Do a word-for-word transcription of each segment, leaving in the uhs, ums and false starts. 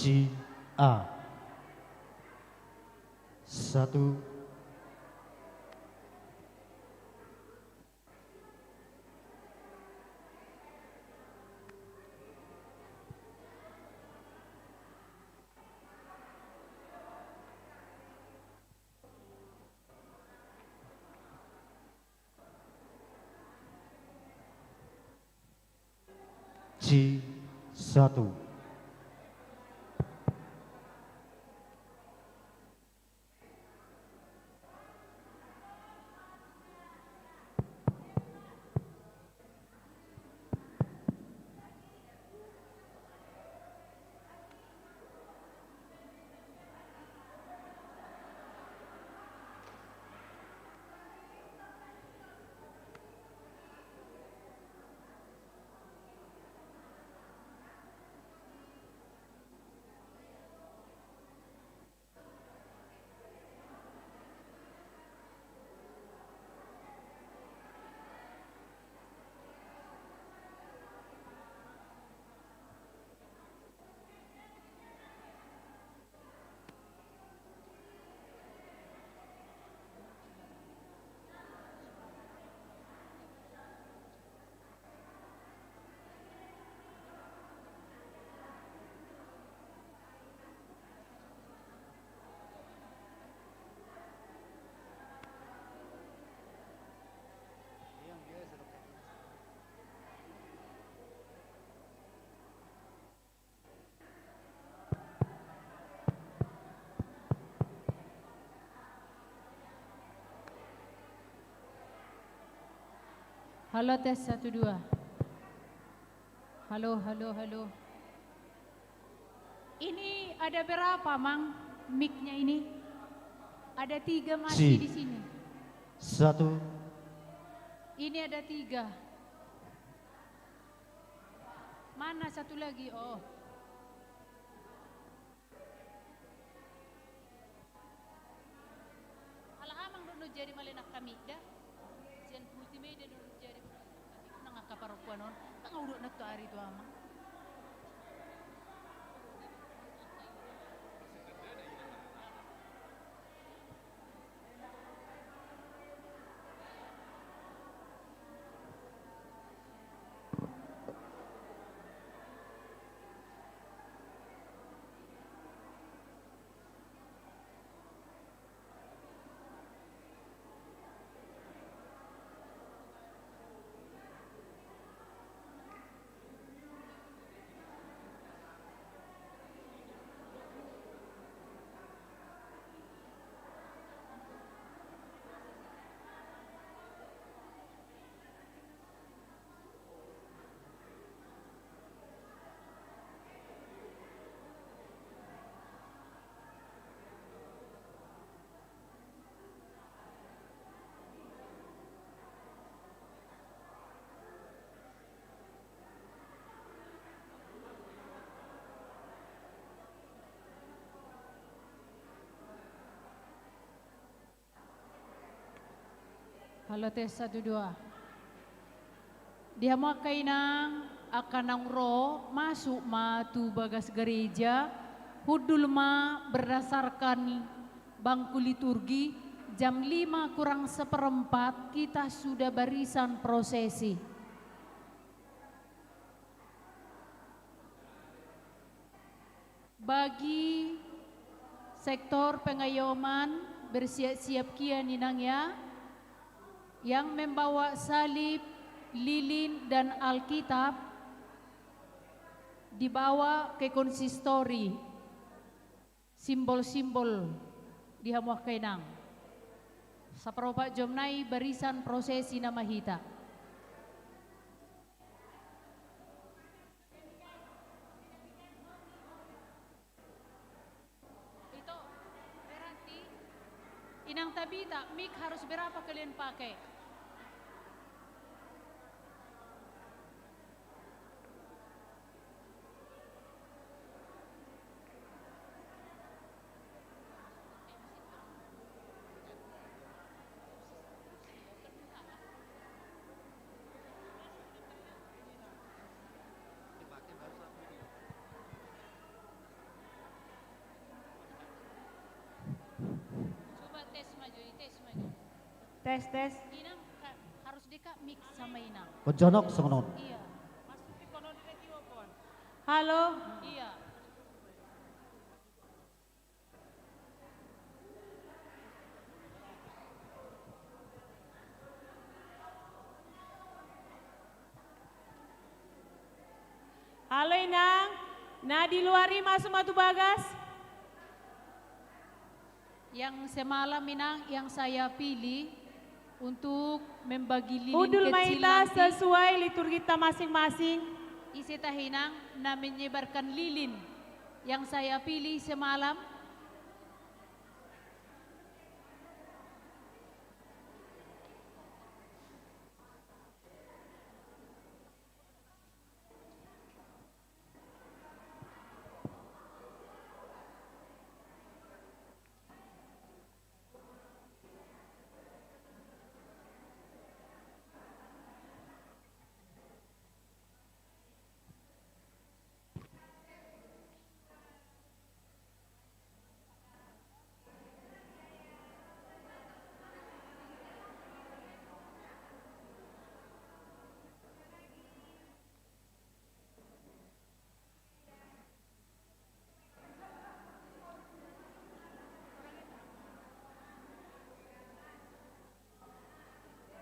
C A. Satu. C satu. Halo, tes, satu, dua. Halo, halo, halo. Ini ada berapa, Mang, mic-nya ini? Ada tiga masih di sini. Satu. Ini ada tiga. Mana satu lagi? Oh. Ala amang do na jadi male nangkami da. Sian multimedia do na jadi male nangkami. Nang angka parompuan on. Tangah udut na tu ari tu amang. Halo, tes, satu, dua. Di hamu angka inang, angka naung ro, masuk ma tu bagas gareja, hundul ma berdasarkan bangku liturgi, jam lima kurang seperempat kita sudah barisan prosesi. Bagi sektor pengayoman, bersiap-siap kian inang ya, yang membawa salib, lilin, dan Alkitab dibawa ke konsistori. Simbol-simbol di hamu angka inang. Saparopat jom nai barisan prosesi nama hita. Itu berarti Inang Tabita, mic harus berapa kalian pakai? Tes, tes. Inang, ka-, harus dekat mic sama Inang. Honok songon on. Iya. Halo. Iya. Halo Inang, na di luar i masuk ma tu bagas. Yang semalam, Inang, yang saya pilih untuk membagi lilin kecil nanti. Hundul ma hita sesuai liturgita masing-masing. Ise tahe, Inang, na menyebarkan lilin yang saya pilih semalam?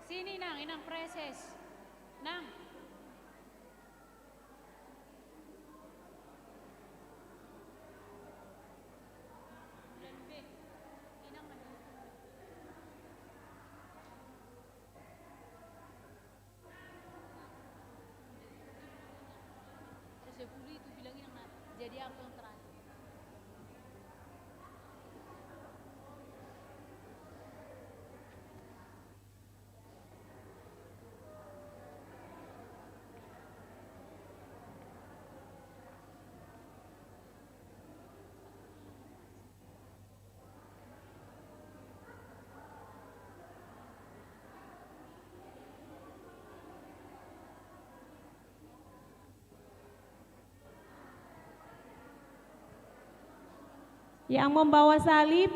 Sini, Nang, Inang Preses. Nang. Terus sepuluh itu bilangin yang na-, jadi apa yang terakhir? Yang membawa salib.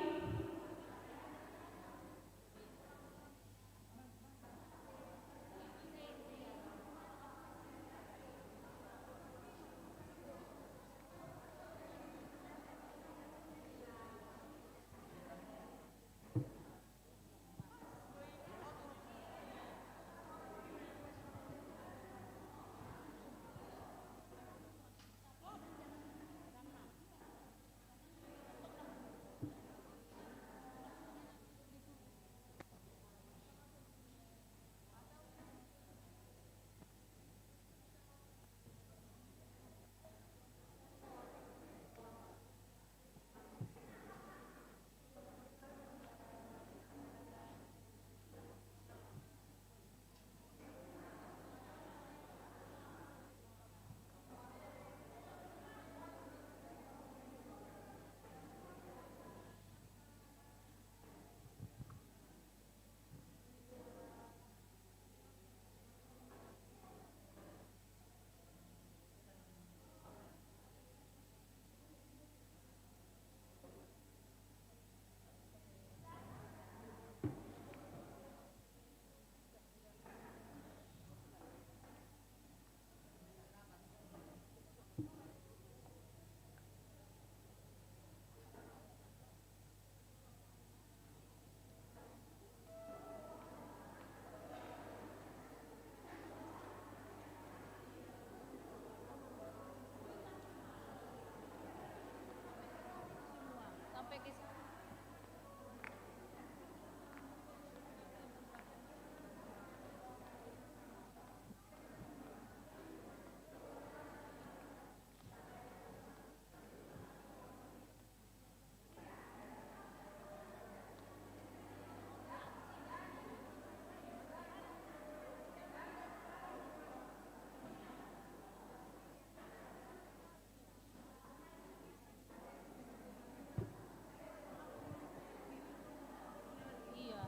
Iya.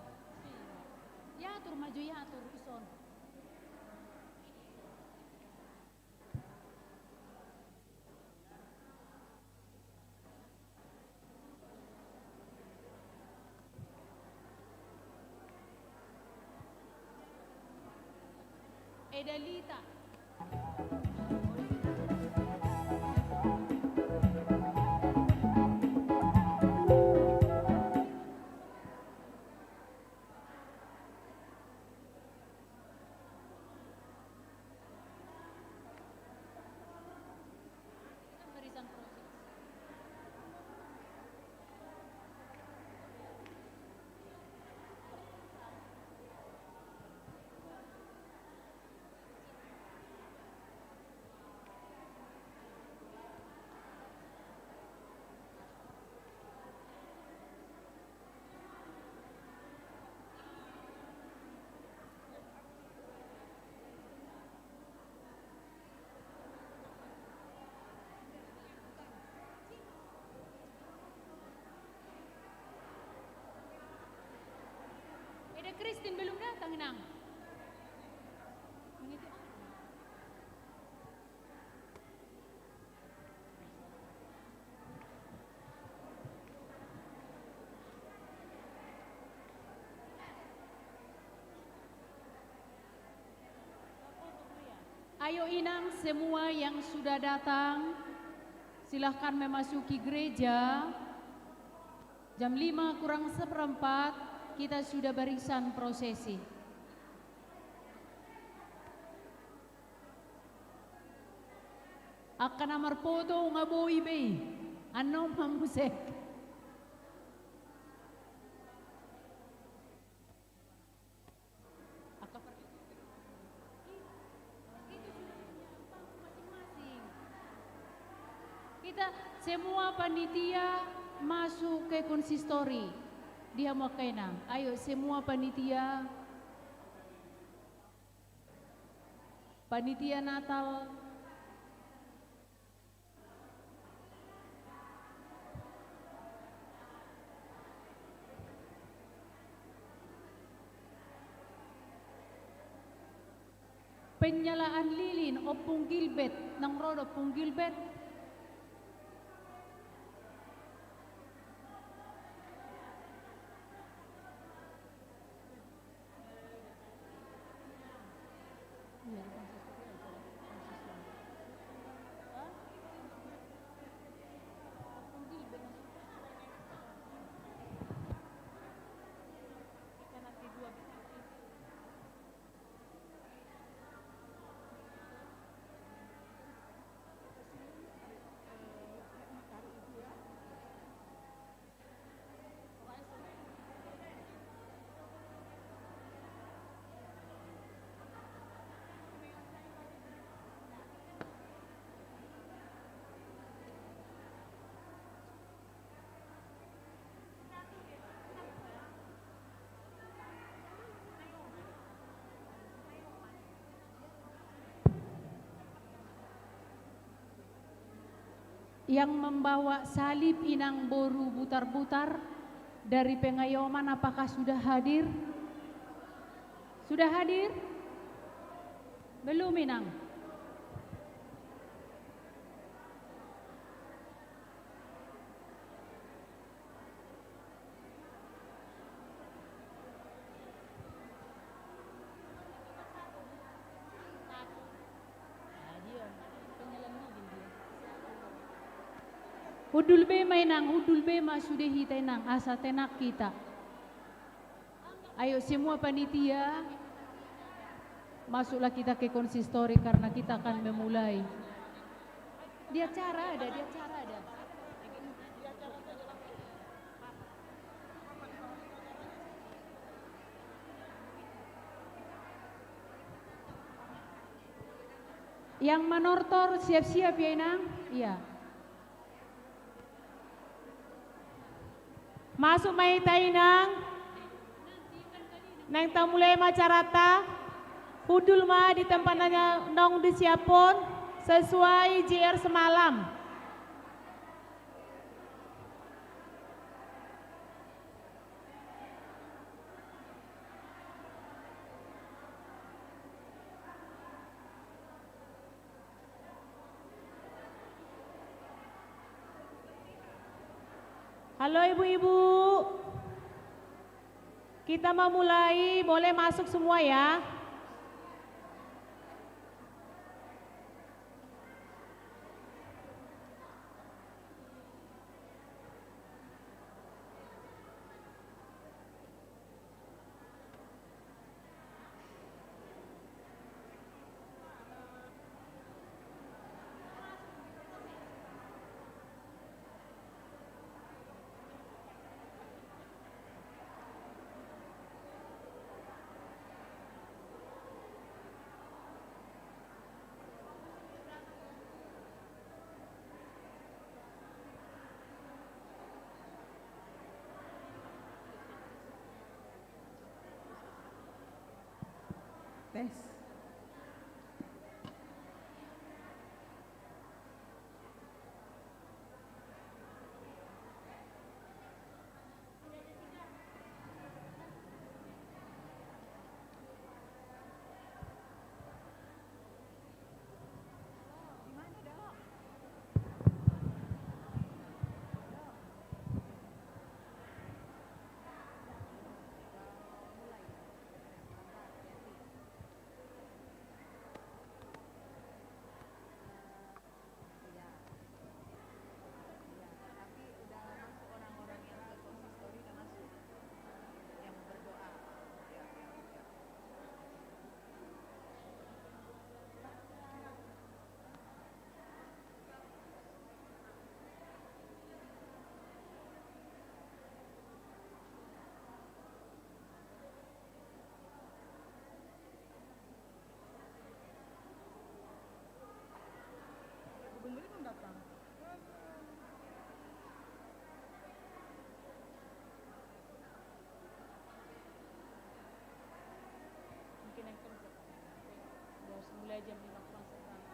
Diatur ma jo, diatur ison. Edalita. Eda Christine belum datang, Inang. Ayo, Inang, semua yang sudah datang, silahkan memasuki gereja. Jam lima kurang seperempat, kita sudah barisan prosesi. Angka na marpoto nunga boi be i. Annon ma muse. Angka par-, itu sudah punya panggung masing-masing. Kita semua panitia masuk ke konsistori. Di hamu angka Inang. Ayo, semua panitia. Panitia Natal. Penyalaan lilin, Ompung Gilbert, naung ro do Ompung Gilbert? Yang membawa salib, Inang boru Butarbutar dari Pengayoman, apakah sudah hadir? Sudah hadir? Belum, Inang. Hundul be ma, Inang, hundul be ma sude hita, Inang, asa tenang hita. Ayo, semua panitia, masuklah kita ke konsistori karena kita akan memulai. Di acara ada, di acara ada. Yang manortor siap-siap ya, Inang? Iya. Masuk ma hita, Inang. Naeng tamulai ma acaranta. Hundul ma di tempat na naung disiaphon sesuai J R semalam. Halo ibu-ibu, kita mau mulai, boleh masuk semua ya. Yes. Iya. Iya, tapi udah masuk orang-orang yang ke konsistori, udah masuk. Yang berdoa. Iya, iya, iya. Gubernur belum datang. Mungkin yang kerja. Dia harus mulai jam lima kurang seperempat.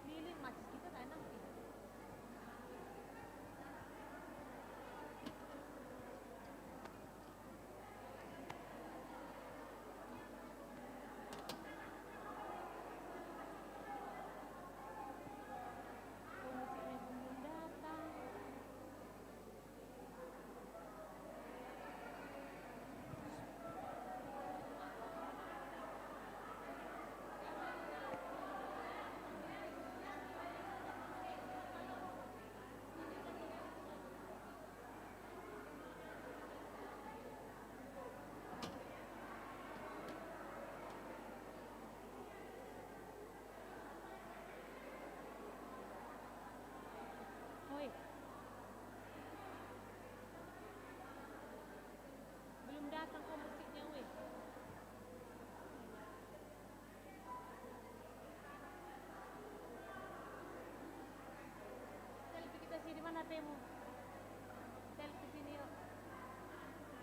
Lilin macis kita tak enak. Oi. Belum datang kau musiknya, weh. Selfie kita sini, mana H P-mu? Selfie sini, yuk.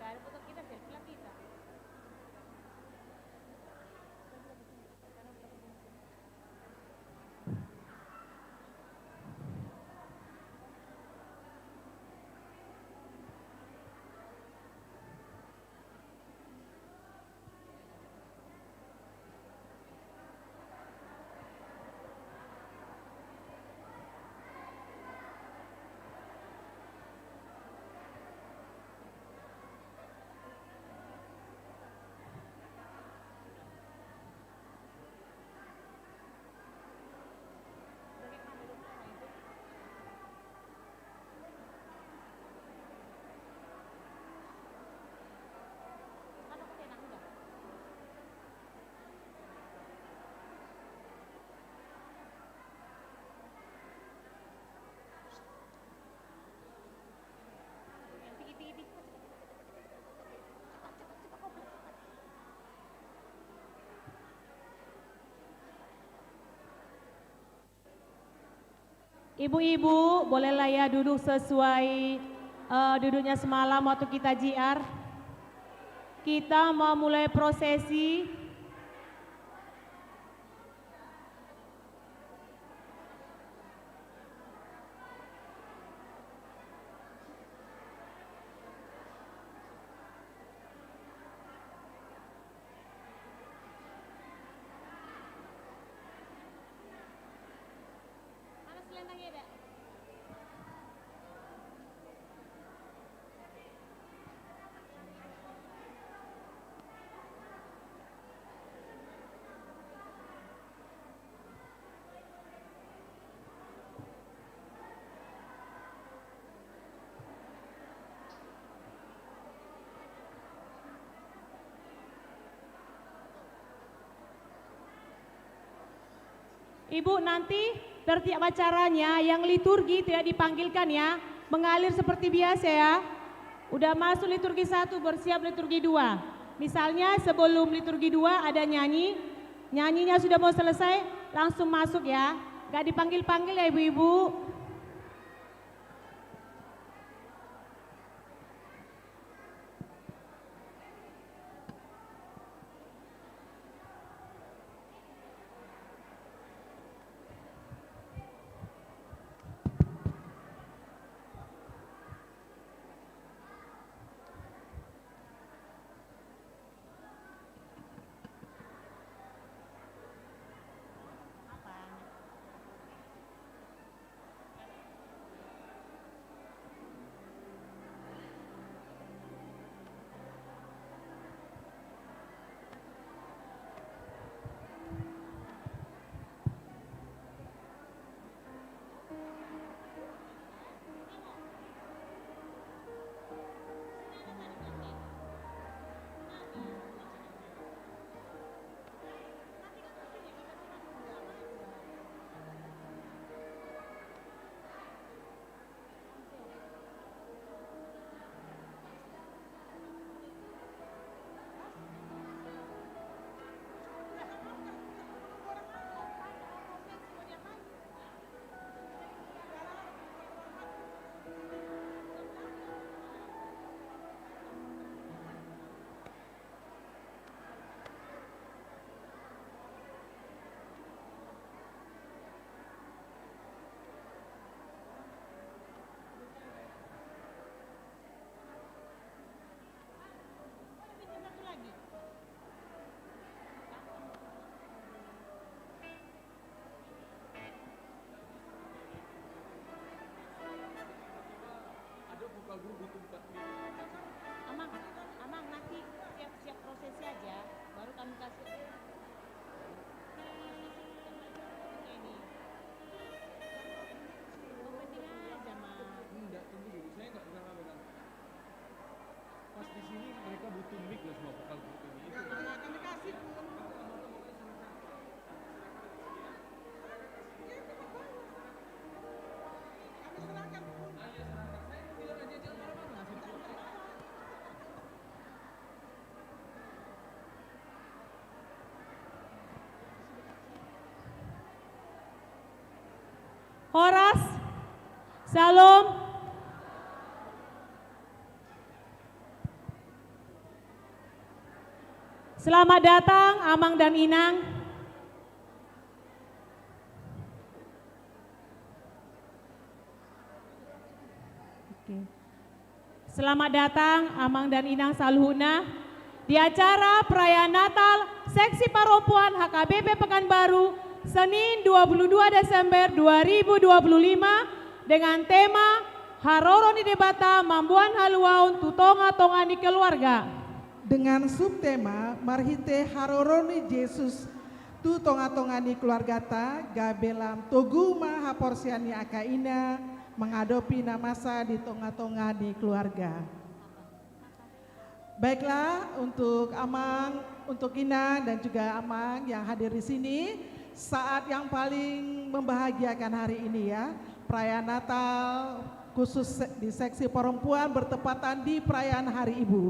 Gak ada foto kita, selfie lah kita. Ibu-ibu, bolehlah ya duduk sesuai, eh, duduknya semalam waktu kita J R. Kita mau mulai prosesi. Mana selendangnya, Dak? Ibu, nanti setiap acaranya yang liturgi tidak dipanggilkan ya, mengalir seperti biasa ya. Udah masuk liturgi satu, bersiap liturgi dua. Misalnya sebelum liturgi dua ada nyanyi, nyanyinya sudah mau selesai, langsung masuk ya. Gak dipanggil-panggil ya ibu-ibu. Ada vokal guru butuh empat menit. Amang, amang, nanti siap-siap prosesi aja, baru kami kasih. Ini. Yang penting aja, Mang. Enggak, tunggu dulu. Saya enggak pernah ngomong. Pas di sini mereka butuh mic loh, semua vokal group ini. Itu. Kami kasih, Bun. Kami serahkan, Bun. Horas. Shalom. Selamat datang, Amang dan Inang. Oke. Selamat datang, Amang dan Inang saluhutna, di acara perayaan Natal Seksi Parompuan H K B P Pekanbaru, Senin dua puluh dua Desember dua ribu dua puluh lima, dengan tema Haroro ni Debata Mamboan Haluaon tu Tongatonga ni Keluarga. Dengan subtema Marhite Haroro ni Jesus tu tongatonga ni keluargata, gabe lam togu ma haporseaon ni angka ina mangadopi na masa di tongatonga ni keluarga. Baiklah, untuk amang, untuk inang, dan juga amang yang hadir di sini, saat yang paling membahagiakan hari ini ya, perayaan Natal, khusus se-, di seksi perempuan bertepatan di perayaan Hari Ibu.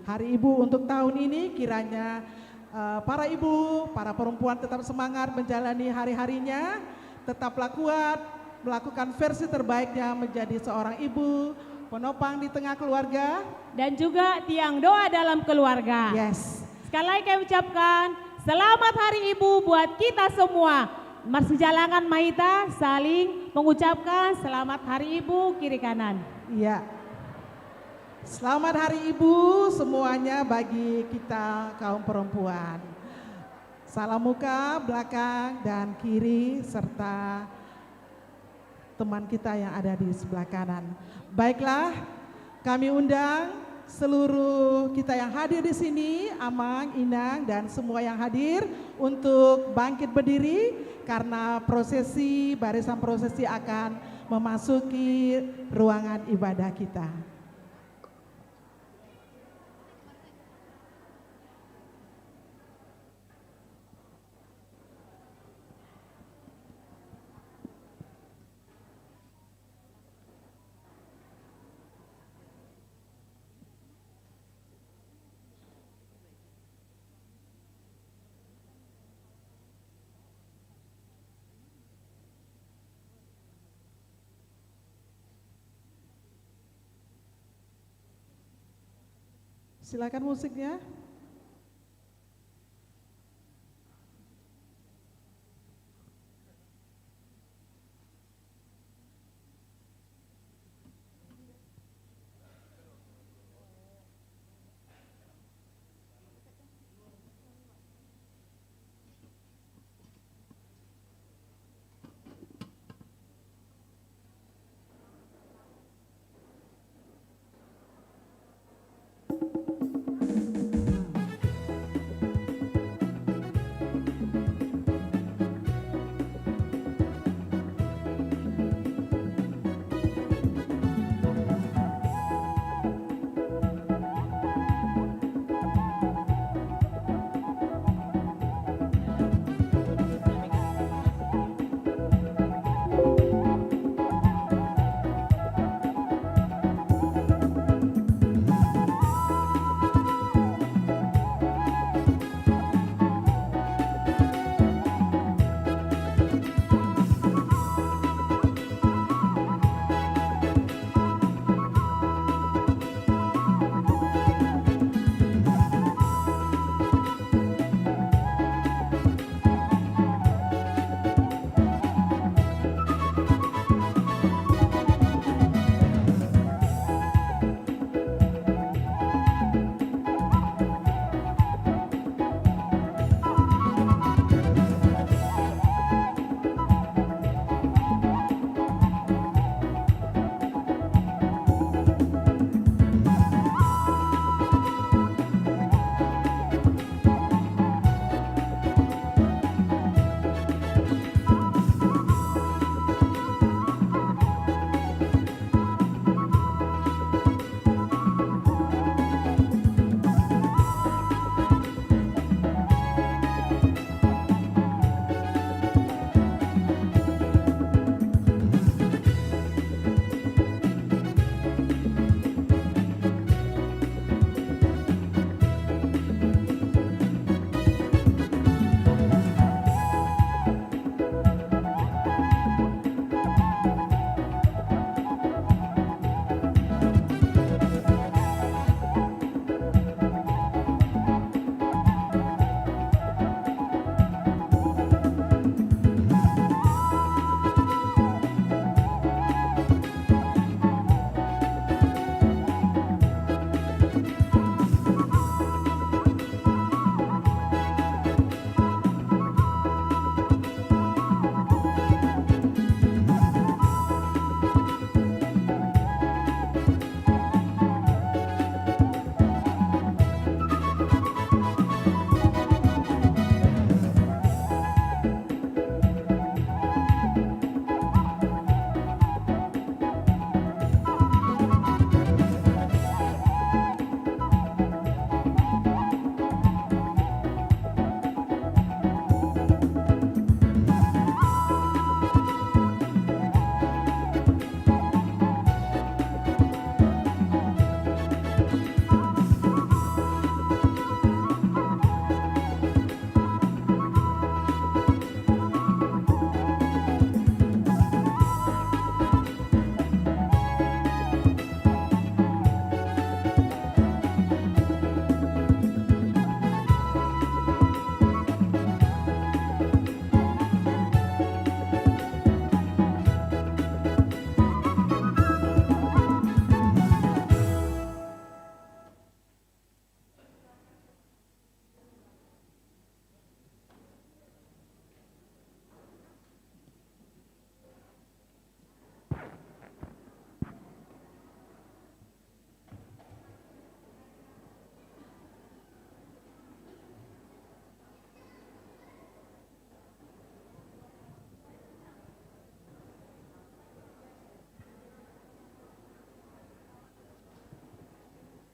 Hari Ibu untuk tahun ini kiranya, eh, para ibu, para perempuan tetap semangat menjalani hari-harinya, tetaplah kuat, melakukan versi terbaiknya menjadi seorang ibu, penopang di tengah keluarga. Dan juga tiang doa dalam keluarga. Yes. Sekali lagi kami ucapkan, selamat Hari Ibu buat kita semua. Marsijalangan ma hita saling mengucapkan selamat Hari Ibu kiri kanan. Iya. Selamat Hari Ibu semuanya bagi kita kaum perempuan. Salam muka, belakang, dan kiri, serta teman kita yang ada di sebelah kanan. Baiklah, kami undang seluruh kita yang hadir di sini, amang, inang, dan semua yang hadir untuk bangkit berdiri karena prosesi, barisan prosesi akan memasuki ruangan ibadah kita. Silakan musiknya.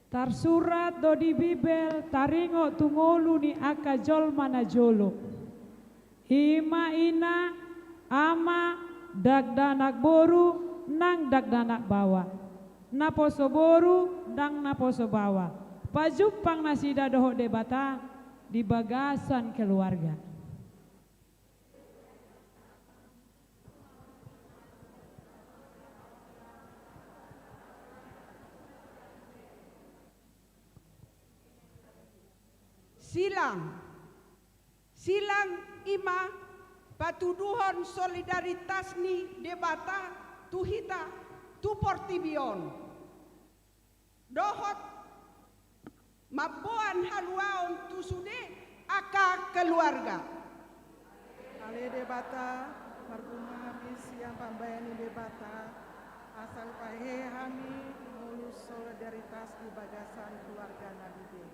Tarsurat do di Bibel, taringot tu ngolu ni angka jolma na jolo. I ma ina, ama, dakdanak boru, nang dakdanak baoa. Naposo boru, nang naposo baoa. Pajumpang nasida dohot Debata di bagasan keluarga. Silang. Silang i ma patuduhon solidaritas ni Debata tu hita tu portibi on. Dohot mamboan haluaon tu sude angka keluarga. Ale Debata, marpungu hami sian pambahen ni Debata, asa hupahehe hami mangolu solidaritas di bagasan keluarga nami be.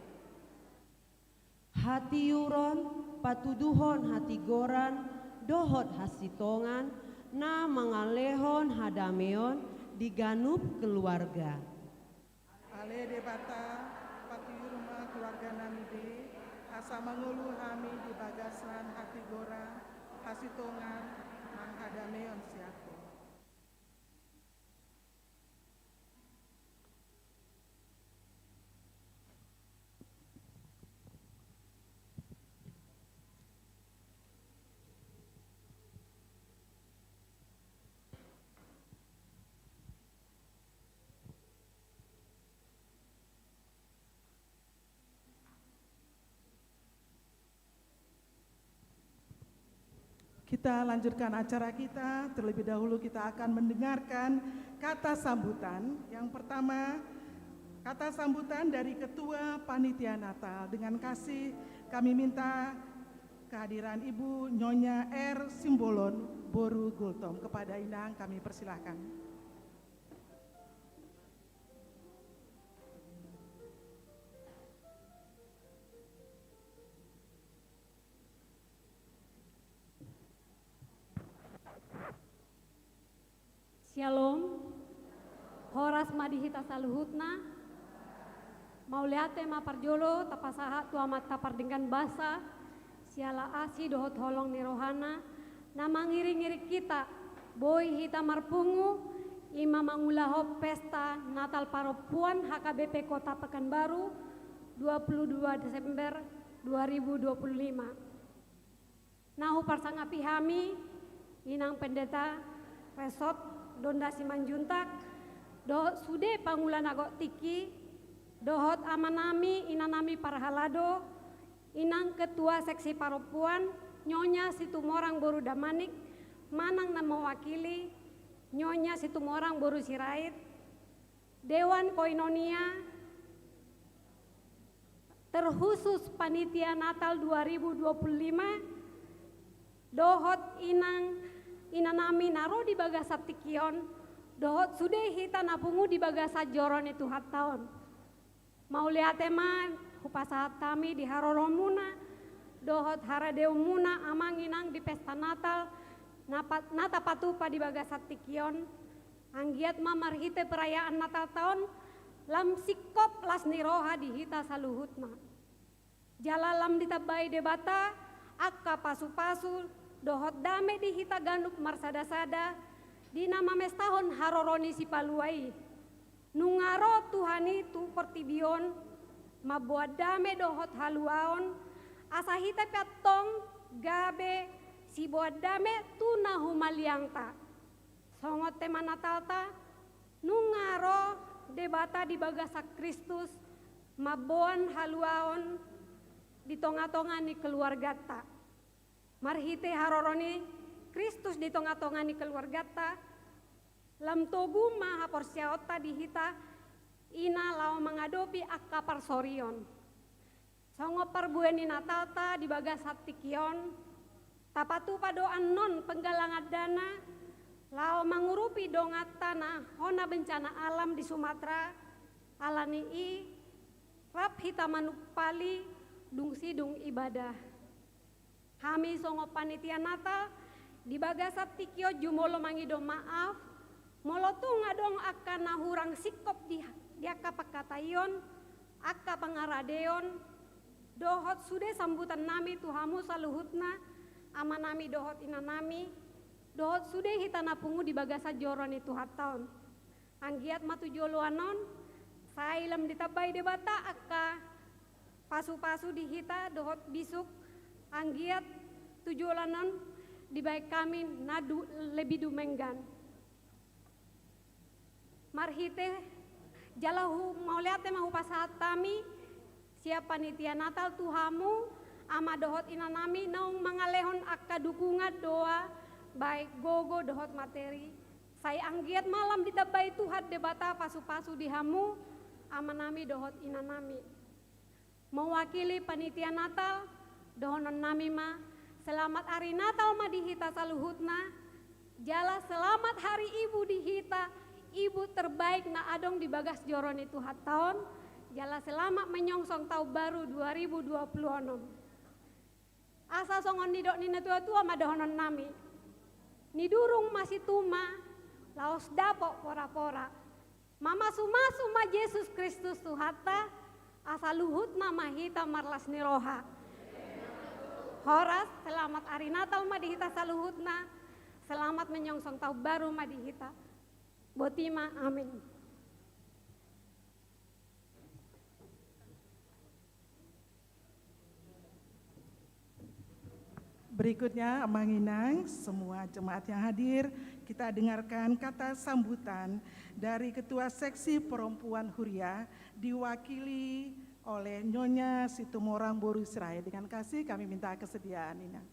Hatiuron, patuduhon hatigoran, dohot hasitongan, na mangalehon hadameon di ganup keluarga. Ale Debata, patiur ma keluarga nami be, asa mangolu hami di bagasan hatigoran, hasitongan, nang hadameon sian Ho. Kita lanjutkan acara kita, terlebih dahulu kita akan mendengarkan kata sambutan. Yang pertama, kata sambutan dari Ketua Panitia Natal. Dengan kasih kami minta kehadiran Ibu Nyonya R Simbolon, Boru Gultom. Kepada Inang kami persilahkan. Syalom. Horas ma di hita saluhutna. Mauliate ma parjolo tapasahat tu Amanta Pardenggan Basa, siala asi dohot holong ni rohana, na mangiring-iring hita, boi hita marpungu, i ma mangulahon pesta Natal Parompuan H K B P Kota Pekanbaru, dua puluh dua Desember dua ribu dua puluh lima. Na huparsangapi hami, Inang Pendeta Resort Donda Simanjuntak, dohot sude pangula na gok tingki, dohot amanami, inanami parhalado, Inang Ketua Seksi Parompuan, Nyonya Situmorang Boru Damanik, manang na mewakili, Nyonya Situmorang Boru Sirait, Dewan Koinonia, terkhusus Panitia Natal dua ribu dua puluh lima, dohot inang, inanami na ro di bagasan tingki on, dohot sude hita na pungu di bagasan joro ni Tuhanta on. Mauliate ma hupasahat hami di haroromuna, dohot haradeonmuna amang inang di pesta Natal, na pa-, na tapatupa di bagasan tingki on, anggiat ma marhite perayaan Natalta on, lam singkop las ni roha di hita saluhutna. Jala lam ditambai Debata, angka pasupasu, dohot dame di hita ganup marsadasada, di na mamestahon haroro ni Sipalua i. Nunga ro Tuhan i tu portibi on, mamboan dame dohot haluaon, asa hita pe antong gabe siboan dame tu na humaliangta. Songon tema Natalta, nunga ro Debata di bagasan Kristus, mamboan haluaon di tonga-tonga ni keluarganta. Marhite haroro ni Kristus di tonga-tonga ni keluarganta, lam togu ma haporseaonta di hita, ina laho mangadopi angka parsorion. Songon parbue ni Natalta di bagasan tingki on, tapatupa do annon penggalangan dana, laho mangurupi donganta na hona bencana alam di Sumatera, alani i, rap hita manumpali dung sidung ibadah. Hami songon panitia Natal, di bagasan tingki on jumolo mangido maaf, molo tung adong angka na hurang singkop di, di angka pangkataion, angka pangaradeon, dohot sude sambutan nami tu hamu saluhutna, amanami dohot inanami, dohot sude hita na pungu di bagasan joro ni Tuhanta on. Anggiat ma tu joloan on, sai lam ditambai Debata angka pasupasu di hita dohot bisuk, anggiat tu joloan on dibahen hami na du-, lebih dumenggan. Marhite jala hu-, mauliate ma hupasahat hami Siap panitia Natal tu hamu, ama dohot ina nami naung mangalehon angka dukungan doa, baik gogo dohot materi. Sai anggiat ma lam ditambai Tuhan Debata pasu-pasu di hamu, ama nami dohot ina nami. Mewakili panitia Natal, dohonon nami ma, selamat ari Natal ma di hita saluhutna, jala selamat hari ibu di hita, ibu terbaik na adong di bagas joro ni Tuhanta on, jala selamat menyongsong taon baru dua ribu dua puluh enam. Asa songon nidok ni natua-tua ma dohonon nami. Nidurung masituma, laos dapot pora-pora. Mamasu-masu ma Jesus Kristus Tuhanta, asa luhutna ma hita marlas ni roha. Horas, selamat ari Natal ma di hita saluhutna, selamat menyongsong taon baru ma di hita. Boti ma, amin. Berikutnya, Amang Inang, semua jemaat yang hadir, kita dengarkan kata sambutan dari Ketua Seksi Perempuan Huria, diwakili oleh Nyonya Situmorang Boru Sirait. Dengan kasih kami minta kesediaan, Inang.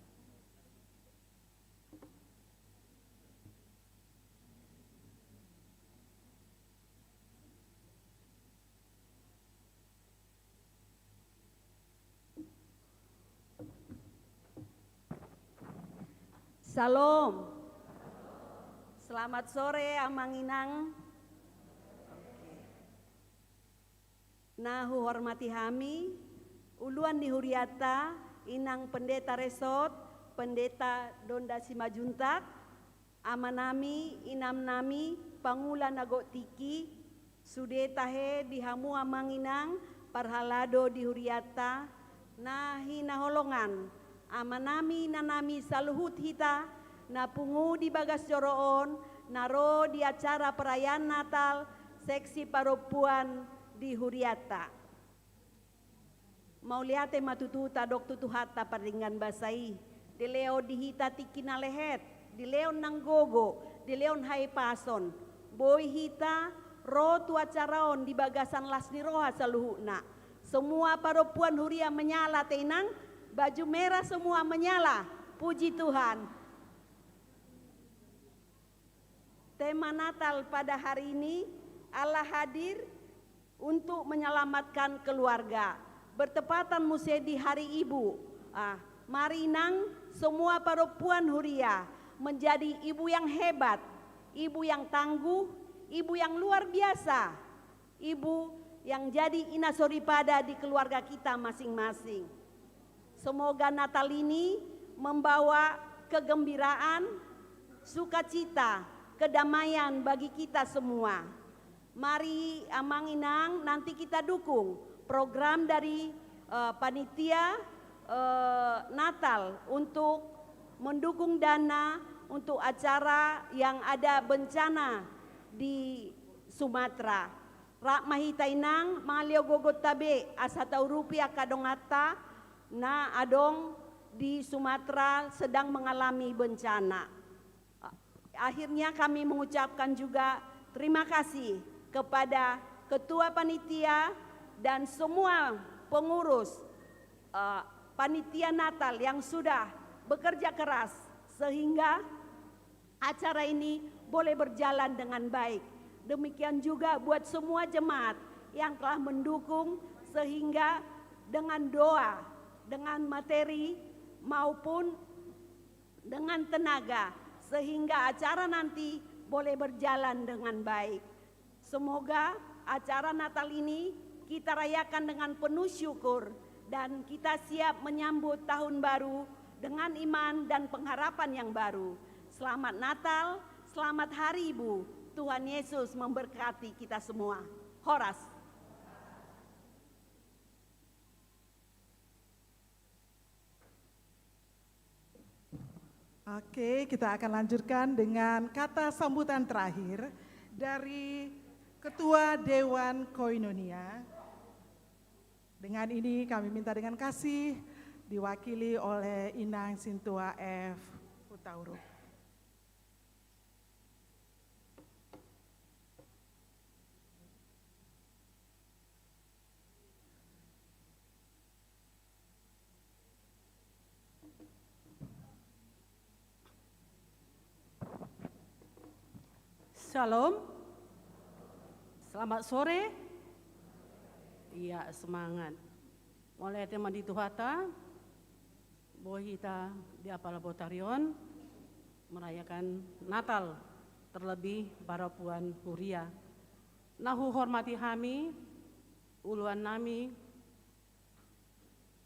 Syalom. Selamat sore, Amang Inang. Na huhormati hami, uluan ni hurianta, Inang Pendeta Resort, Pendeta Donda Simanjuntak, ama nami, inang nami, pangula na gok tingki, sude tahe di hamu amang inang, parhalado di hurianta, na hinaholongan, ama nami, inang nami, saluhut hita, na pungu di bagas joro on, na ro di acara perayaan Natal, seksi parompuan di hurianta. Mauliate ma tutu tadok tu Tuhanta pardenggan basa i. Dilehon di hita tingki na lehet, dilehon nang gogo, dilehon hahipason. Boi hita ro tu acara on di bagasan las ni roha saluhutna. Semua parompuan huria menyala, te inang, baju merah semua menyala. Puji Tuhan. Tema Natal pada hari ini, Allah hadir untuk menyelamatkan keluarga. Bertepatan muse di Hari Ibu. Ah, mari inang, semua parompuan huria menjadi ibu yang hebat, ibu yang tangguh, ibu yang luar biasa. Ibu yang jadi ina soripada di keluarga kita masing-masing. Semoga Natal ini membawa kegembiraan, sukacita, kedamaian bagi kita semua. Mari, amang inang, nanti kita dukung program dari, eh, panitia, eh, Natal untuk mendukung dana untuk acara yang ada bencana di Sumatera. Rap ma hita inang, mangalehon gogonta be, asa taurupi angka donganta na adong di Sumatera sedang mengalami bencana. Akhirnya kami mengucapkan juga terima kasih kepada ketua panitia dan semua pengurus, eh, panitia Natal yang sudah bekerja keras sehingga acara ini boleh berjalan dengan baik. Demikian juga buat semua jemaat yang telah mendukung sehingga dengan doa, dengan materi maupun dengan tenaga, sehingga acara nanti boleh berjalan dengan baik. Semoga acara Natal ini kita rayakan dengan penuh syukur dan kita siap menyambut tahun baru dengan iman dan pengharapan yang baru. Selamat Natal, selamat Hari Ibu. Tuhan Yesus memberkati kita semua. Horas. Oke, kita akan lanjutkan dengan kata sambutan terakhir dari Ketua Dewan Koinonia. Dengan ini kami minta dengan kasih diwakili oleh Inang Sintua F Hutauruk. Shalom. Selamat sore. Iya, semangat. Mauliate ma di Tuhanta, boi hita di apala botari on merayakan Natal, terlebih para puan huria. Na huhormati hami, uluan nami,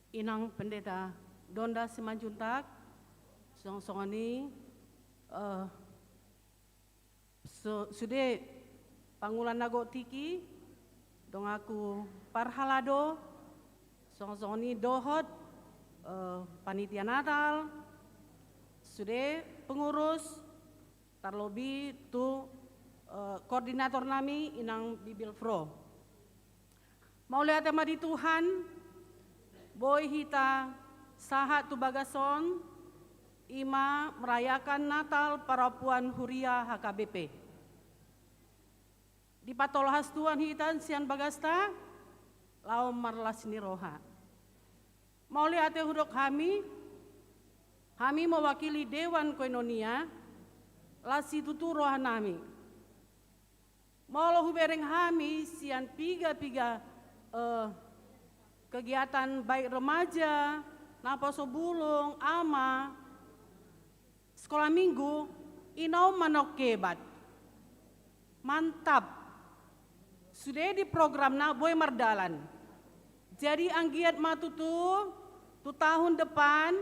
Inang Pendeta Donda Simanjuntak, songon-songon i, eh, su-, sude pangula na gok tingki, donganku parhalado, songon-songon i dohot, eh, panitia Natal, sude pengurus, tarlobi tu, eh, koordinator nami Inang Bibil Fro. Mauliate ma di Tuhan, boi hita sahat tu bagas on, i ma merayakan Natal para puan huria H K B P. Dipatolhas Tuhan hita sian bagasta, laho marlas ni roha. Mauliate hudok hami, hami mewakili Dewan Koinonia, las situtu roha nami. Molo hubereng hami sian piga-piga, eh, kegiatan baik remaja, naposo bulung, ama, sekolah minggu, i na on manang kebat. Mantap. Sude di programna boi mardalan. Jadi anggiat ma tutu, tu tahun depan,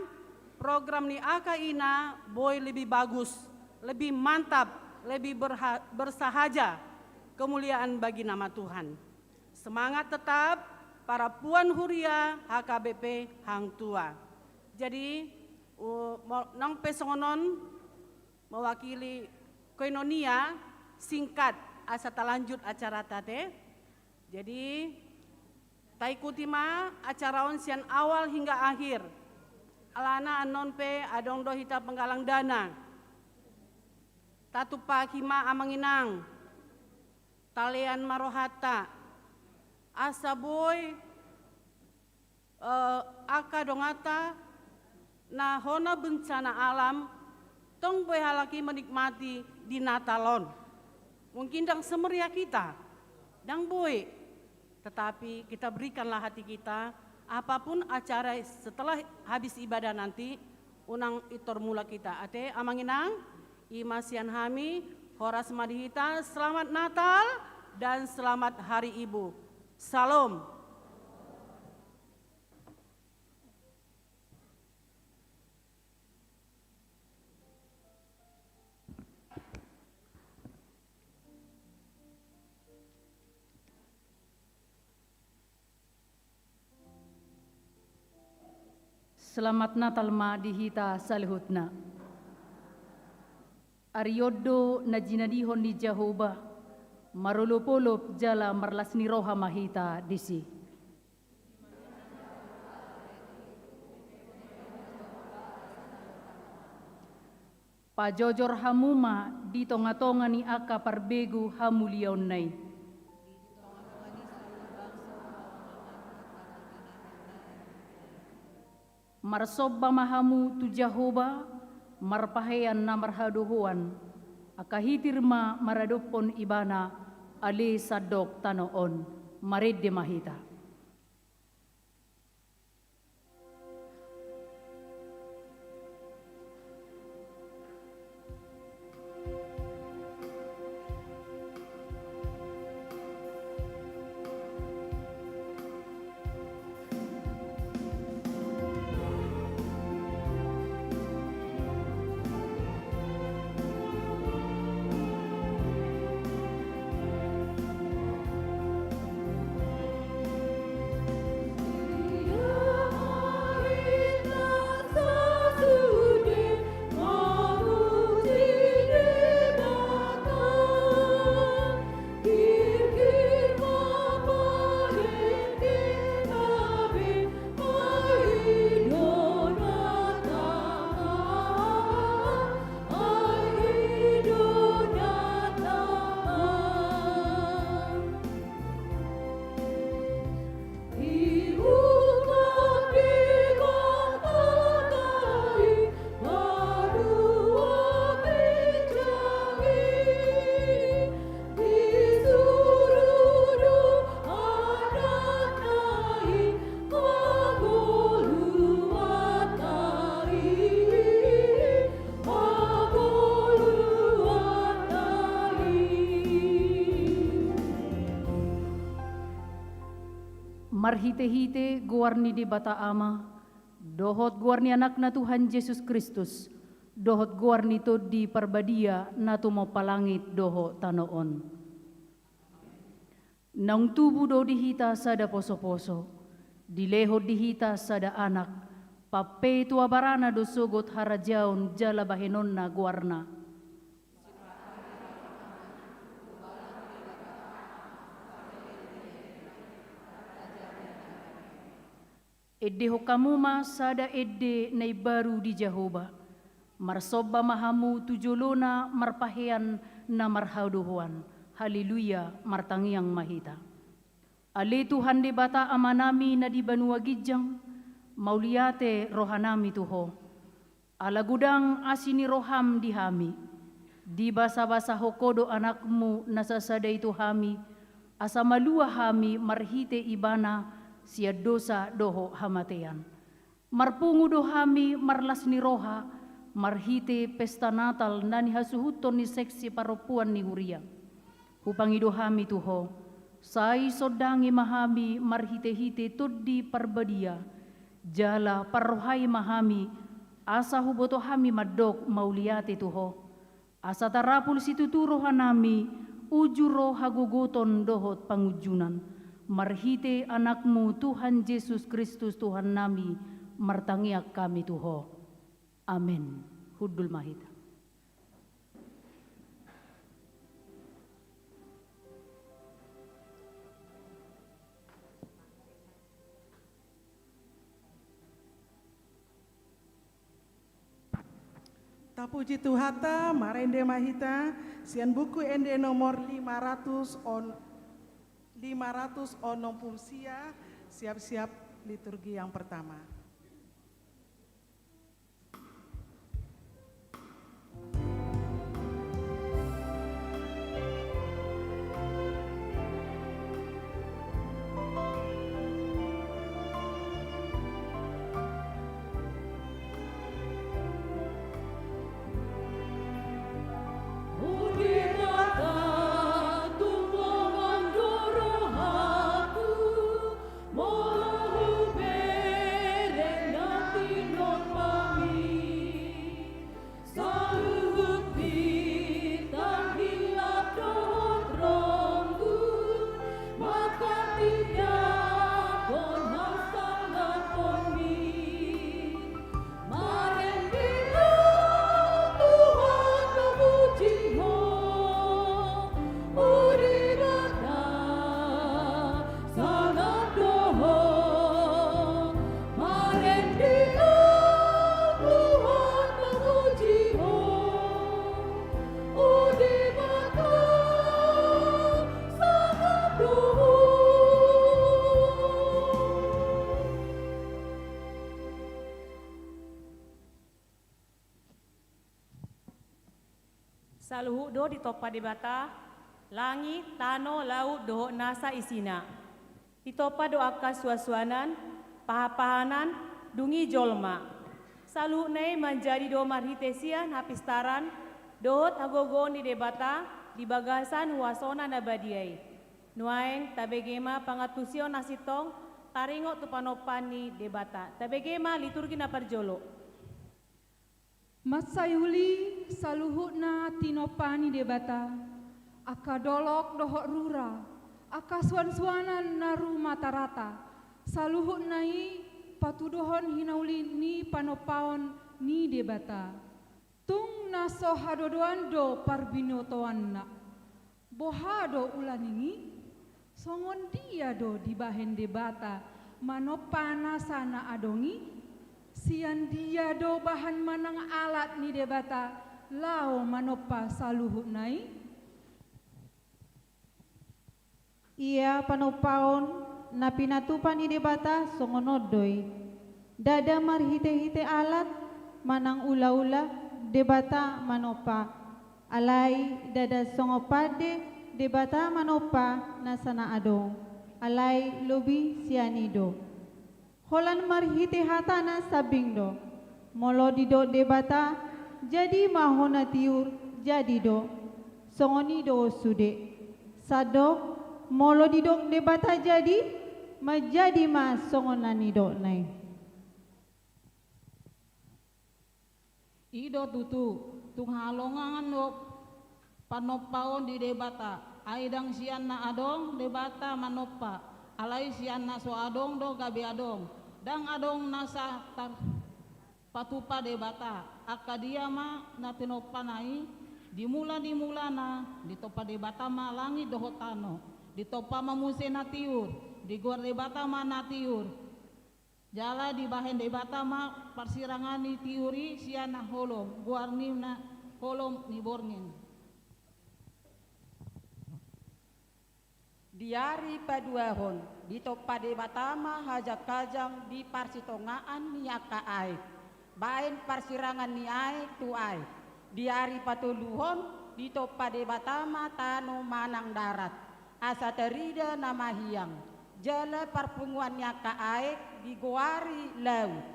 program ni A K I na boi lebih bagus, lebih mantap, lebih berha-, bersahaja, kemuliaan bagi nama Tuhan. Semangat tetap, para puan huria H K B P Hang Tuah. Jadi, u-, mo-, nang pe songon on, mewakili koinonia, singkat, asa talanjut acaranta ate. Jadi, taikuti ma acara on sian awal hingga akhir. Alana annon pe adong do hita penggalang dana. Tatumpaki ma amang inang. Talean ma rohanta. Asa boi, eh, angka donganta na hona bencana alam, tong boi halak i menikmati di Natal on. Mungkin ndang semeriah kita, ndang boi. Tetapi kita berikanlah hati kita, apapun acara setelah habis ibadah nanti, unang pintor mulak hita. Ate, amang inang, i ma sian hami, horas ma di hita, selamat Natal dan selamat Hari Ibu. Shalom. Selamat Natal ma di hita saluhutna. Ari on do na jinadihon ni Jahowa, marolopolop jala marlas ni roha ma hita disi. Pajojor hamu ma di tongatonga ni angka parbegu hamuliaonna i. Marsomba ma hamu tu Jahowa, marpahean na marhadohoan, angka hitir ma maradophon Ibana, ale sandok tano on. Marende ma hita. Marhite-hite goar ni Debata Ama, dohot goar ni Anakna Tuhan Jesus Kristus, dohot goar ni Tondi Parbadia na tumompa langit dohot tano on. Naung tubu do di hita sada poso-poso, dilehon di hita sada anak, pampeto abarana do sogot harajaon jala bahenonna goarna. Endehon hamu ma sada ende na imbaru di Jahowa. Marsomba ma hamu tu jolona marpahean na marhadohoan. Haleluya, martangiang ma hita. Ale Tuhan Debata Amanami na di banua ginjang, mauliate rohanami tu Ho. Ala godang asi ni roham di hami, dibasabasahon Ho do Anakmu na sasada i tu hami, asa malua hami marhite Ibana sian dosa dohot hamatean. Marpungu do hami marlas ni roha, marhite pesta Natal na nihasuhuton ni seksi parompuan ni huria. Hupangido hami tu Ho, sai sondangi ma hami marhite-hite Tondi Parbadia, jala parrohai ma hami, asa huboto hami mandok mauliate tu Ho. Asa tarapul situtu rohanami, uju ro hagogoton dohot pangunjunan. Marhite Anakmu Tuhan Jesus Kristus Tuhannami, martangiang hami tu Ho. Amen. Hundul ma hita. Tapuji Tuhanta, marende ma hita sian buku ende nomor lima ratus on-, lima ratus onom puluh sia, siap-siap liturgi yang pertama. Molo hubereng na tinompami, saluhut bintang hilap dohot ronggur, manghatindanghon hasangaponmi. Marende Ho Tuhan, mamuji Ho, o Debata, sangap do Ho. Marende Ho Tuhan, mamuji Ho, o Debata, sangap do Ho. Saluhut do ditompa Debata, langit, tano, laut dohot nasa isina. Ditompa do angka suansuanan, pahanpahanan, dung i jolma. Saluhutna i manjadi do marhite sian hapistaran dohot hagogoon ni Debata di bagasan huasoNa na badia i. Nuaeng tabege ma pangantusion na sintong taringot tu panompaan ni Debata. Tabege ma liturgi na parjolo. Mansai uli saluhutna tinompa ni Debata, angka dolok dohot rura, angka suansuanan na rumatarata, saluhutna i patuduhon hinauli ni panompaon ni Debata. Tung na so hadodoan do parbinotoanna. Boha do ulaning i? Songon dia do dibahen Debata manompa nasa na adong i? Sian dia do bahan manang alat ni Debata laho manompa saluhutna i? Ia panompaon na pinatupa ni Debata songon on do i. Ndada marhitehite alat manang ulaula Debata manompa. Alai ndada songon pande Debata manompa nasa na adong, alai lobi sian i do. Holan marhite hatana sambing do. Molo didok Debata, jadi ma hona tiur, jadi do. Songon i do sude. Sandok, molo didok Debata jadi, Manjadi ma songon na nidokna i. I do tutu, tung halongangan do panompa on di Debata, ai ndang sian na adong Debata manompa, alai sian na so adong do gabe adong, ndang adong na sa tar patupa Debata, angka dia ma na tinompana i? Di mula ni mulana ditompa Debata ma langit dohot tano, ditompa ma muse na tiur, digoar Debata ma na tiur, jala dibahen Debata ma parsirangan ni tiur i sian na holom, goar ni na holom ni borngin. Di ari paduahon, ditompa Debata ma hajang-hajang di parsitongaan ni angka aek, baen parsirangan ni aek tu aek. Di ari patoluhon, ditompa Debata ma tano manang darat, asa tarida na mahiang, jala parpunguan ni angka aek digoari laut.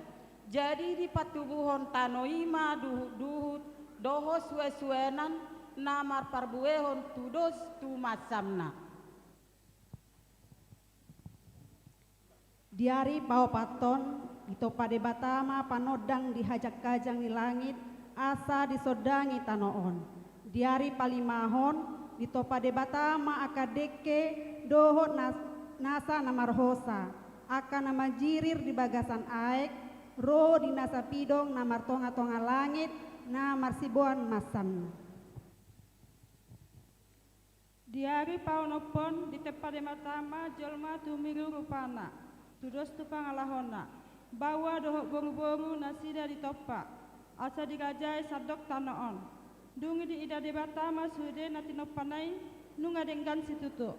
Jadi dipatubuhon tano i ma duhut-duhut dohot suan-suanan na marparbuehon tudos tu mansamna. Di ari paopathon, ditompa Debata ma panondang di hajang-hajang ni langit, asa disondangi tano on. Di ari palimahon, ditompa Debata ma angka dengke dohot nas-, nasa na marhosa, angka na manjirir di bagasan aek, ro di nasa pidong na martonga-tonga langit, na marsiboan mansamna. Di ari paonomhon, ditompa Debata ma jolma tumiru rupana, tudos tu pangalahona, baoa dohot boru-boru nasida ditompa, asa dirajai sandok tano on. Dung i diida Debata ma sude na tinompana i, nunga denggan situtu.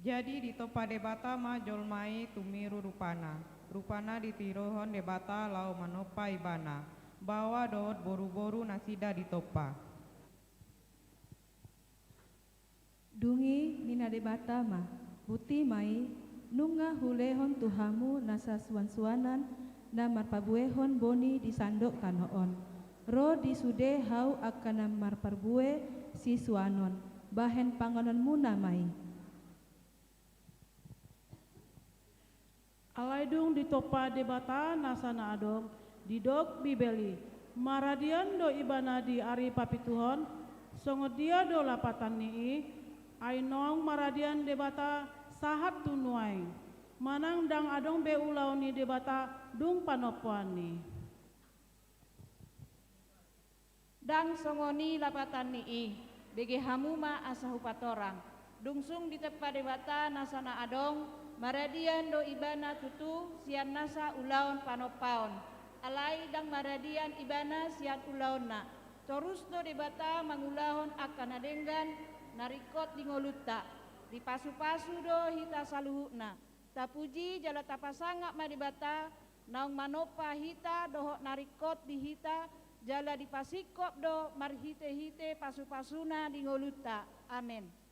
Jadi ditompa Debata ma jolma i tumiru rupana, rupana ditiruhon Debata laho manompa ibana, baoa dohot boru-boru nasida ditompa. Dung i ninna Debata ma, buti ma i, nunga hulehon tu hamu nasa suan-suanan na marpabuehon boni di sandok tano on. Ro di sude hau angka na marparbue sisuanon, bahen panganonmuna ma i. Alai dung ditompa Debata nasa na adong, didok Bibel i, maradian do ibana di ari papituhon. Songon dia do lapatan ni i? Ai naung maradian Debata sahat tu nuaeng, manang ndang adong be ulaon ni Debata dung panompoan ni. Ndang songon i lapatan ni i, bege hamu ma asa hupatorang. Dung sung ditompa Debata nasa na adong, maradian do ibana tutu sian nasa ulaon panompaon. Alai ndang maradian ibana sian ulaonna. Torus do Debata mangulahon angka na denggan na ringkot di ngolunta. Dipasu-pasu do hita saluhutna. Tapuji jala tapasangap ma Debata, naung manompa hita dohot na ringkot di hita, jala dipasingkop do marhite-hite pasu-pasuna di ngolunta. Amen.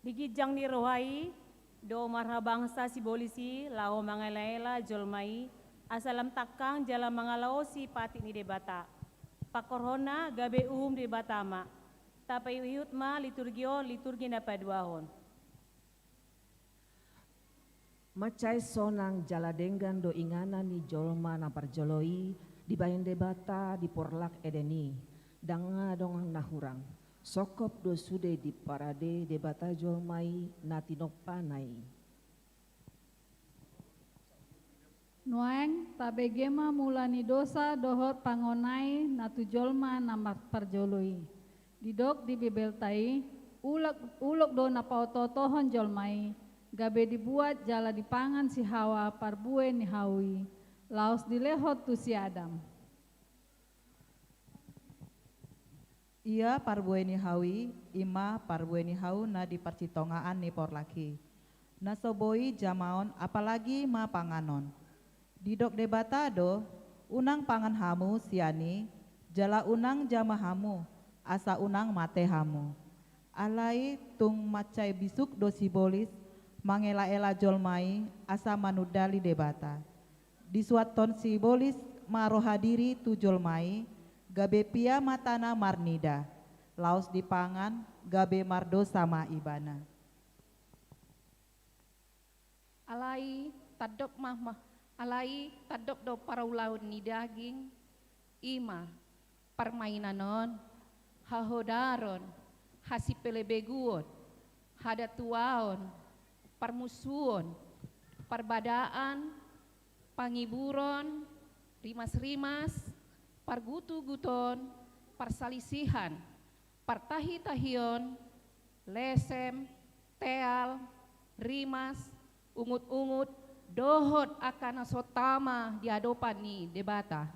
Di ginjang ni roha i do marhabangsa sibolis i laho mangela-ela jolma i, asa lam tangkang jala mangalaosi patik ni Debata. Pangkorhonna gabe uhum Debata ma. Tapaihut-ihut ma liturgi on, liturgi na paduahon. Mansai sonang jala denggan do inganan ni jolma na parjolo i, dibahen Debata di porlak Eden i. Ndang adong na hurang. Songkop do sude diparade Debata jolma i na tinompana i. Nuaeng tabege ma mula ni dosa dohot pangonai na tu jolma na mar-, parjolo i. Didok di Bibelta i, ulak, ulok do na paotootohon jolma i, gabe dibuat jala dipangan si Hawa parbue ni hau i, laos dilehon tu si Adam. Ia parbue ni hau i, i ma parbue ni hau na di parsitongaan ni porlak i. Na so boi jamaon, apalagi ma panganon. Didok Debata do, unang pangan hamu sian i, jala unang jama hamu, asa unang mate hamu. Alai tung mansai bisuk do sibolis mangelaela jolma i asa manundali Debata. Disuathon sibolis ma roha diri tu jolma i, gabe pia matana marnida, laos dipangan, gabe mardosa ma ibana. Alai tandok ma, ma, alai tandok do parulaon ni daging, i ma parmainanon, hahodaron, hasipelebeguon, hadatuaon, parmusuon, parbadaan, pangiburon, rimasrimas, pargutuguton, parsalisihan, partahitahion, lesem, teal, rimas, ungutungut, dohot angka na so tama di adopan ni Debata.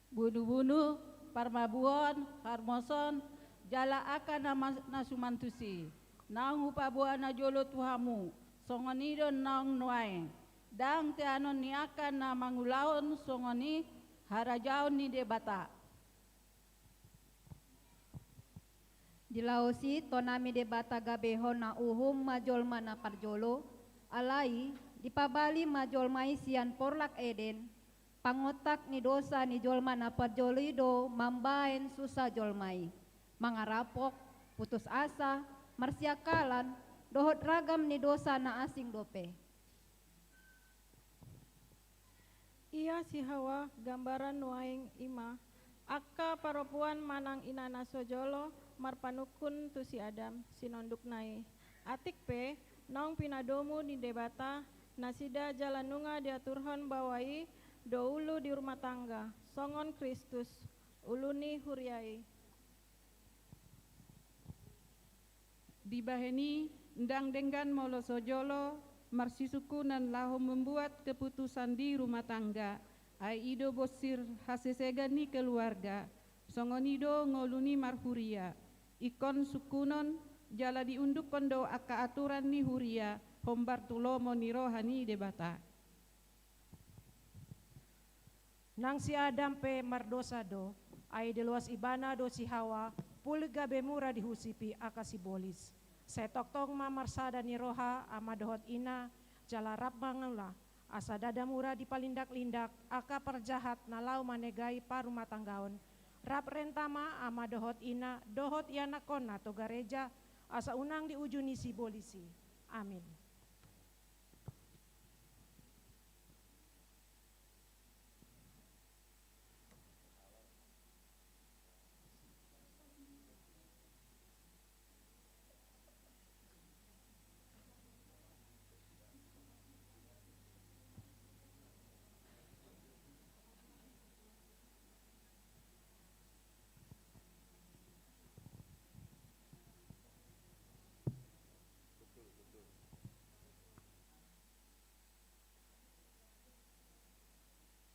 Bunubunu, parmabuon, parmoson, jala angka na mas-, na suman tusi, naung hupaboa najolo tu hamu, songon i do naung nuaeng. Ndang teanon ni angka na mangulahon songon i harajaon ni Debata. Dilaosi tonami Debata gabe hona uhum ma jolma na parjolo, alai dipabali ma jolma i sian porlak Eden. Pangontak ni dosa ni jolma na parjolo i do mambaen susa jolma i, mangarapok, putus asa, marsiangkalan, dohot ragam ni dosa na asing dope. Ia si Hawa gambaran nuaeng, i ma angka parompuan manang ina na so jolo marpanungkun tu si Adam, sinondukna i. Atik pe, naung pinadomu ni Debata nasida jala nunga diaturhon bahwa i do ulu di rumah tangga, songon Kristus, ulu ni huria i. Dibahen i, ndang denggan molo so jolo marsisungkunan laho mambuat keputusan di rumah tangga, ai i do bonsir hasesegan ni keluarga, songon i do ngolu ni marhuria. Ingkon sungkunon, jala diundukkon do angka aturan ni huria, hombar tu lomo ni roha ni Debata. Nang si Adam pe mardosa do, ai diloas ibana do si Hawa, puli gabe mura dihusipi angka sibolis. Sai tongtong ma marsada ni roha ama dohot ina, jala rap mangula, asa ndada mura dipalindak-lindak angka parjahat na laho manegai parumatanggaon. Rap renta ma ama dohot ina, dohot ianakhonna tu gareja, asa unang diujuni sibolis i. Amin.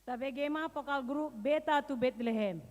Tabege ma vokal grup Beta tu Betlehem.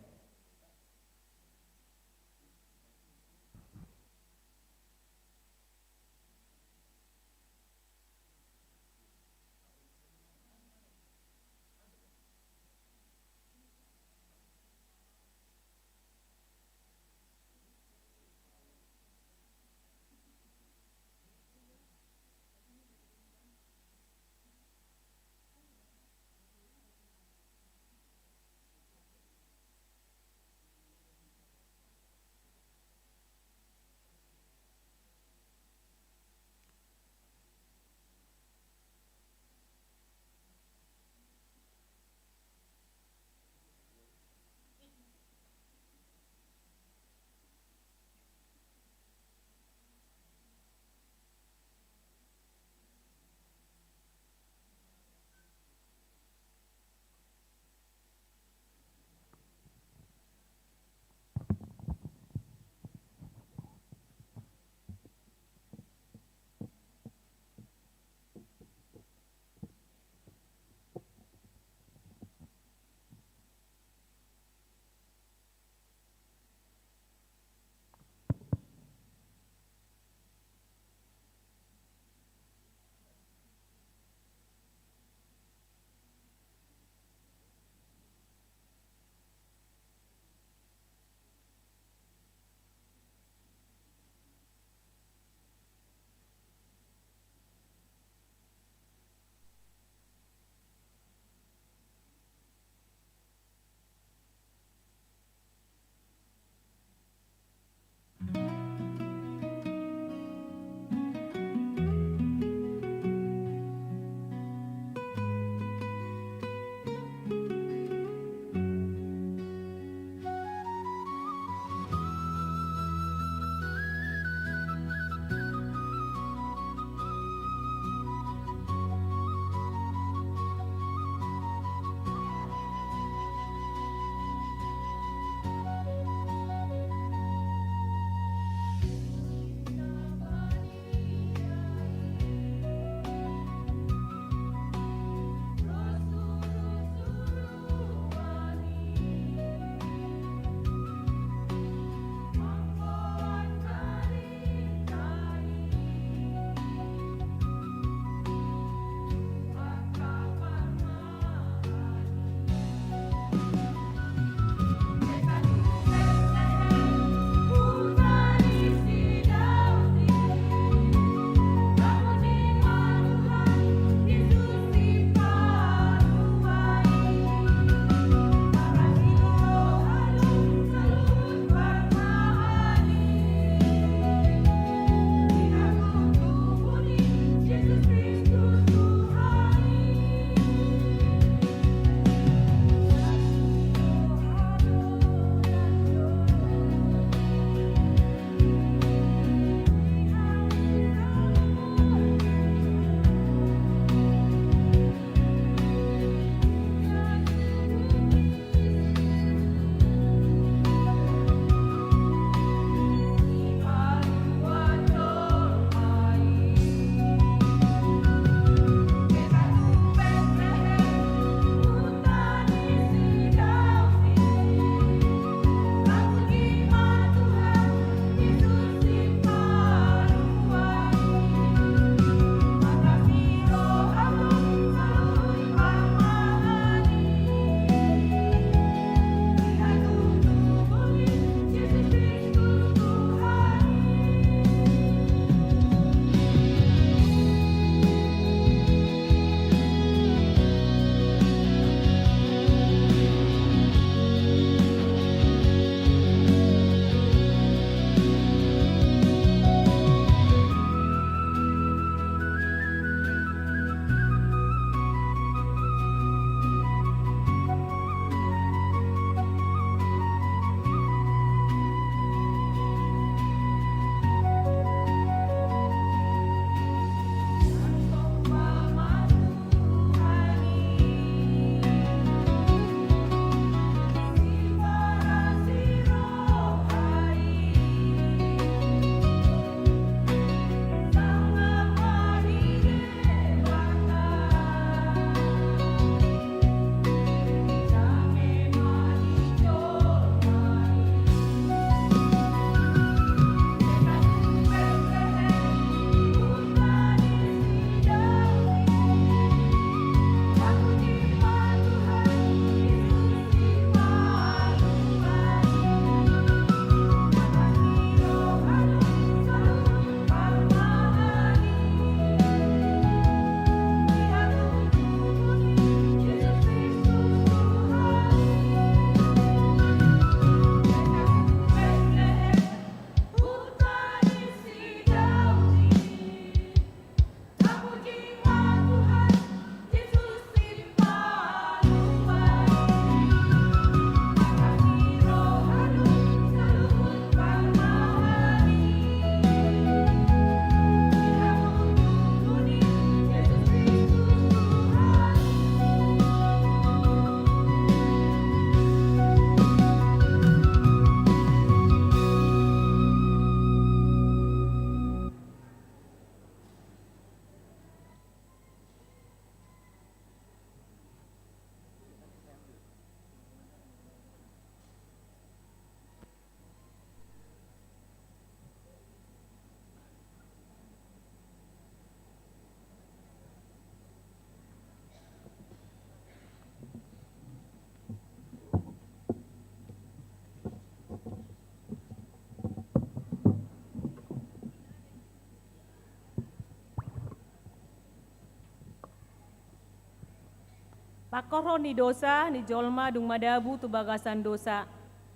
Pangkorhon ni dosa ni jolma dung madabu tu bagasan dosa.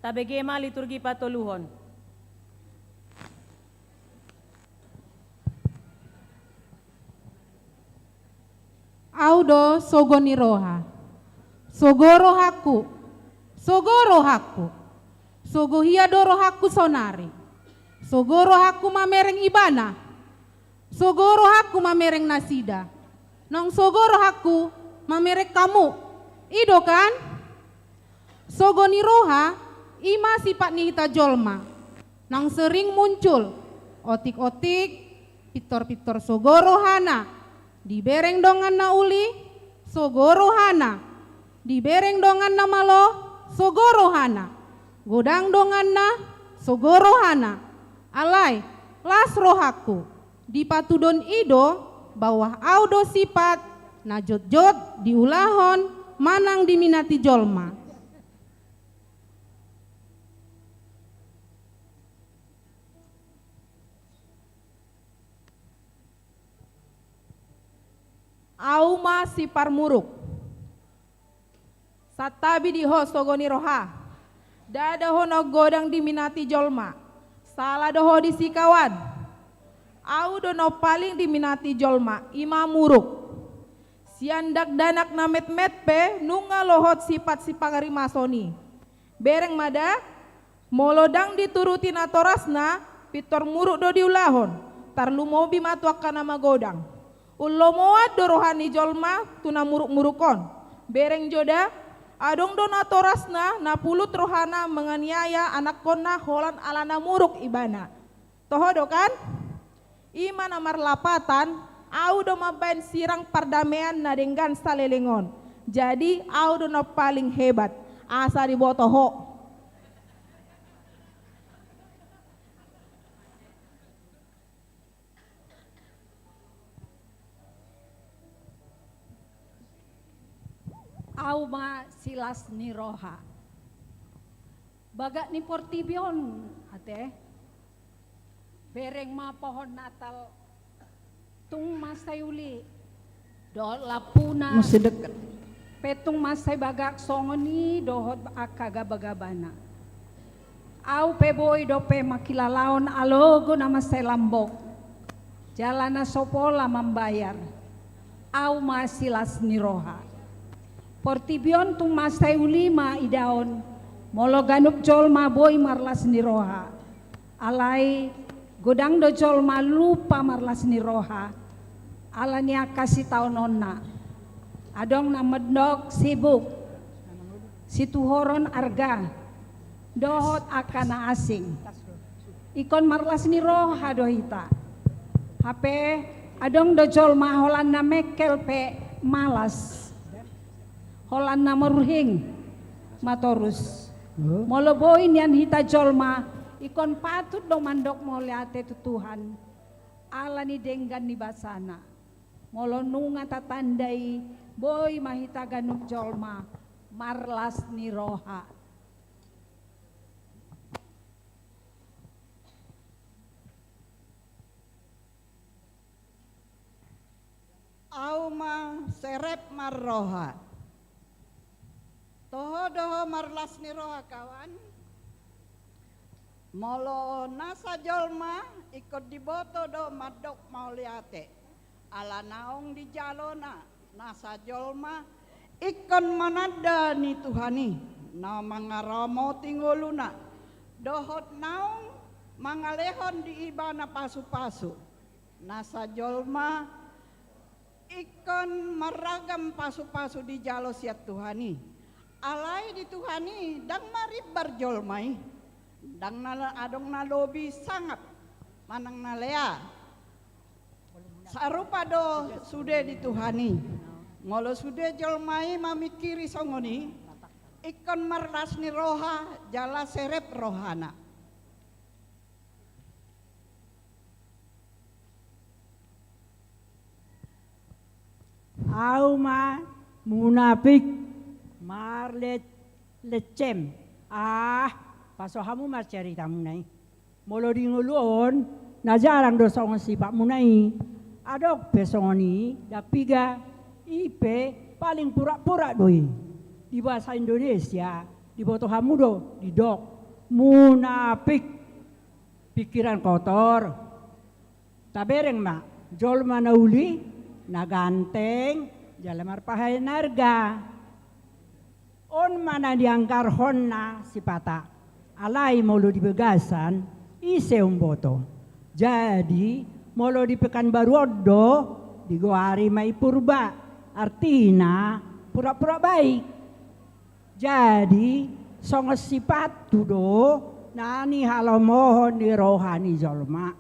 Tabege ma liturgi patoluhon. Au do sogo ni roha. Sogo rohangku, sogo rohangku. Sogo hia do rohangku saonari? Sogo rohangku mamereng ibana. Sogo rohangku mamereng nasida. Naung sogo rohangku mamereng hamu. I do kan? Sogo ni roha, i ma sipat ni hita jolma. Naung sering muncul, otik-otik, pintor-pintor sogo rohana. Dibereng donganna uli, sogo rohana. Dibereng donganna malo, sogo rohana. Godang donganna, sogo rohana. Alai, las rohangku. Dipatudon i do, bahwa au do sipat na jotjot diulahon manang diminati jolma. Au ma siparmuruk. Santabi di ho sogo ni roha. Ndada ho naung godang diminati jolma. Sala do ho disi kawan. Au do naung paling diminati jolma, i ma muruk. Sian dakdanak na metmet pe nunga lohot sipat sipangarimason i. Bereng ma da, molo ndang dituruti natorasna, pintor muruk do diulahon, tarlumobi ma tu angka na magodang. Umlomoan do roha ni jolma tu na muruk-muruk on. Bereng jo da, adong do natorasna na pulut rohana manganiaya anakkonna holan ala na muruk ibana. Toho do kan? I ma na marlapatan, au do mambaen sirang pardamean na denggan saleleng on. Jadi, au do na paling hebat. Asa diboto ho. Au ma silas ni roha. Bagak ni portibi on, ate. Bereng ma pohon Natal, tung mansai uli dohot lampuna. Musi deket. Pe tung mansai bagak songon i dohot angka gabagabana. Au pe boi dope mangkilalaon alogo na mansai lambok. Jala na so pola mambayar. Au ma silas ni roha. Portibi on tung mansai uli ma idaon. Molo ganup jolma boi marlas ni roha. Alai godang do jolma lupa marlas ni roha ala ni angka sitaononna. Adong na mandok sibuk, situhoron arga, dohot angka na asing. Ingkon marlas ni roha do hita. Hape adong do jolma holan na mengkel pe malas. Holan na murhing ma torus. Molo boi nian hita jolma, ingkon patut do mandok mauliate tu Tuhan ala ni denggan ni basana. Molo nunga tatandai, boi ma hita ganup jolma marlas ni roha. Au ma serep marroha. Toho do ho marlas ni roha, kawan. Molo nasa jolma ingkon diboto do mandok mauliate ala naung dijalona. Nasa jolma ingkon mananda ni Tuhan i na mangaramoti ngoluna dohot naung mangalehon di ibana pasupasu. Nasa jolma ingkon marragam pasupasu dijalo sian Tuhan i. Alai di Tuhan i ndang marimbar jolma i. Ndang na adong na lobi sangap manang na lea. Sarupa do sude di Tuhan i. Molo sude jolma i mamingkiri songon i, ingkon marlas ni roha jala serep rohana. Au ma munapik marlet-, lecem. Ah, paso hamu ma caritamuna i. Molo di ngolu on, na jarang do songon sipatmuna i. Adong pe songon i, ndang piga, i pe Paling pura-pura do i. Di bahasa Indonesia, diboto hamu do, didok munafik, pikiran kotor. Tabereng ma, jolma na uli, na ganteng, jala marpahen arga. On ma na nianggarhonna sipata. Alai molo di bagasan, ise umboto. Jadi, molo di Pekanbaru on do, digoari ma i Purba, artina pura-pura baik. Jadi, songon sipatu do na nihalomohon ni roha ni jolma.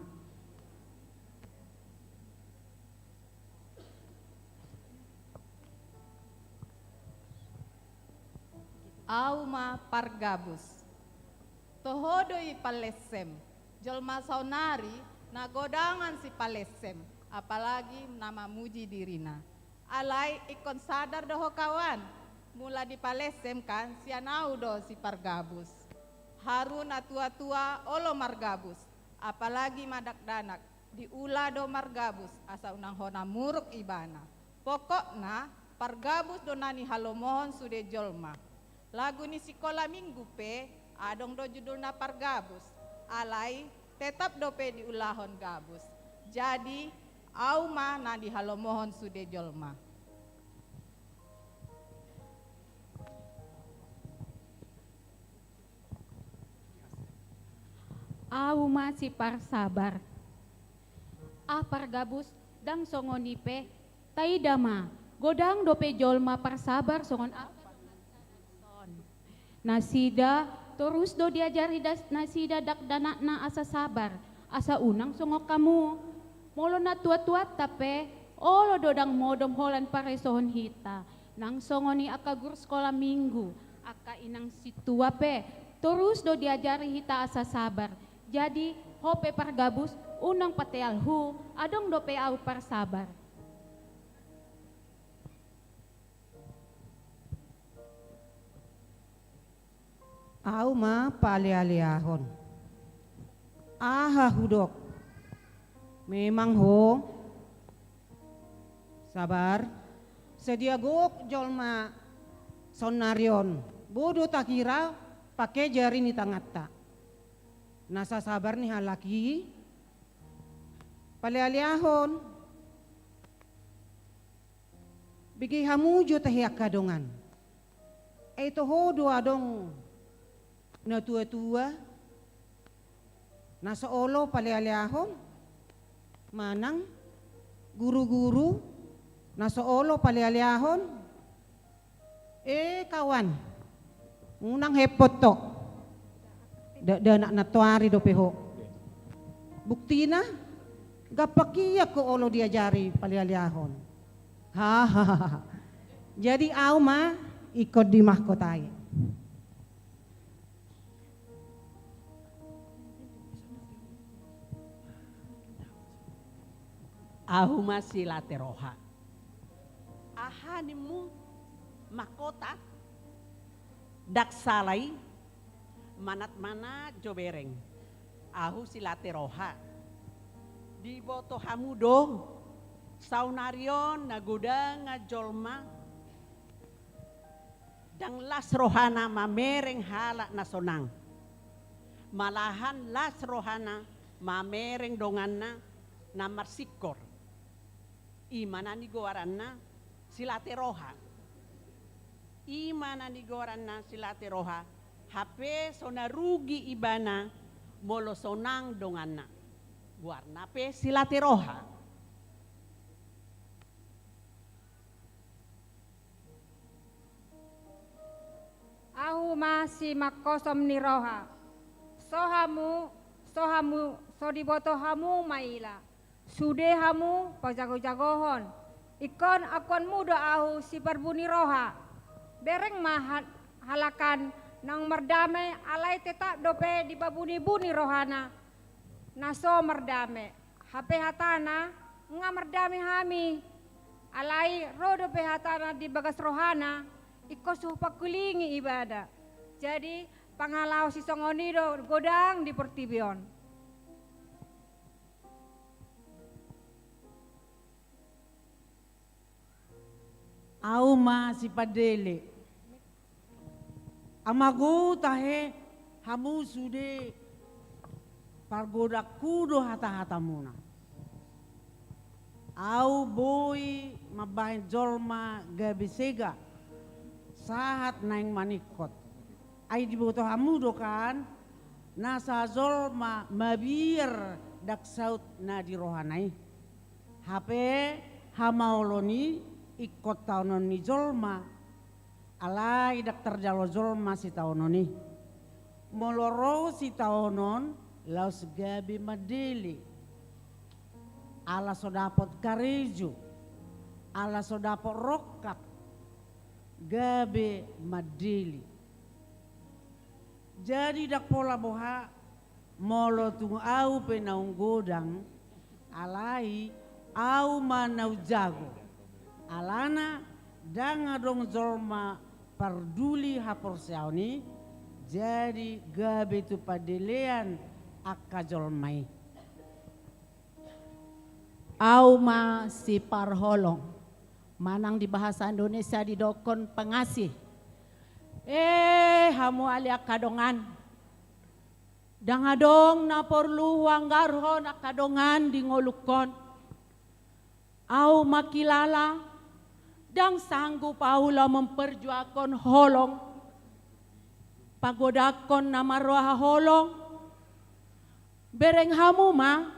Au ma pargabus. Toho do i palessem. Jolma saonari na godangan sipalessem, apalagi na mamuji dirina. Alai ingkon sadar do ho kawan, mula dipalessem kan sian au do si pargabus. Haru na tua-tua olo margabus, apalagi ma dakdanak, diula do margabus asa unang hona muruk ibana. Pokokna, pargabus do na nihalomohon sude jolma. Lagu ni sikola minggu pe adong do judulna pargabus, alai tetap dope diulahon gabus. Jadi, au ma na nihalomohon sude jolma. Au ma si parsabar. Ah, pargabus, ndang songon i pe, taida ma, godang dope jolma parsabar songon au. Nasida torus do diajari das-, nasida dakdanakna asa sabar, asa unang songon hamu. Molo na tua-tuanta pe, olo do ndang modom holan paresohon hita. Nang songon i angka guru sikola minggu, angka inang sintua pe, torus do diajari hita asa sabar. Jadi, ho pe pargabus, unang patealhu, adong dope au parsabar. Au ma palealeahon. Aha hudok? Memang ho sabar. Sadia gok jolma saonnari on, boi do tahira pake jari ni tanganta. Na sasabar ni halak i, palealeahon. Bege hamu jo tahe angka dongan. Ai toho do adong na tua-tua na so olo palealeahon, manang guru-guru na so olo palealeahon. E kawan, unang hepot ho. Dakdanak nantoari dope ho. Buktina, gampang ia ho olo diajari palealeahon. Hahaha. Jadi au ma ingkon di mahkota i. Ahu ma si Late Roha. Aha nimmu mahkota? Ndang sala i, manat-manat jo bereng. Ahu si Late Roha. Diboto hamu do, saonari on na godang jolma ndang las rohana mamereng halak na sonang. Malahan las rohana mamereng donganna na marsingkor. I ma na nigoaranna si Late Roha. I ma na nigoaranna si Late Roha, hape so na rugi ibana molo sonang donganna. Goarna pe si Late Roha. Ahu ma si mangkosom ni roha. So hamu, so hamu, so diboto hamu maila. Sude hamu pajago-jagohon. Ingkon akuanmu do ahu si parbu ni roha. Bereng ma ha-, halak an naung mardame, alai tetap dope dipabuni-buni rohana na so mardame. Hape hatana, nga mardame hami. Alai ro dope hatana di bagas rohana, ingkon so hupangkulingi ibana. Jadi, pangalaho sisongon i do godang di portibi on. Au ma sipandele. Amago, tahe hamu sude, pargodangku do hata-hatamuna. Au boi mambahen jolma gabe sega, sahat naeng maningkot. Ai diboto hamu do kan, nasa jolma mabiar ndang saut na di rohana i. Hape hamaolon i ingkon taonon ni jolma. Alai ndang tarjalo jolma sitaonon i. Molo ro sitaonon, laos gabe mandele. Ala so dapot karejo, ala so dapot rongkap, gabe mandele. Jadi ndang pola boha, molo tung au pe naung godang, alai au ma naung jago. Alana ndang adong jolma parduli haporseaon i, jadi gabe tu pandelean angka jolma i. Au ma siparholong. Manang di bahasa Indonesia didokkon pengasih. Eh, hamu ale angka dongan. Ndang adong na porlu huanggarhon angka dongan di ngolungkon. Au mangkilala, ndang sanggup au laho memperjuangkon holong, pagodangkon na marroha holong. Bereng hamu ma,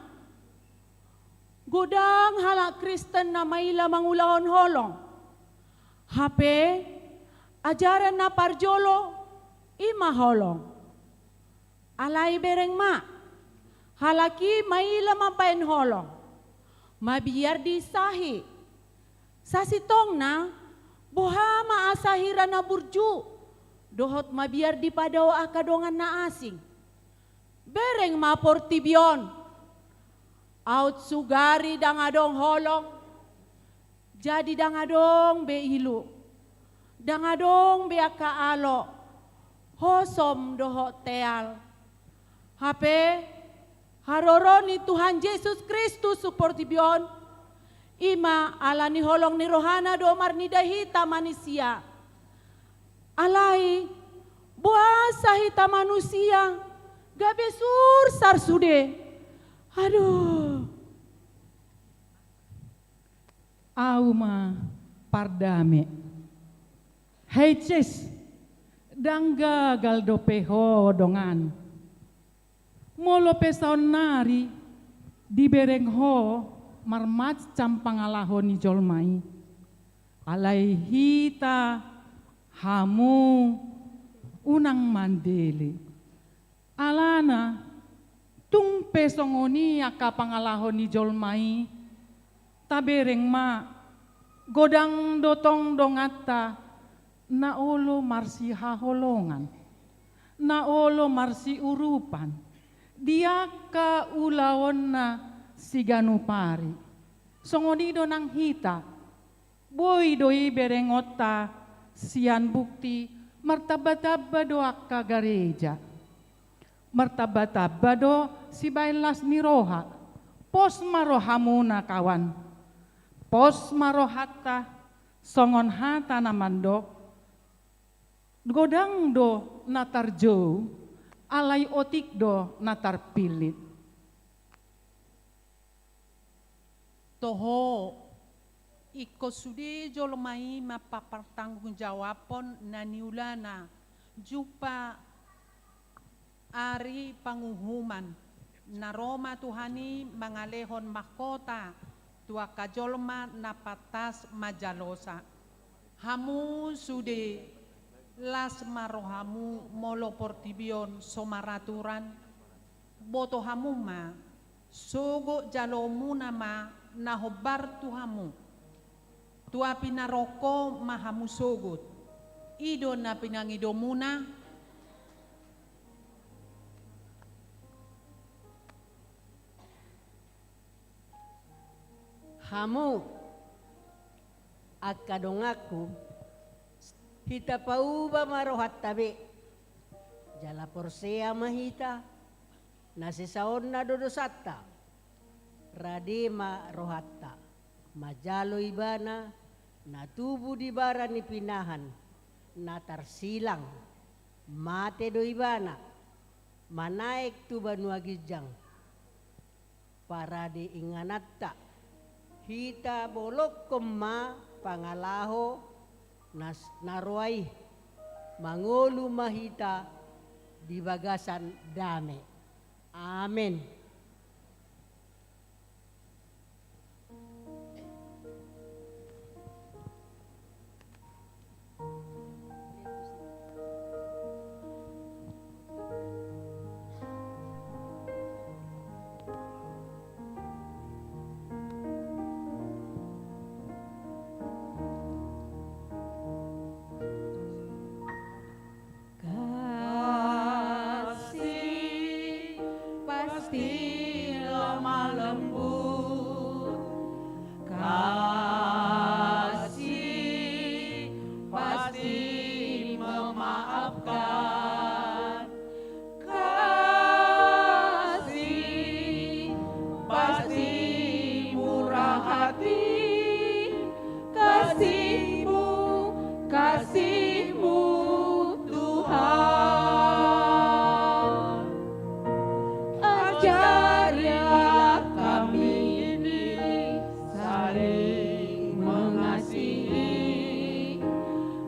godang halak Kristen na maila mangulahon holong. Hape ajaran na parjolo i ma holong. Alai bereng ma, halak i maila mambahen holong, mabiar diinsahi. Sasintongna, boha ma asa hira na burju dohot mabiar dipadao angka dongan na asing. Bereng ma portibi on, aut sugari ndang adong holong, jadi ndang adong be ilu, ndang adong be angka alo, hosom dohot teal. Hape haroro ni Tuhan Jesus Kristus tu portibi on, i ma ala ni holong ni rohana do marnida hita manisia. Alai boasa hita manusia gabe sursar sude? Aduh. Au ma pardame. Hei Ces, ndang gagal dope ho dongan. Molo pe saonnari dibereng ho marmacam pangalaho ni jolma i, alai hita, hamu, unang mandele. Alana, tung pe songon i angka pangalaho ni jolma i, tabereng ma, godang do tong donganta na olo marsihaholongan, na olo marsiurupan di angka ulaonna siganup ari. Songon i do nang hita. Boi do i berengonta sian bukti martamba-tamba do angka gareja. Martamba-tamba do sibaen las ni roha. Pos ma rohamuna kawan. Pos ma rohanta songon hata na mandok. Godang do na tarjou, alai otik do na tarpillit. Toho, ingkon sude jolma i mampartanggungjawabhon na niulana, jumpa ari panguhuman, na ro ma Tuhan i mangalehon mahkota tu angka jolma na pantas manjalosa. Hamu sude, las ma rohamu molo portibi on so maraturan, boto hamu ma, sogot jalomuna ma na hombar tu hamu. Tu api na rongko ma hamu sogot. I do na pinangidomuna. Hamu, angka donganku, hita pauba ma rohanta be. Jala porsea ma hita, na sesaonna do dosanta. Rade ma rohanta, manjalo Ibana, Na tubu di bara ni pinahan, na tarsilang, mate do ibana, manaek tu banua ginjang. Parade ingananta, hita bolongkon ma pangalaho na, na roa i, mangolu ma hita di bagasan dame. Amen. Kasih pasti lemah lembut, kasih pasti memaafkan, kasih pasti murah hati, kasih-Mu, kasih-Mu, Tuhan. Ajarilah kami ini saling mengasihi.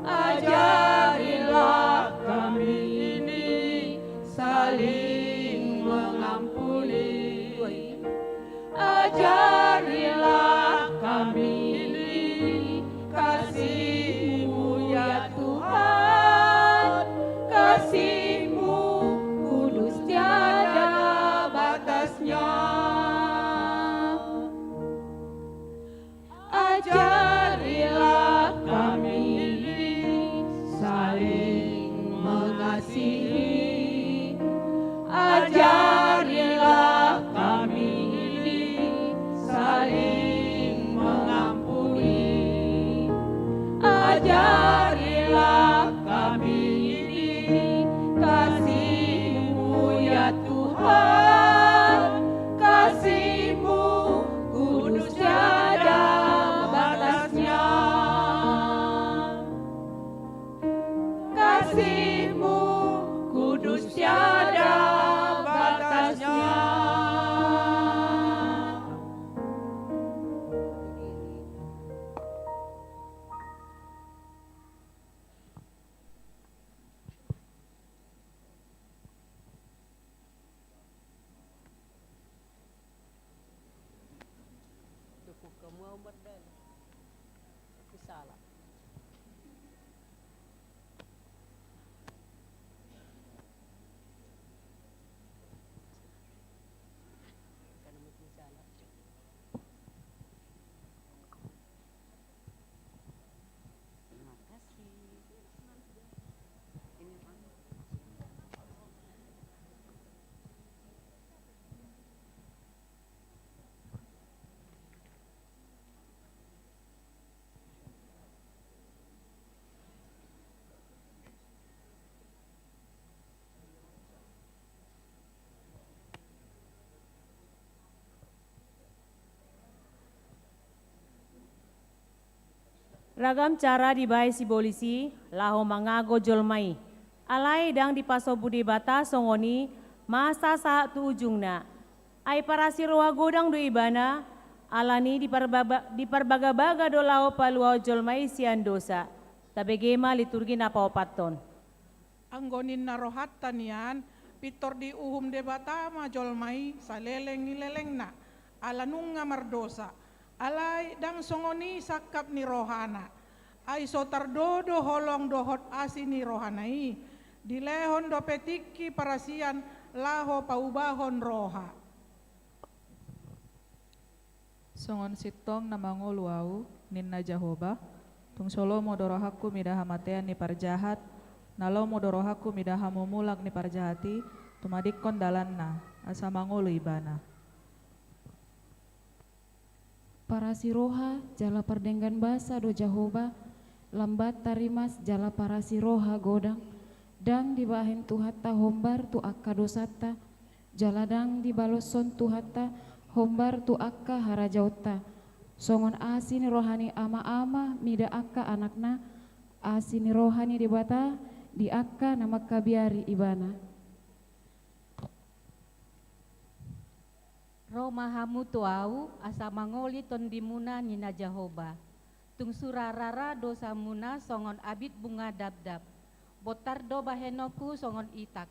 Ajarilah kami ini saling mengampuni. Ajarilah kami ini kasih-Mu, ya Tuhan, kasih-Mu kudus tiada batasnya. Ajarilah kami ini saling mengasihi. Ajarilah kami ini saling mengampuni. Ajarilah kami ini kasih-Mu, ya Tuhan, kasih-Mu kudus tiada batasnya. Kasih-Mu kudus tiada batasnya. Dukung kamu au mardalan. Tapi salah. Karena mungkin salah. Terima kasih. Ini, Bang. Ragam cara dibahen sibolis i laho mangago jolma i. Alai ndang dipasombu Debata songon i masa sahat tu ujungna. Ai parasi roha godang do ibana, alani diparbaba-, diparbagabaga do laho paluahon jolma i sian dosa. Tabege ma liturgi na paopathon. Anggo ninna rohanta nian, pintor diuhum Debata ma jolma i saleleng ni lelengna, ala nunga mardosa. Alai ndang songon i sangkap ni rohana. Ai so tardodo holong dohot asi ni rohana i, dilehon dope tingki parasian laho paubahon roha. Songon sintong na mangolu ahu, ninna Jahowa, tung so lomo do rohangku mida hamatean ni parjahat, na lomo do rohangku mida hamumulak ni parjahat i, tumadingkon dalanna, asa mangolu ibana. Parasi roha jala pardenggan basa do Jahowa, lambat tarimas jala parasi roha godang, ndang dibahen Tuhanta hombar tu angka dosanta, jala ndang dibaloshon Tuhanta hombar tu angka harajaonta. Songon asi ni roha ni ama-ama mida angka anakna, asi ni roha ni Debata di angka na mangkabiari ibana. Ro ma hamu tu ahu, asa mangoli tondimuna, ninna Jahowa. Tung sura rara dosamuna songon abit bunga dabdab. Bontar do bahenonku songon itak.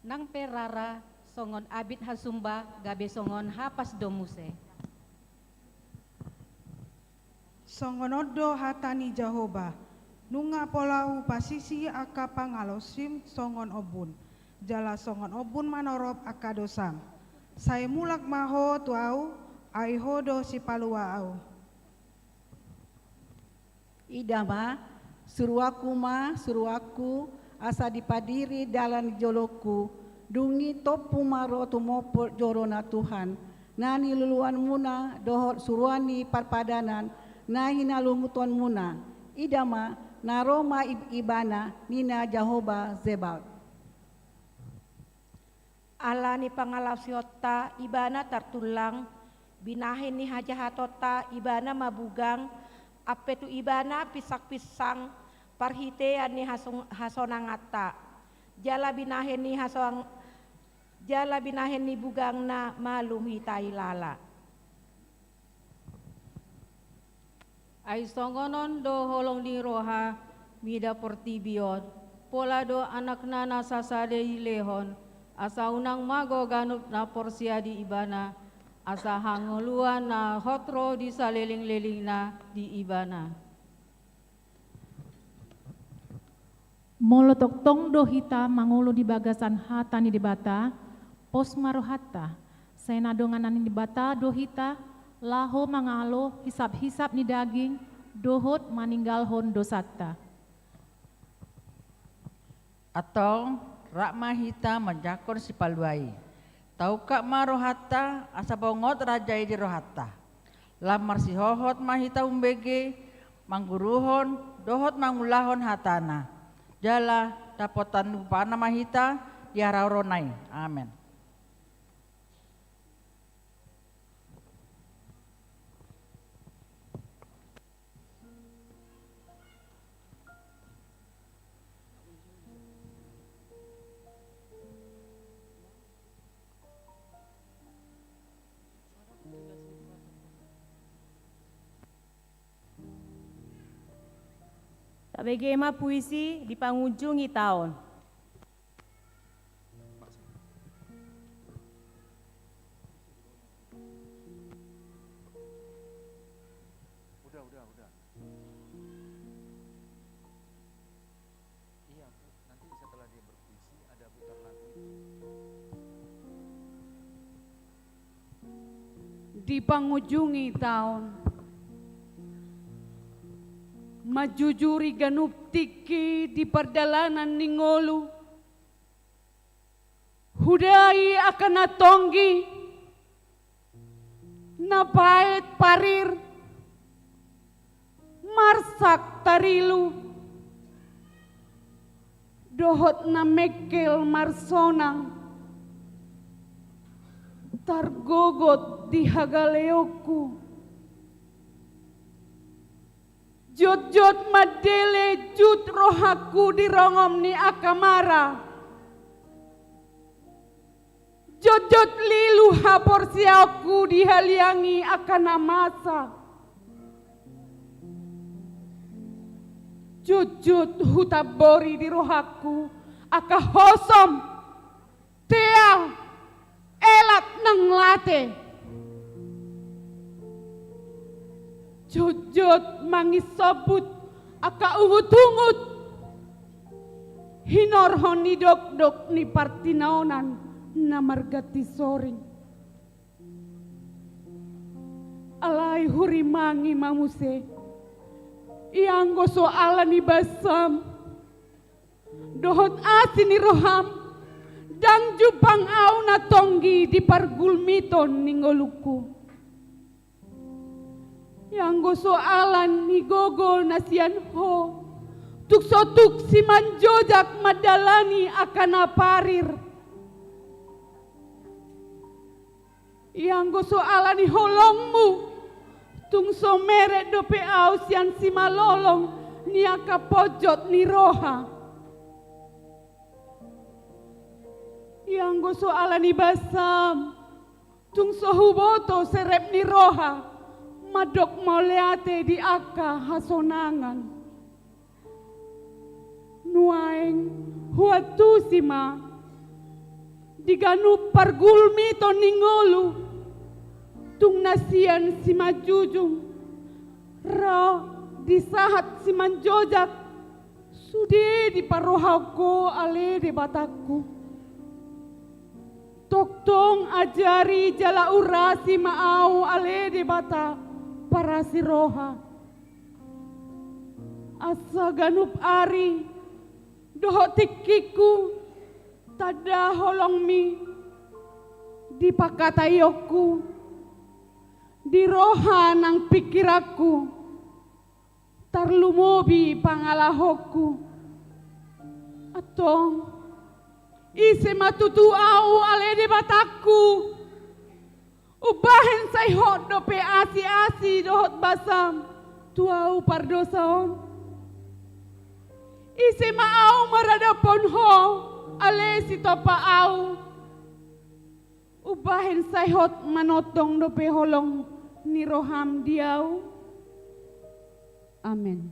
Nang pe rara songon abit hasumba, gabe songon hapas do muse. Songon on do hata ni Jahowa: Nunga pola hupasisi angka pangalonsim songon ombun, jala songon ombun manorop angka dosam. Sai mulak ma ho tu ahu, ai ho do sipalua ahu. Ida ma, suruanku ma suruanku, asa dipadiri dalan ni jolongku. Dung i tompu ma ro tumopot joro na Tuhan, na niluluanmuna, dohot suruan ni parpadanan na hinalungutonmuna. Ida ma, na ro ma ib-, ibana, ninna Jahowa Zebaot. Ala ni pangalaosionta ibana tartullang, binahen ni hajahatonta ibana mabugang, ampe tu ibana pinsangpinsang parhitean ni hasong-, hasonanganta. Jala binahen ni hasong-, jala binahen ni bugangna malum hita ilala. Ai songon on do holong ni roha mida portibi on, pola do anakna na sasada dilehon, asa unang mago ganup na porsea di ibana, asa hangoluan na hot ro di salelenglelengna di ibana. Molo tongtong do hita mangolu di bagasan hata ni Debata, pos ma rohanta, sai na donganan ni Debata do hita, laho mangalo hisaphisap ni daging, dohot maninggalhon dosanta. Antong, rap ma hita manjangkon sipalua i. Taungkap ma rohanta, asa bongot raja i di rohanta. Lam marsihohot ma hita umbege, mangguruhon, dohot mangulahon hatana. Jala dapotan upana ma hita di haroro na i. Amen. Tabege ma puisi Di Pangunjung Ita On. Udah, udah, udah. Iya, nanti setelah dia berpuisi, ada putar lagu itu. Di pangujungi taon, manjujuri ganup tingki di pardalanan ni ngolu, hudai angka na tonggi, na paet parir, marsak tarilu, dohot na mengkel marsonang, targogot di hagaleonku. Jotjot mandele jut rohangku di rongom ni angka mara. Jotjot lilu haporseaonku dihaliangi angka na masa. Jotjot hutambori di rohangku angka hosom, teal, elat nang late. Jotjot mangisombut angka ungutungut, hinorhon ni dokdok ni partinaonan na marganti soring. Alai hurimangi ma muse, ianggo so ala ni basam dohot asi ni roham, ndang jumpang ahu na tonggi di pargulmiton ni ngolungku. Ianggo so ala ni gogo na sian ho, tuk so tuk simanjojak mandalani angka na parir. Ianggo so ala ni holongmu, Tung so meret dope au sian simalolong ni angka ponjot ni roha. Ianggo so ala ni basam, tung so huboto serep ni roha, mandok mauliate di angka hasonangan. Nuaeng huantusi ma di ganup pargulmiton ni ngolu, tung na sian simanjujung ro di sahat simanjojak, sude diparrohahon Ho ale Debatangku. Tongtong ajari jala urasi ma au ale Debata parasi roha. Asa ganup ari dohot tingkingku tanda holongmi di pangkataionku, di roha nang pingkiranku, tarlumobi pangalahonku. Antong, ise ma tutu au ale Debatangku? Umbahen sai hot dope asi-asi dohot basam tu au pardosa on? Ise ma au maradophon Ho ale Sitompa au? Umbahen sai hot manongtong dope holong ni roham di au? Amen.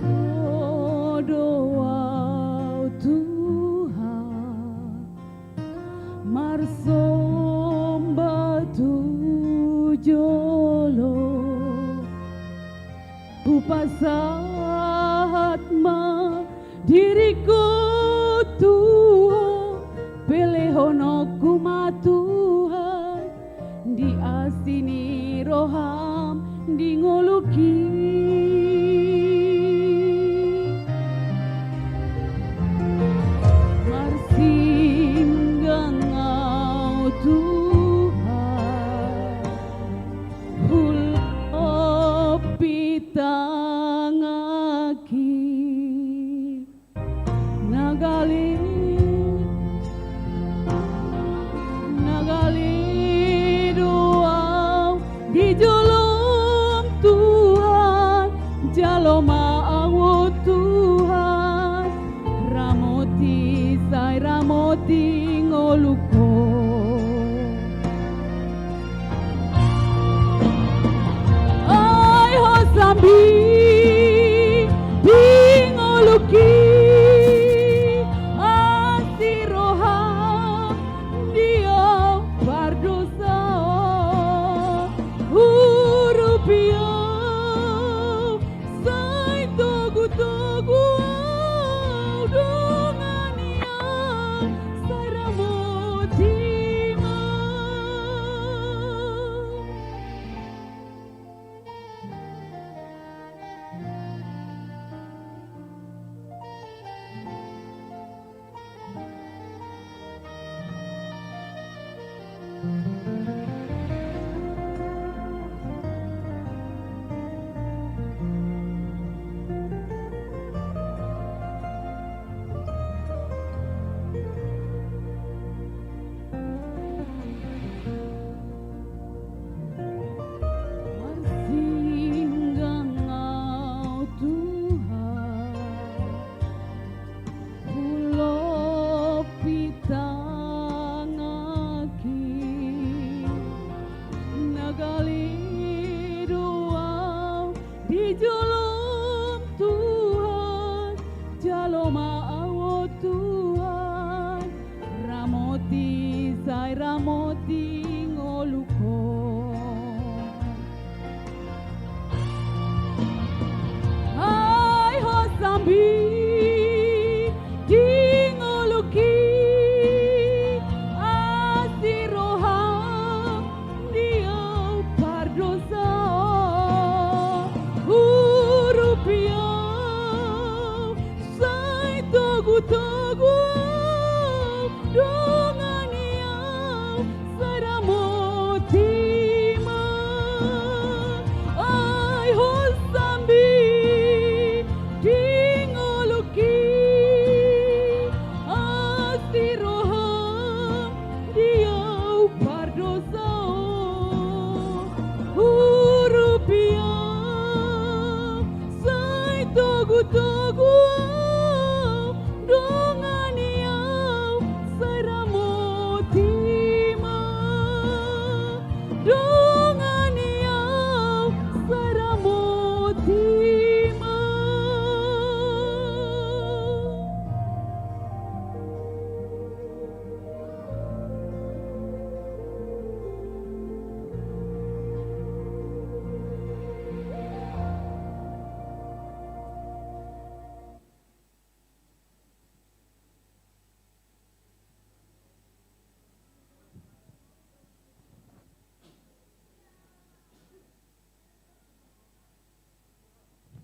Ro do au Tuhan, marsomba tu jolo. Hupasahat ma diringku tu Ho, pelehononku ma Tuhan, di asi ni roham di ngolungki. Marsinggang au Tuhan, hulopi tanganki. Na gale, na gale do au di jolom Tuhan, jalo ma au Tuhan, ramoti sai ramoti ngolungku. Ai Ho sambing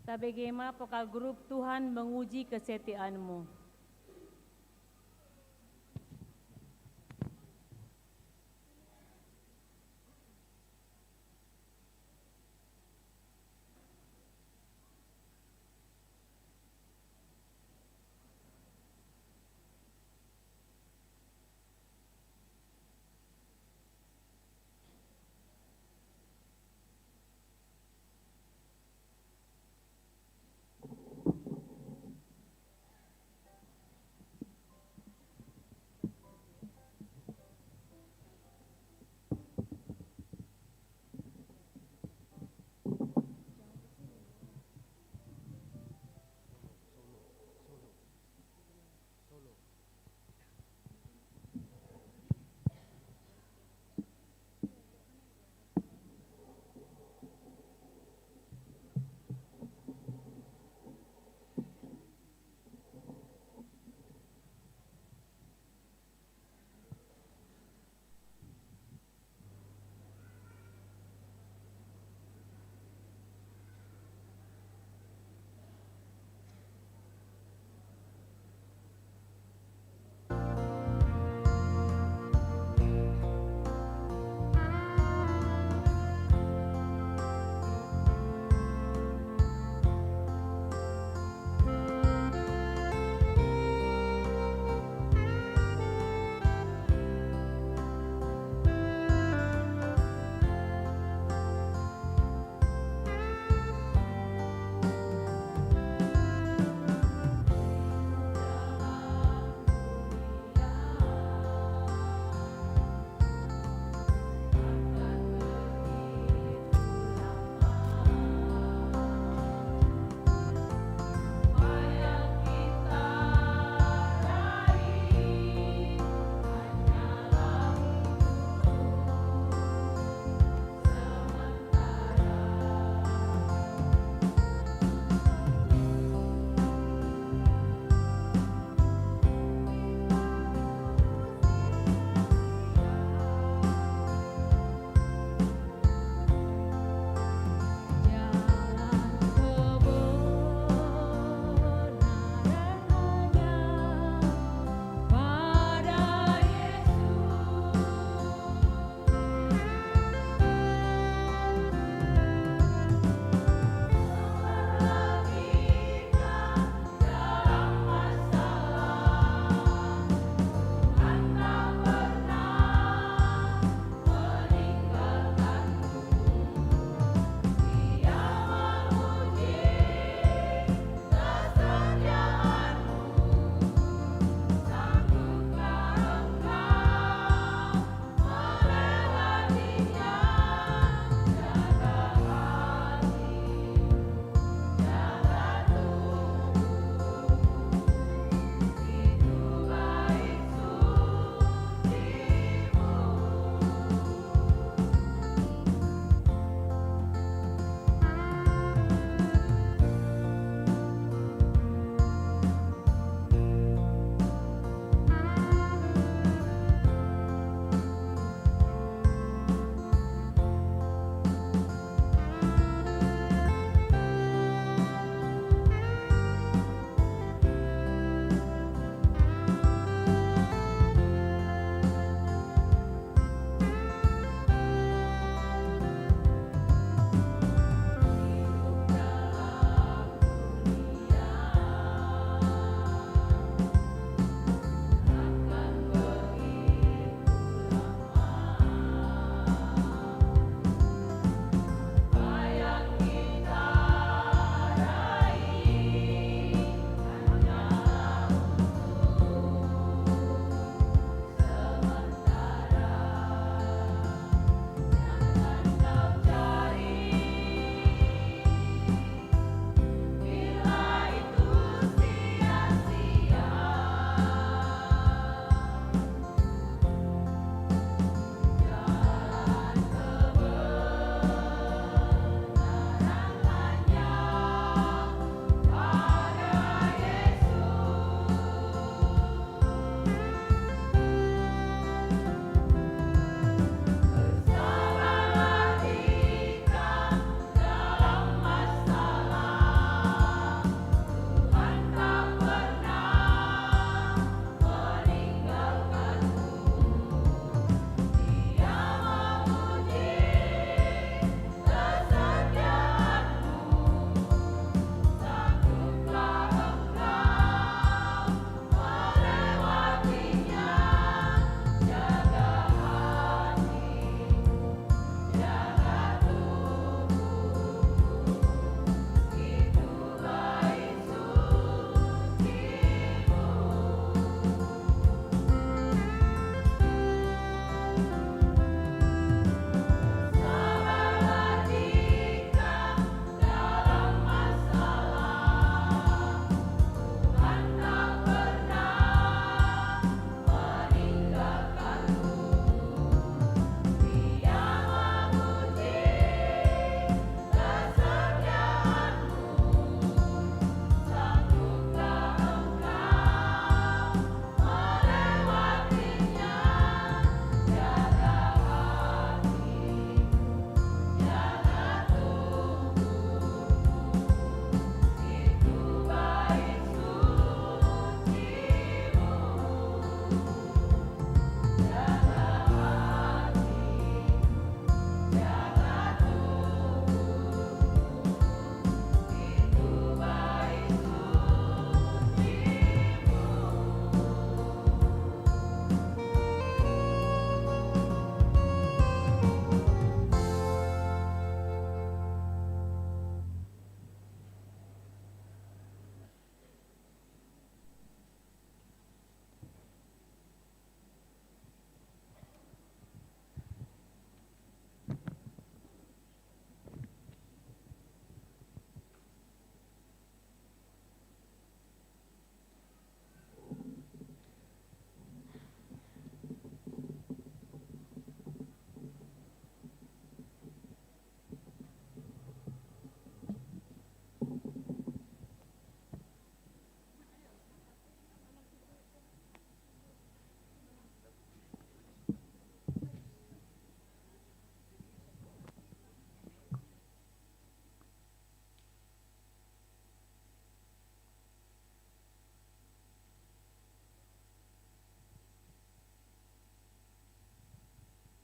Tabege ma vokal grup Tuhan Menguji Kesetiaan-Mu.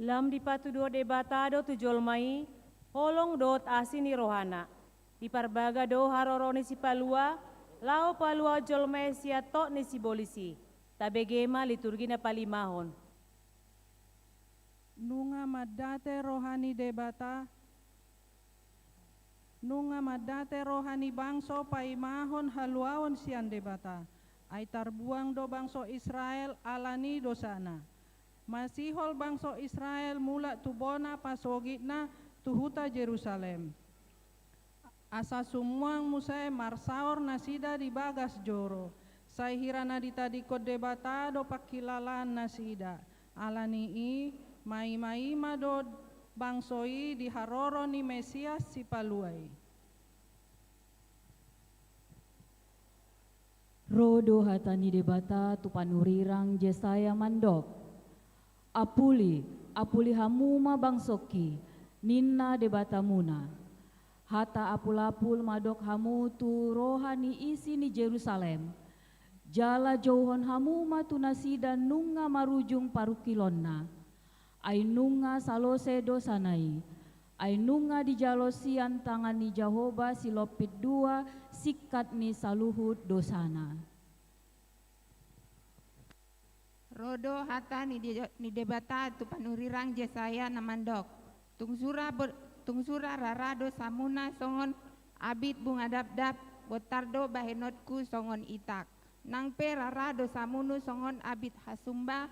Lam dipatuduhon Debata do tu jolma i holong dohot asi ni rohana. Diparbaga do haroro ni Sipalua, laho paluahon jolma i sian tot ni sibolis i. Tabege ma liturgi na palimahon. Nunga mandate roha ni Debata, nunga mandate roha ni bangso paimahon haluaon sian Debata. Ai tarbuang do bangso Israel ala ni dosana. Masihol bangso Israel mulak tu bona pasogitna tu huta Jerusalem. Asa sumuang muse marsaor nasida di bagas joro, sai hira na ditadingkon Debata do pangkilalaan nasida. Ala ni i, maimaima do bangso i di haroro ni Mesias Sipalua i. Ro do hata ni Debata tu panurirang Jesaya mandok: Apuli, apuli hamu ma bangsongki, ninna Debatamuna. Hata apulapul ma dok hamu tu roha ni isi ni Jerusalem, jala jouhon hamu ma tu nasida nunga marujung parungkilonna. Ai nunga salose dosana i, ai nunga dijalo sian tangan ni Jahowa silompit dua singkat ni saluhut dosana. Ro do hata ni De-, ni Debata tu panurirang Jesaya na mandok: Tung sura bo-, tung sura rara dosamuna songon abit bunga dapdap, bontar do bahenonku songon itak. Nang pe rara dosamuna songon abit hasumba,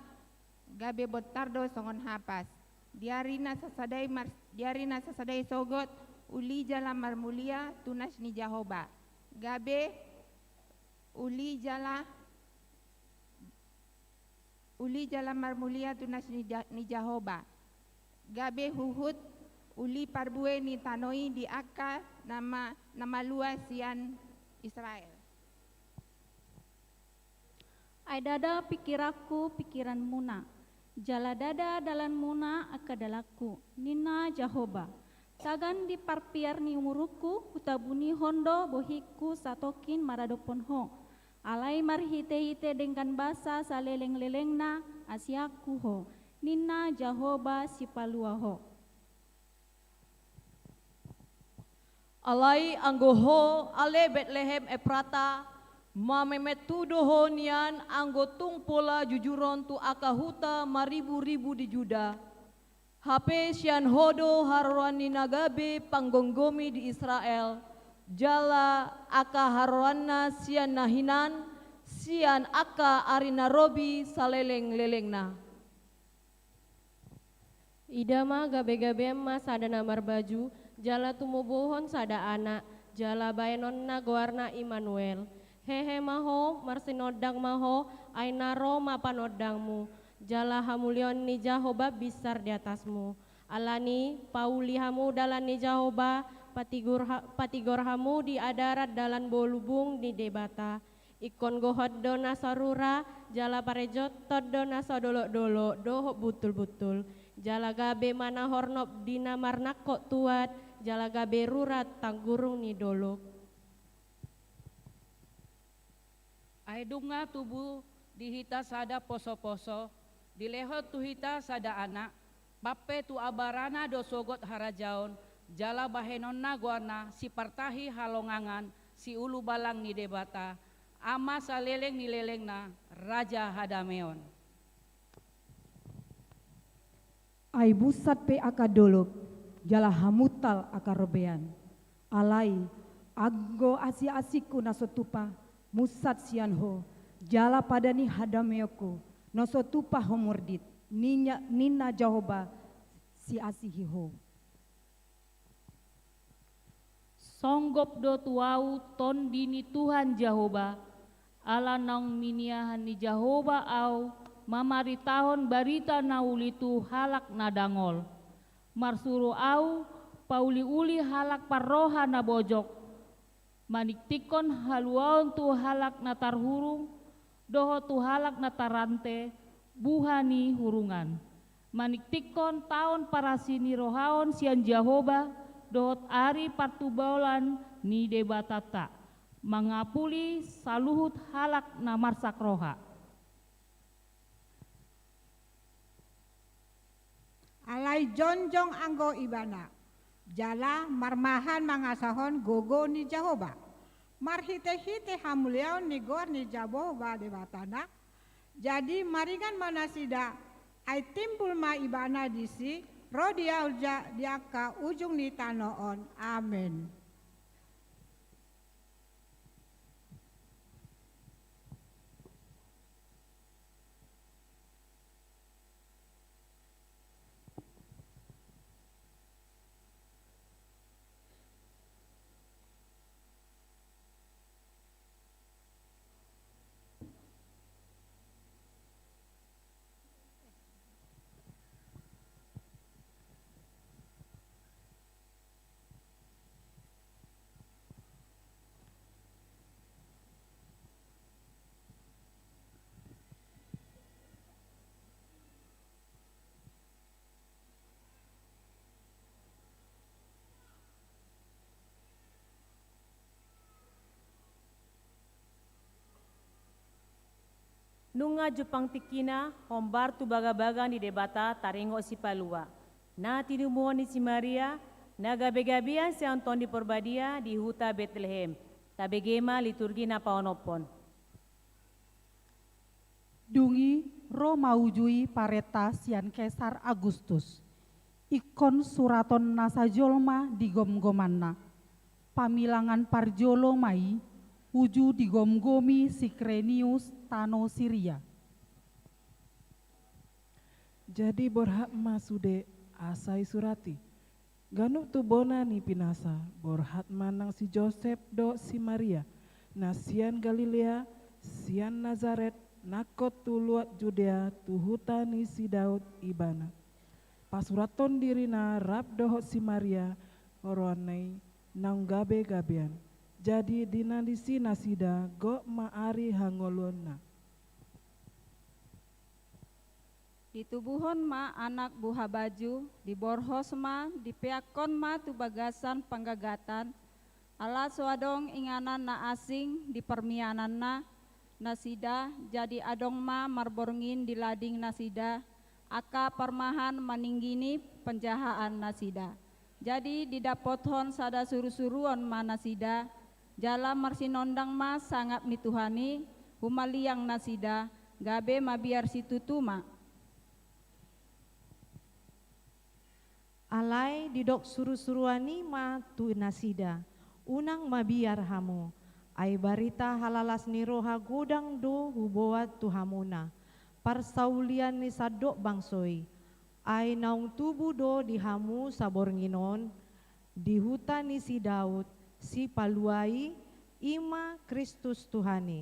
gabe bontar do songon hapas. Di ari na sasadai mar-, di ari na sasadai sogot, uli jala marmulia tunas ni Jahowa. Gabe uli jala, uli jala marmulia tunas ni Ja-, ni Jahowa. Gabe huhut uli parbue ni tano i di angka na ma-, na malua sian Israel. Ai ndada pingkiranku pingkiranmuna, jala ndada dalanmuna angka dalanku, ninna Jahowa. Tagan di parpiar ni umurku, hutabunihon do bohingku satongkin maradophon ho. Alai marhitehite denggan basa salelenglelengna, asianku ho, ninna Jahowa Sipalua ho. Alai anggo ho, ale Betlehem Efrata, mamemethu do ho nian anggo tung pola jujuron tu angka huta mariburibu di Juda. Hape sian ho do haroroan ni na gabe panggomgomi di Israel, jala angka haroroanna sian na hinan, sian angka ari na robi salelenglelengna. Ida ma, gabegabean ma sada na marbaju, jala tumobuhon sada anak, jala bahenonna goarna Immanuel. Hehe ma ho, marsinondang ma ho, ai na ro ma panondangmu, jala hamuliaon ni Jahowa binsar di atasmu. Alani, pauli hamu dalan ni Jahowa, patigor ha-, patigor hamu di adaran dalan bolubung ni Debata. Ingkon gohot do na so rura, jala parejothon do na so dolokdolok dohot buntulbuntul. Jala gabe ma na hornop di na marnangkok tuat, jala gabe rura tanggurung ni dolok. Ai nunga tubu di hita sada posoposo, dilehon tu hita sada anak, pampe tu abarana do sogot harajaon, jala bahenonna goarna Sipartahi Halongangan, Siulubalang ni Debata, Ama saleleng ni lelengna, Raja Hadameon. Ai bunsat pe angka dolok, jala hamuntal angka robean. Alai, anggo asiasingku na so tupa, munsat sian ho, jala pada ni hadameonku, na so tupa ho murdit, ninna, ninna Jahowa siasihi ho. Songgop do tu ahu Tondi ni Tuhan Jahowa, ala naung miniahan ni Jahowa ahu mamaritahon barita na uli tu halak na dangol. Marsuru ahu pauliuli halak parroha na bojok, maningtingkon haluaon tu halak na tarhurung, dohot tu halak na tarrante buha ni hurungan. Maningtingkon taon parasinirohaon sian Jahowa, dohot ari partubulan ni Debatanta, mangapuli saluhut halak na marsak roha. Alai jongjong anggo ibana, jala marmahan mangasahon gogo ni Jahowa. Marhitehite hamuliaon ni goar ni Jahowa Debatana, jadi maringan ma nasida, ai timbul ma ibana disi, ro di ahu ja di angka ujung ni tano on. Amen. Nunga jumpang tingkina hombar tu bagabaga ni Debata taringot sipalua, na tinubuhon ni si Maria, na gabegabean sian Tondi Parbadia di huta Betlehem. Tabege ma liturgi na paonomhon. Dung i ro ma uju i parenta sian Kesar Agustus, ingkon suraton nasa jolma di gomgomanna. Pamilangan parjolo ma i, uju digomgomi si Kirenius tano Siria. Jadi borhat ma sude asa isurati. Ganup tu bona ni pinasa, borhat ma nang si Josep dohot si Maria, na sian Galilea, sian Nasaret, nangkok tu luat Judea, tu huta ni si Daud ibana. Pasurathon dirina rap dohot si Maria, oroanna i naung gabegabean. Jadi di na disi nasida, gok ma ari hangoluonna. Ditubuhon ma anak buhabaju, diborhos ma, dipeakkon ma tu bagasan panggagatan, ala so adong inganan na asing di parmiananna nasida, jadi adong ma marborngin di lading nasida, angka parmahan maninggini panjahaan nasida. Jadi didapothon sada surusuruon ma nasida, jala marsinondang ma sangap ni Tuhan i, humaliang nasida, gabe mabiar situtu ma. Alai didok surusuruan i ma tu nasida, unang mabiar hamu, ai barita halalas ni roha godang do huboan tu hamuna, parsaulian ni sandok bangso i, ai naung tubu do di hamu saborngin on, di huta ni si Daud, sipalua i, i ma Kristus Tuhan i.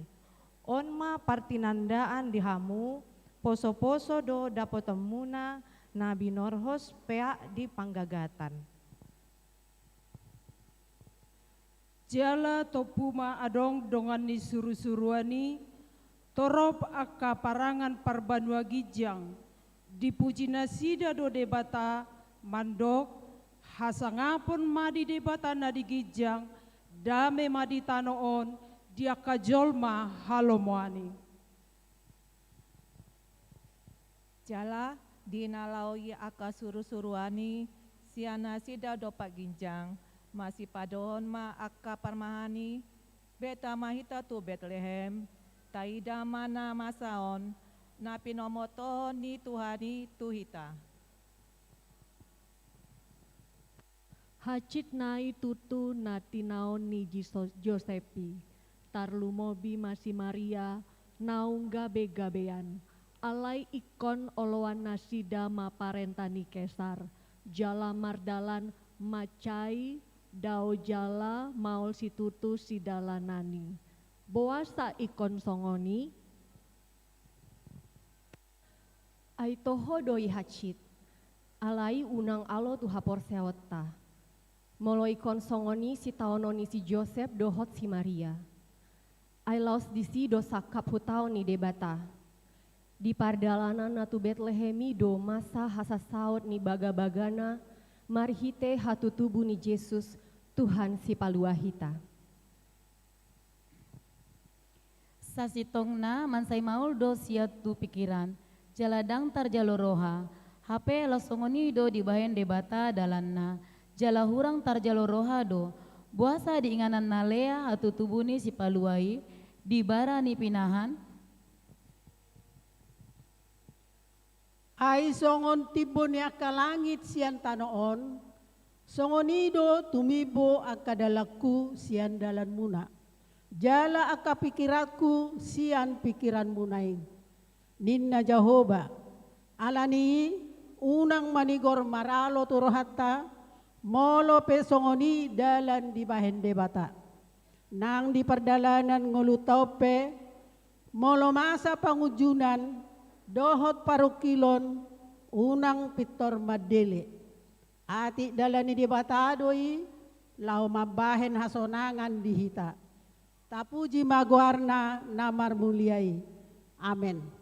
On ma partinandaan di hamu, posoposo do dapotonmuna na binorhos peak di panggagatan. Jala tompu ma adong dongan ni surusuruan i, torop angka parangan parbanua ginjang, dipuji nasida do Debata, mandok, hasangapon ma di Debata na di ginjang, dame ma di tano on, di angka jolma halomoan i. Jala di na laho i angka surusuruan i sian nasida dompak ginjang, masipadohon ma angka parmahan i, beta ma hita tu Betlehem, taida ma na masa on, na pinomotohon ni Tuhan i tu hita. Hansit nai tutu na tinaon ni Jiso-, Josep i, tarlumobi ma si Maria naung gabegabean, alai ingkon oloan nasida ma parenta ni Kesar, jala mardalan mansai dao jala maol situtu sidalanan i. Boasa ingkon songon i? Ai toho do i hansit, alai unang alo tu haporseaonta. Molo ingkon songon i sitaonon ni si Josep dohot si Maria. Ai laos disi do sangkap hutaon ni Debata. Di pardalananna tu Betlehem i do masa hasasaut ni bagabagana marhite hatutubu ni Jesus, Tuhan sipalua hita. Sasintongna mansai maol do sian tu pingkiran, jala ndang tarjalo roha, Hape laos songon i do dibahen Debata dalanna, jala hurang tarjalo roha do, boasa di inganan na lea hatutubu ni sipalua i, di bara ni pinahan? Ai songon timbo ni angka langit sian tano on, songon i do tumimbo angka dalanku sian dalanmuna, jala angka pingkiranku sian pingkiranmuna i, ninna Jahowa. Ala ni i, unang manigor maralo tu rohanta, molo pe songon i dalan dibahen Debata. Nang di pardalanan ngolunta on pe, molo masa pangunjunan dohot parungkilon, unang pintor mandele. Atik dalan ni Debata do i, laho mambahen hasonangan di hita. Tapuji ma goarna na marmulia i. Amen.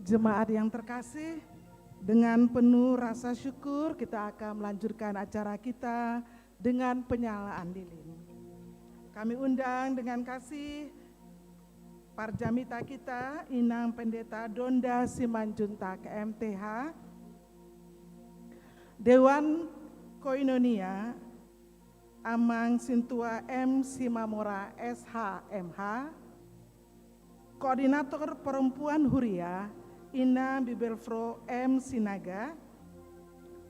Jemaat yang terkasih, dengan penuh rasa syukur kita akan melanjutkan acara kita dengan penyalaan lilin. Kami undang dengan kasih parjamita kita, Inang Pendeta Donda Simanjuntak, M T H, Dewan Koinonia, Amang Sintua M Simamora, S H, M H, Koordinator Perempuan Huria, Inang Bibelvrouw M Sinaga,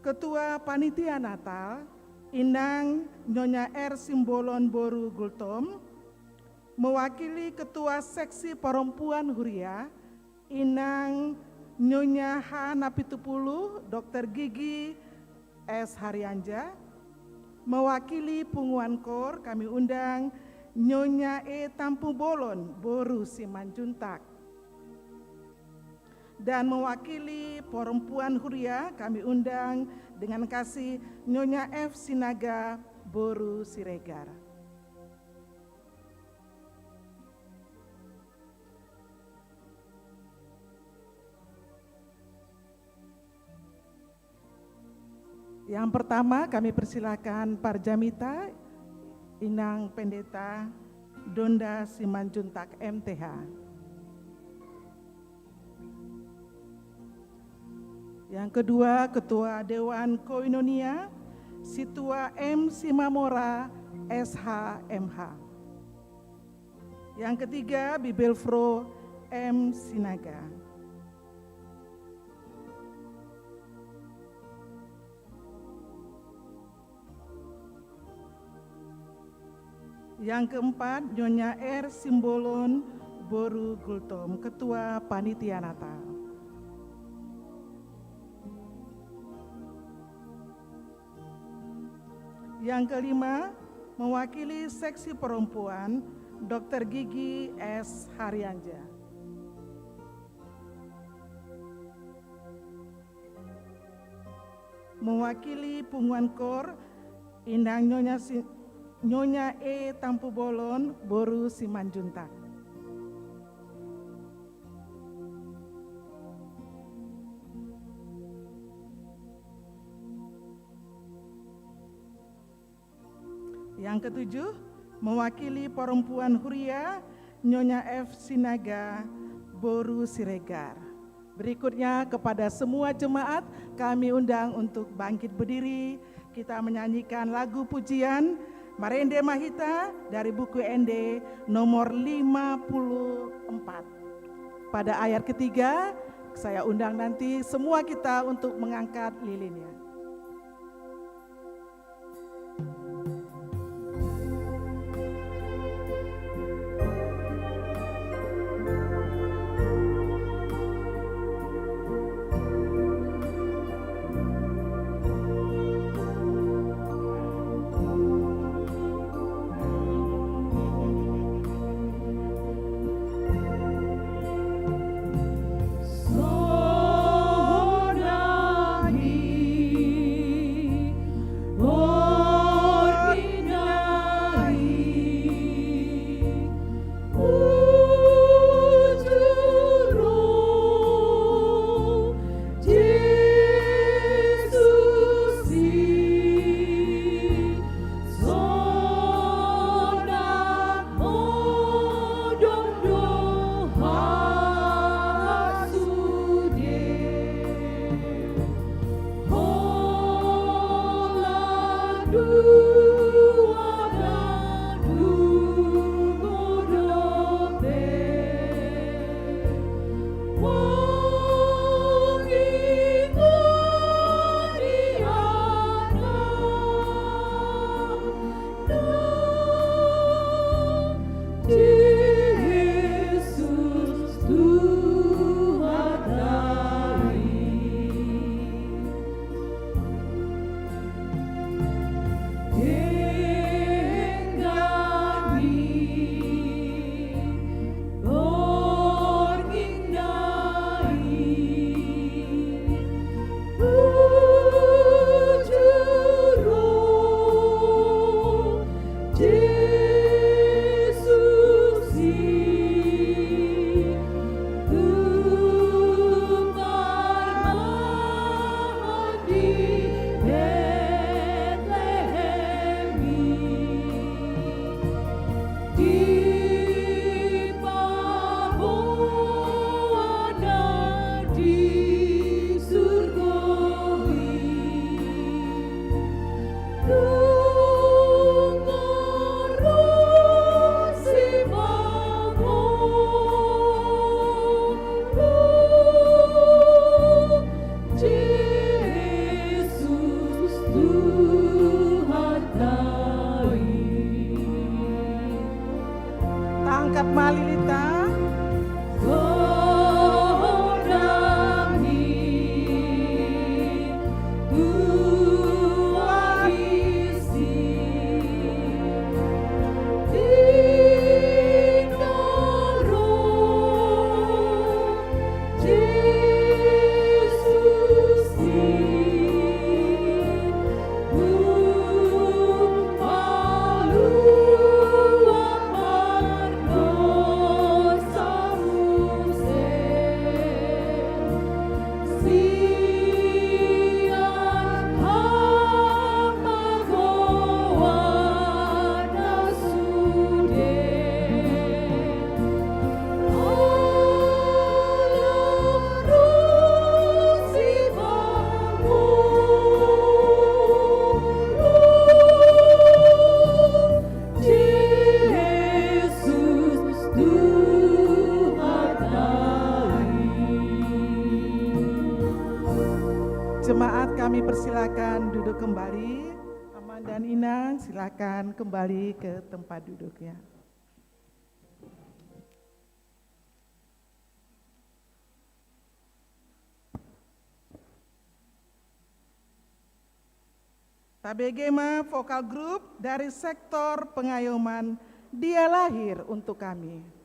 Ketua Panitia Natal, Inang Nyonya R Simbolon boru Gultom, mewakili Ketua Seksi Perempuan Huria, Inang Nyonya H Napitupulu, Dokter Gigi S Harianja, mewakili Punguan Kor kami undang Nyonya E Tampubolon boru Simanjuntak. Dan mewakili Perempuan Huria kami undang dengan kasih Nyonya F Sinaga boru Siregar. Yang pertama, kami persilakan parjamita, Inang Pendeta Donda Simanjuntak, M T H. Yang kedua, Ketua Dewan Koinonia, Sintua M Simamora, S H, M H. Yang ketiga, Bibelvrouw M Sinaga. Yang keempat, Nyonya R Simbolon boru Gultom, Ketua Panitia Natal. Yang kelima, mewakili Seksi Perempuan, Dokter Gigi S Harianja. Mewakili Punguan Kor, Inang Nyonya Si-, Nyonya E Tampubolon boru Simanjuntak. Yang ketujuh, mewakili Perempuan Huria, Nyonya F Sinaga boru Siregar. Berikutnya, kepada semua jemaat, kami undang untuk bangkit berdiri. Kita menyanyikan lagu pujian Marende ma Hita dari buku Ende nomor lima puluh empat. Pada ayat ketiga, saya undang nanti semua kita untuk mengangkat lilinnya. Jemaat, kami persilakan duduk kembali. Aman dan Inang, silakan kembali ke tempat duduknya. Tabege ma vokal grup dari sektor pengayoman Dia Lahir Untuk Kami.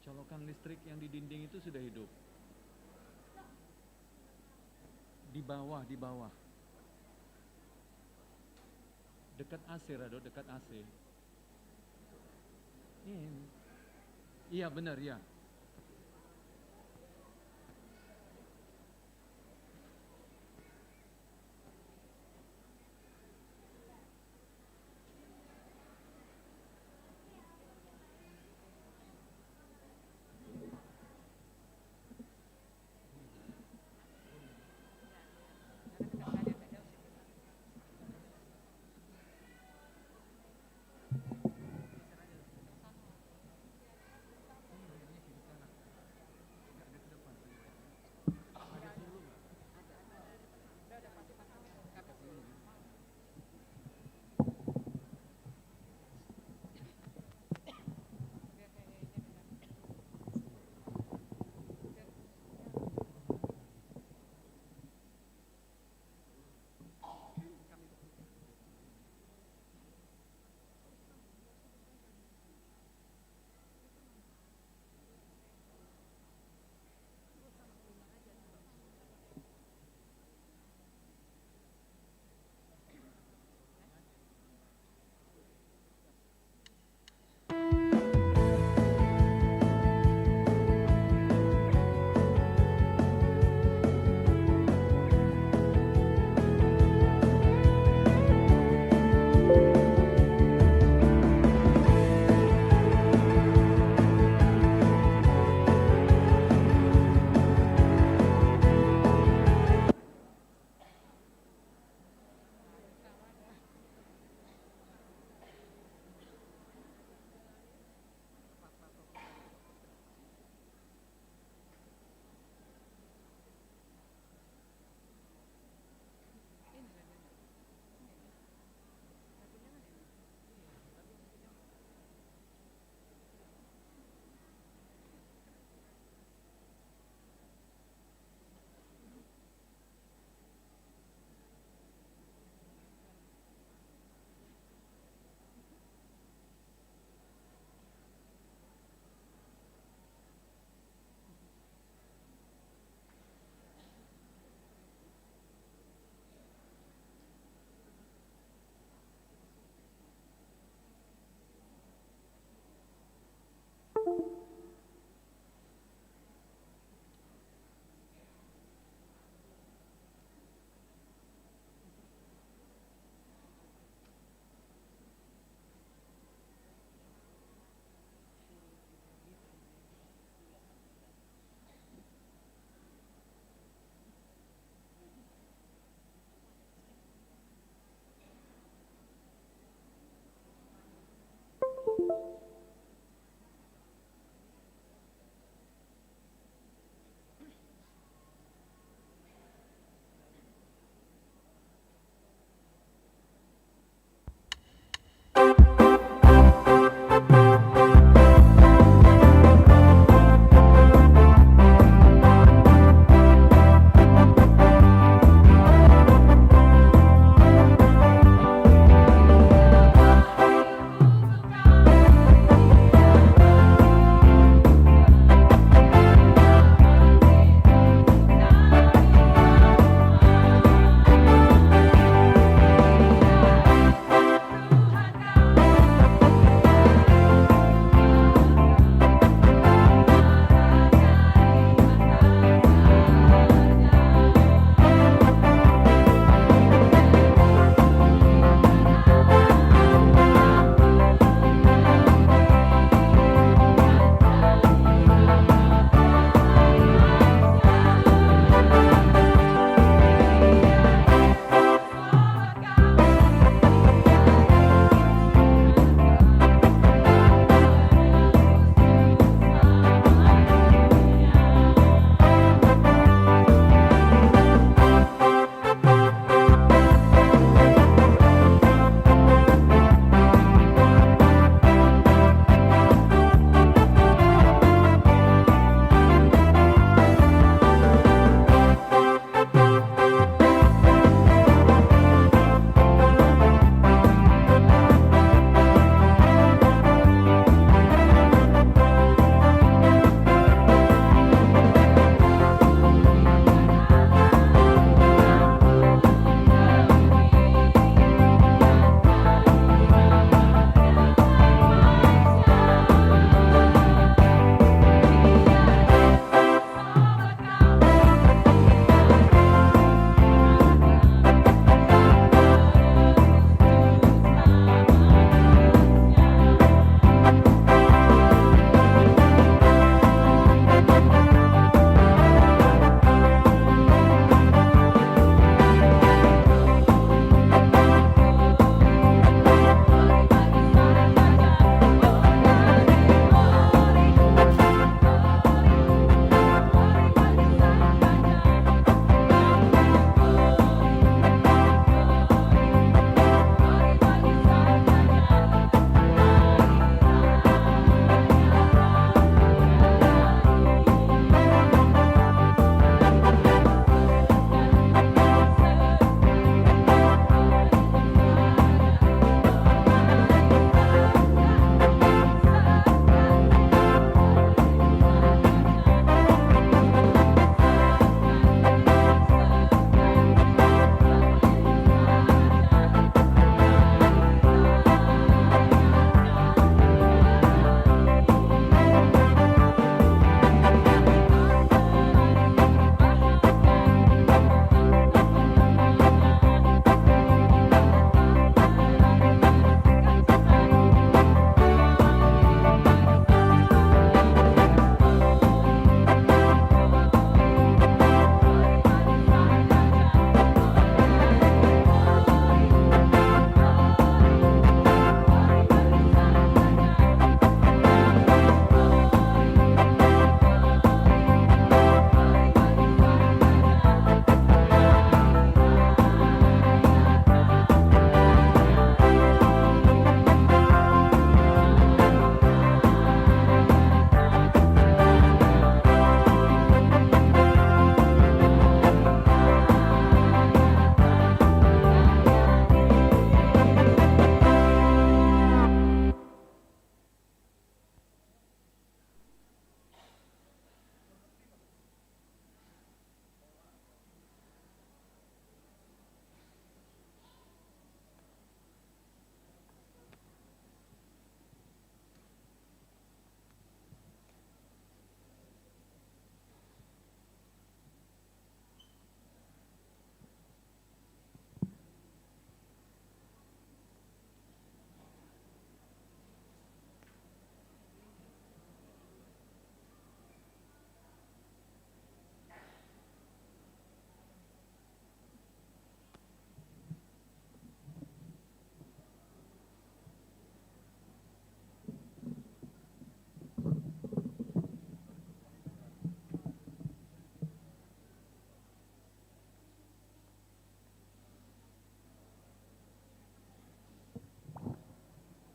Colokan listrik yang di dinding itu sudah hidup. Di bawah, di bawah. Dekat A C, Rado, dekat A C. Ini. Iya, benar, ya.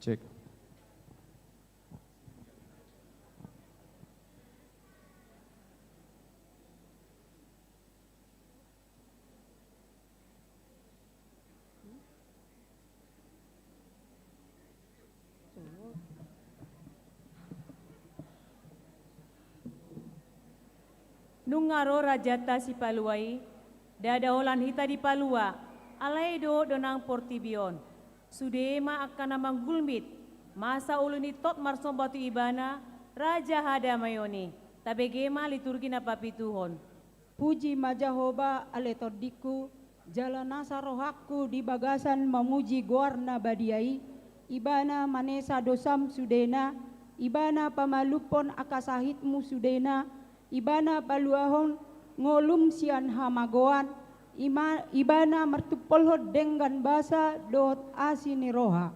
Cek. Nunga ro rajanta sipalua i, ndada holan hita dipalua, alai dohot do nang portibi on. Sude ma angka na manggulmit, masa ulu ni tot marsomba tu Ibana, Raja hadamaion i. Tabege ma liturgi na papituhon. Puji ma Jahowa ale tondingku, jala nasa rohangku di bagasan mamuji goar na badia i. Ibana manesa dosam sudena, Ibana pamalumhon angka sahitmu sudena, Ibana paluahon ngolum sian hamagoan, Ima-, Ibana martumpolhon denggan basa dohot asi ni roha.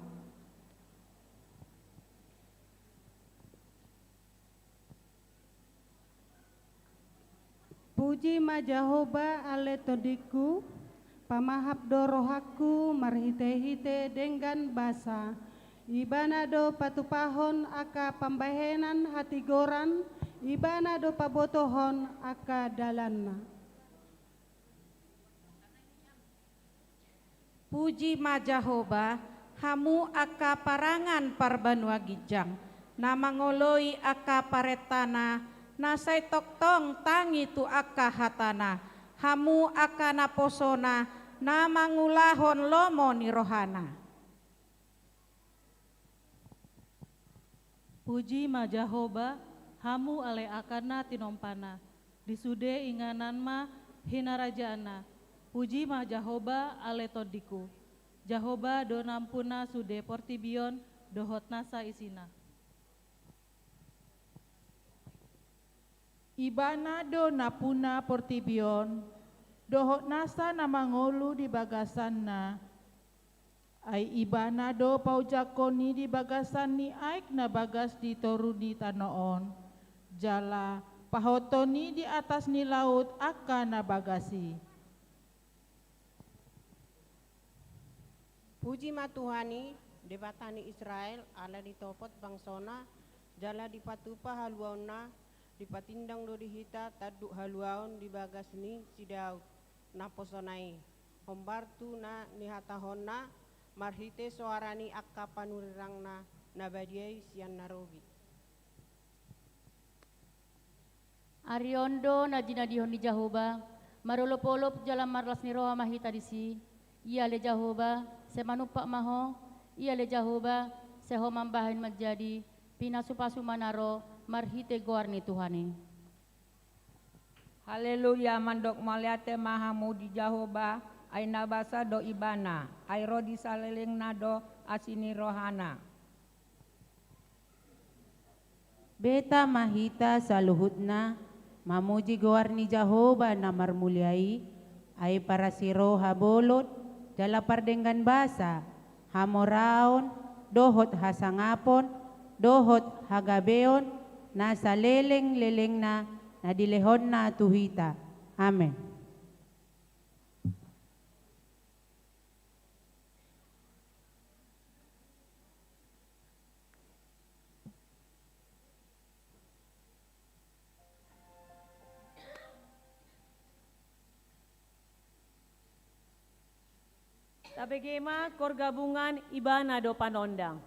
Puji ma Jahowa ale tondingku, pamahap do rohangku marhitehite denggan basa. Ibana do patupahon angka pambahenan hatigoran, Ibana do pabotohon angka dalanna. Puji ma Jahowa, hamu angka parangan parbanua ginjang, na mangoloi angka parentana, na sai tongtong tangi tu angka hatana, hamu angka naposona, na mangulahon lomo ni rohana. Puji ma Jahowa, hamu ale angka na tinompana, di sude inganan ma hinarajaanna. Puji ma Jahowa ale tondingku. Jahowa do nampuna sude portibi on dohot nasa isina. Ibana do nampuna portibi on, dohot nasa na mangolu di bagasanna. Ai Ibana do paujangkon i di bagasan ni aek na bagas di toru ni tano on, jala pahothon i di atas ni laut angka na bagas i. Puji ma Tuhan i, Debata ni Israel, ala ditopot bangsona, jala dipatupa haluaonna, dipatindang do di hita tanduk haluaon di bagas ni si Daud, naposona i. Hombar tu na nihatahonna, marhite soara ni angka panurirangna, na badia i sian na robi. Ari on do na jinadihon ni Jahowa, marolopolop jala marlas ni roha ma hita disi. Ia ale Jahowa, sai manumpak ma Ho, ia ale Jahowa, sai Ho mambahen manjadi, pinasupasu ma na ro, marhite goar ni Tuhan i. Haleluya, mandok mauliate ma hamu di Jahowa, ai na basa do Ibana, ai ro di salelengna do asi ni rohana. Beta ma hita saluhutna, mamuji goar ni Jahowa na marmulia i, ai parasi roha bolon, jala pardenggan basa, hamoraon, dohot hasangapon, dohot hagabeon, na salelenglelengna, na dilehonna tu hita. Amen. Tabege ma, koor gabungan, Ibana do panondang.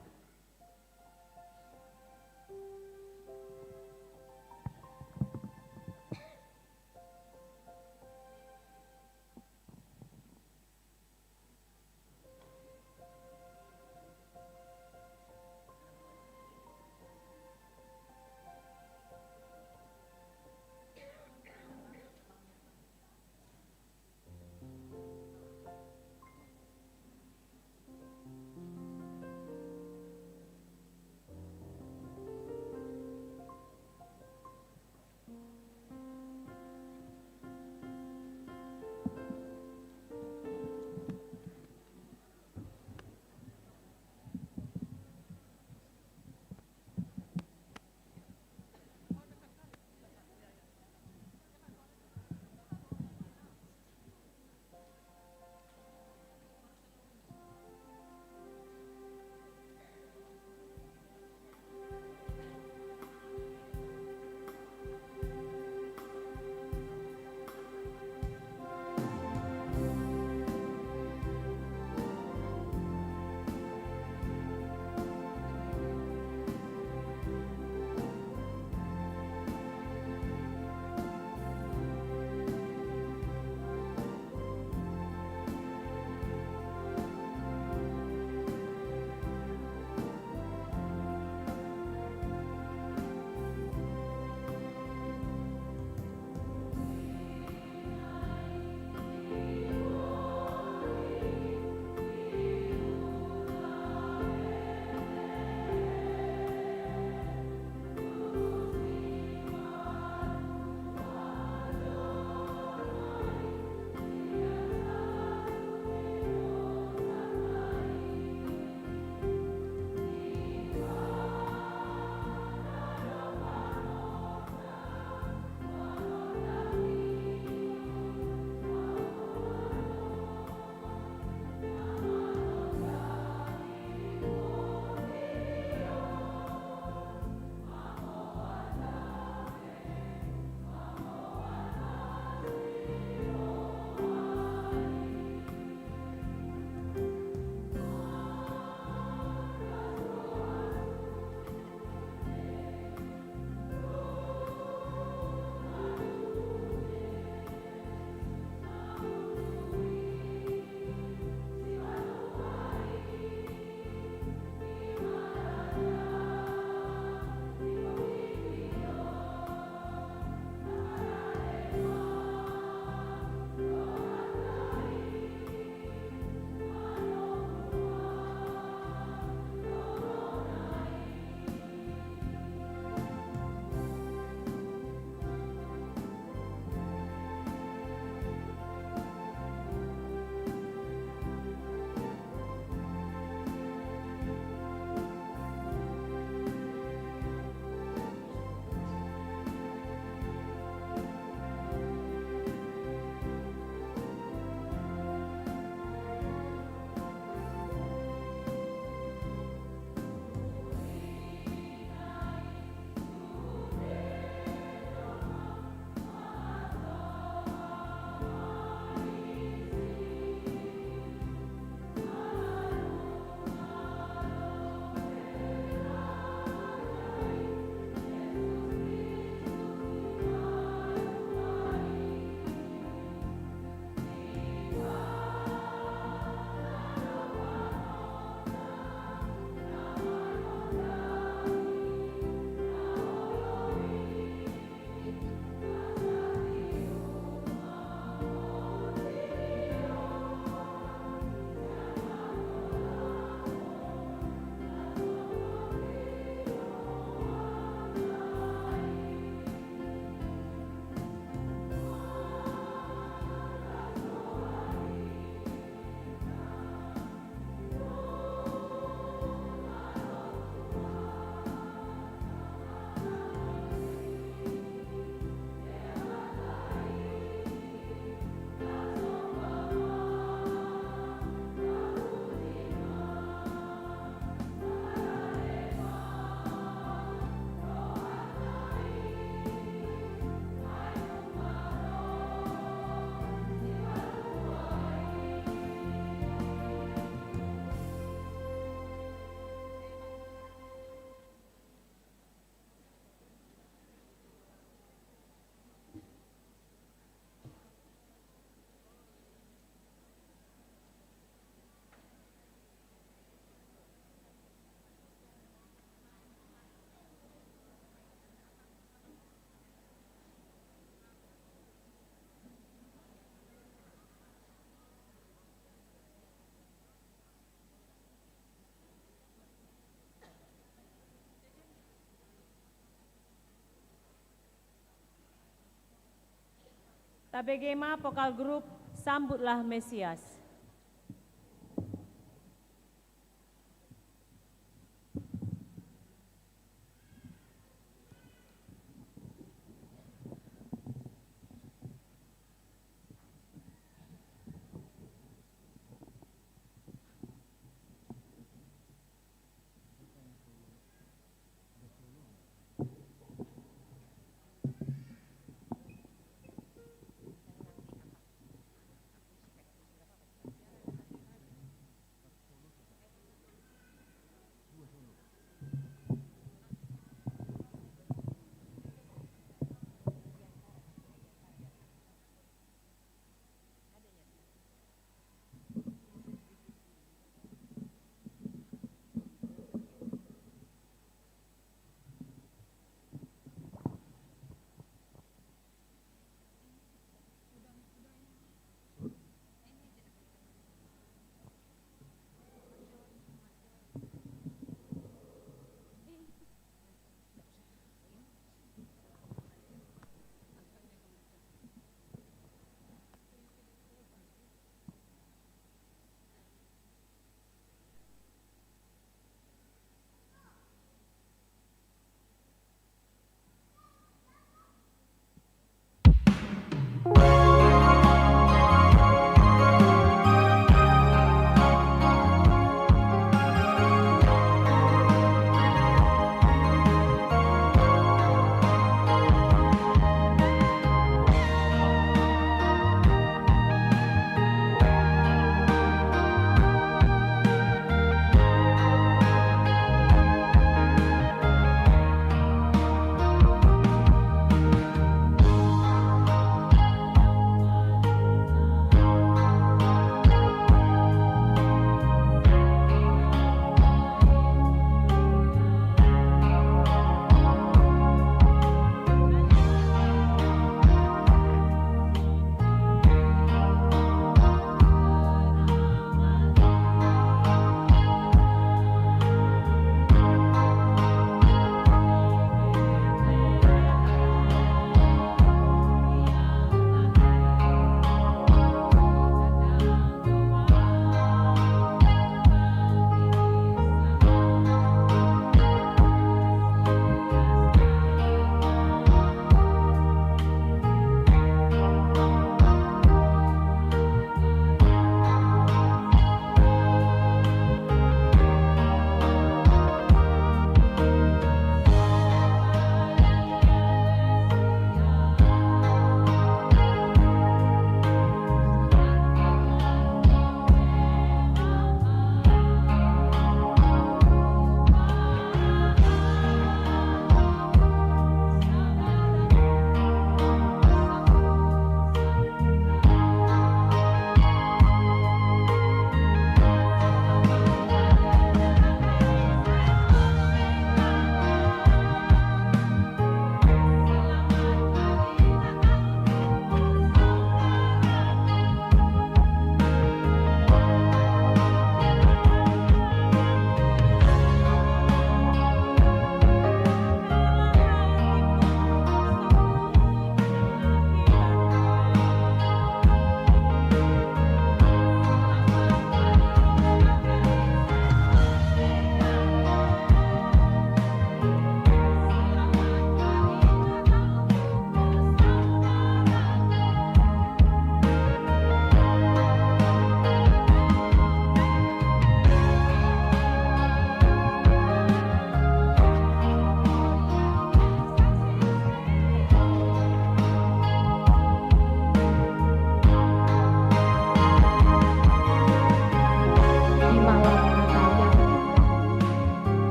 Tabege ma vokal grup Sambutlah Mesias.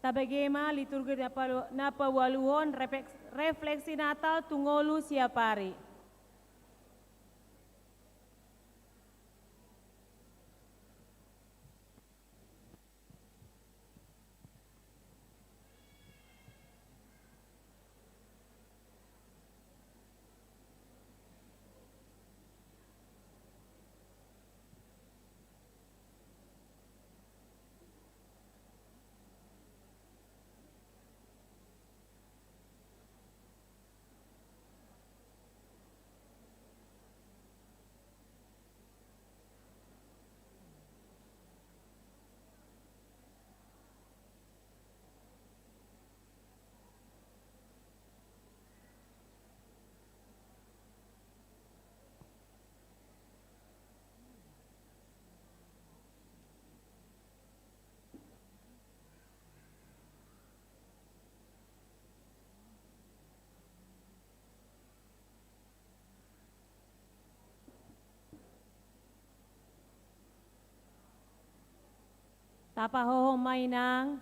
Tabege ma liturgi na palu-, na paualuhon, refleks-, refleksi Natal tu ngolu siapari. Tapahohom ma inang,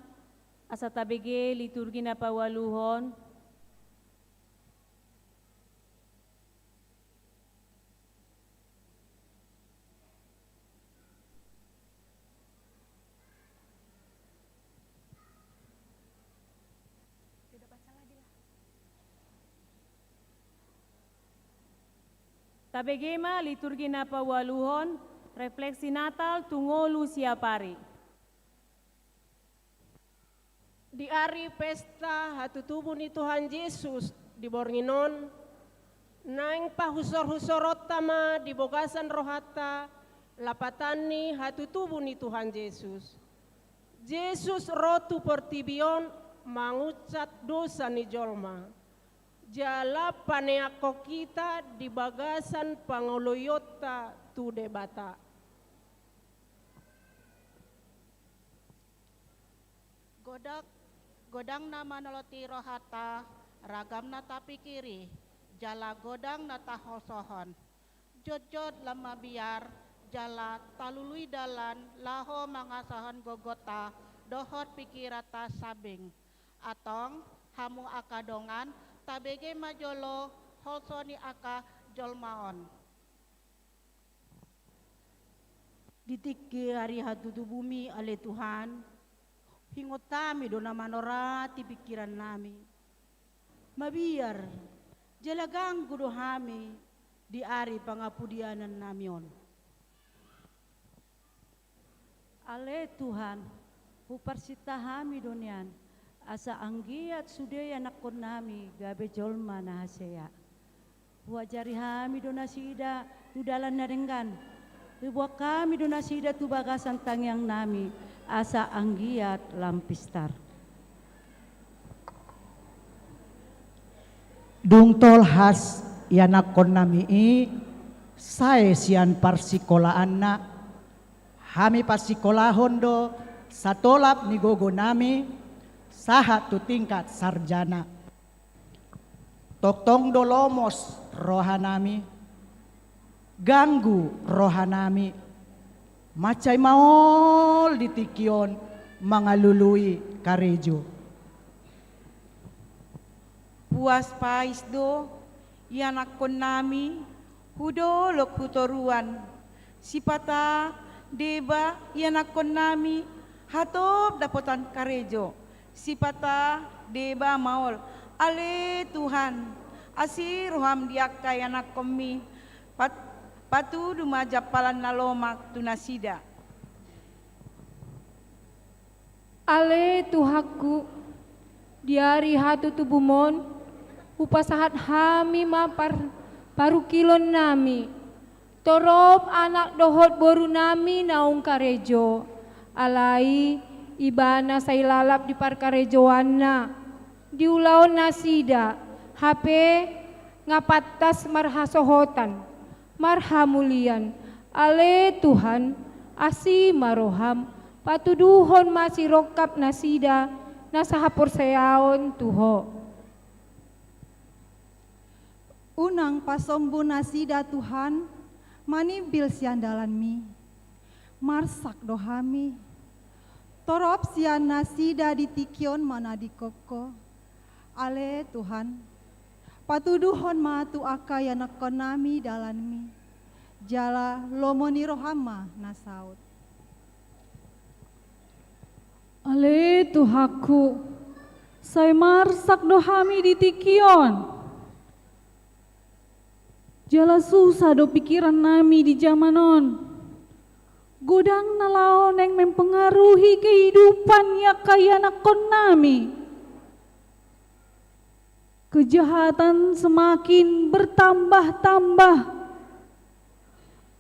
asa tabege liturgi na paualuhon. Tabege ma liturgi na paualuhon, refleksi Natal tu ngolu siapari. Di ari pesta hatutubu ni Tuhan Jesus di borngin on, naeng pahusorhusoronta ma di bagasan rohanta lapatan ni hatutubu ni Tuhan Jesus. Jesus ro tu portibi on mangunsat dosa ni jolma, jala paneangkon hita di bagasan pangoloionta tu Debata. Godang, godang na manoloti rohanta, ragam na tapikiri, jala godang na tahosohon. Jotjot lam mabiar, jala talului dalan laho mangasahon gogonta dohot pikiranta sambing. Antong, hamu angka dongan, tabege ma jolo holso ni angka jolma on. Di tingki ari hatutubumi, ale Tuhan, huingot hami do na manorati pingkirannami. Mabiar, jala ganggu do hami di ari pangapudianannami on. Ale Tuhan, huparsinta hami do nian, asa anggiat sude ianakkonnami gabe jolma na hasea. Huajari hami do nasida tu dalan na denggan. Huboan hami do nasida tu bagasan tangiangnami, asa anggiat lam pistar. Dung tolhas ianakkonnami i sae sian parsikolaanna, hami parsikolahon do satolap ni gogonami sahat tu tingkat sarjana. Tongtong do lomos rohanami, ganggu rohanami, mansai maol di tingki on mangalului karejo. Puas pais do ianakkonnami hu dolok hu toruan. Sipata deba ianakkonnami hatop dapotan karejo. Sipata deba maol. Ale Tuhan, asi roham di angka ianakkonmi. Pat-, patudu ma jampalan na lomak tu nasida. Ale Tuhanku, di ari hatutubum on, hupasahat hami ma par-, parungkilonnami, torop anak dohot borunami naung karejo, alai ibana sai lalap di parkarejoanna, di ulaon nasida, hape nga pantas marhasohotan, marhamulian. Ale Tuhan, asi ma roham, patuduhon ma sirongkap nasida na sahaporseaon tu Ho. Unang pasombu nasida Tuhan, manimbil sian dalanmi. Marsak do hami. Torop sian nasida di tingki on manadingkon Ho. Ale Tuhan, patuduhon ma tu angka ianakkonnami dalanMi, jala lomo ni rohaM ma na saut. Ale Tuhanku, sai marsak do hami di tingki on. Jala susah do pingkirannami di jaman on. Godang na laho naeng mempengaruhi kehidupan ni angka ianakkonnami. Kejahatan semakin bertambah-tambah.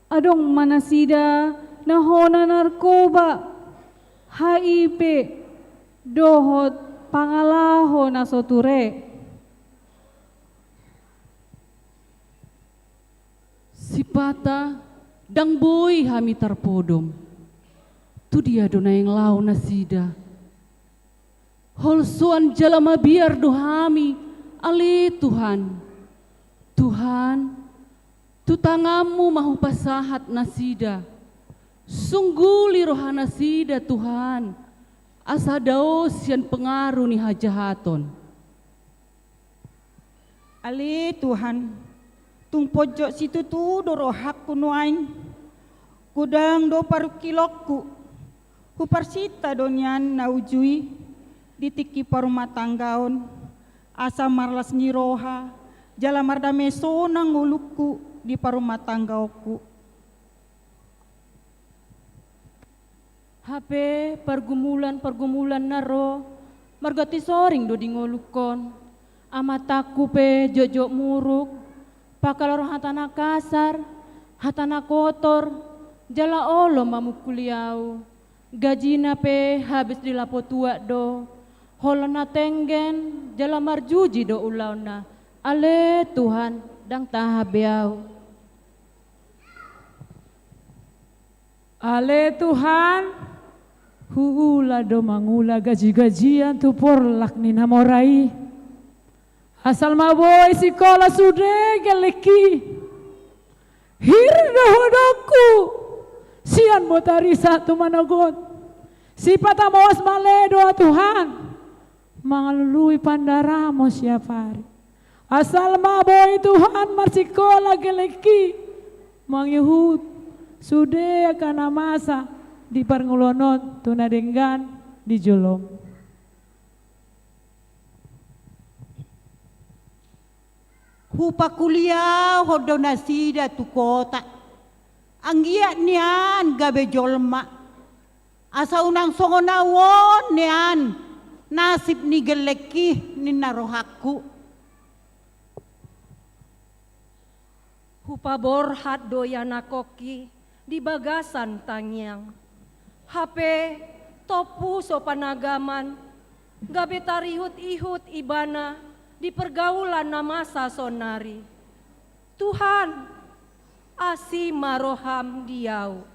Adong ma nasida na hona narkoba, H I V, dohot pangalaho na so ture. Sipata ndang boi hami tarpodom. Tu dia do naeng laho nasida? Holsoan jala mabiar do hami, ale Tuhan. Tuhan, tu tanganMu ma hupasahat nasida. Sungguli roha nasida, Tuhan, asa dao sian pengaruh ni hajahaton. Ale Tuhan, tung ponjot situtu do rohangku nuaeng. Godang do parungkilonku. Huparsinta do nian na uju i di tingki parumatanggaon, asa marlas ni roha jala mardame sonang ngolungku di parumatanggaonku. Hape pargumulan-pargumulan na ro marganti soring do di ngolungkon. Amatangku pe jotjot muruk, pangkal roha, hata na kasar, hata na kotor, jala olo mamungkuli au. Gajina pe habis di lapo tuak do, holan na tenggen jala marjuji do ulaonna. Ale Tuhan, ndang tahan be au. Ale Tuhan, huula do mangula gaji-gajian tu porlak ni na mora i. Asal ma boi sikola sude gellengki. Hir do hodongku sian botari sahat tu manogot. Sipata maos male do au Tuhan, mangalului pandaramon siap ari. Asal ma boi Tuhan marsikola gellengki, mangihut sude angka na masa di parngoluon on tu na denggan di jolom. Hupakuliahon do nasida tu kota. Anggiat nian gabe jolma. Asa unang songon au on nian nasib ni gellengki, ninna rohangku. Hupaborhat do ianakhonki di bagasan tangiang. Hape tompu so panagaman, gabe tarihut-ihut ibana di pergaulan na masa sonari. Tuhan, asi ma roham di au.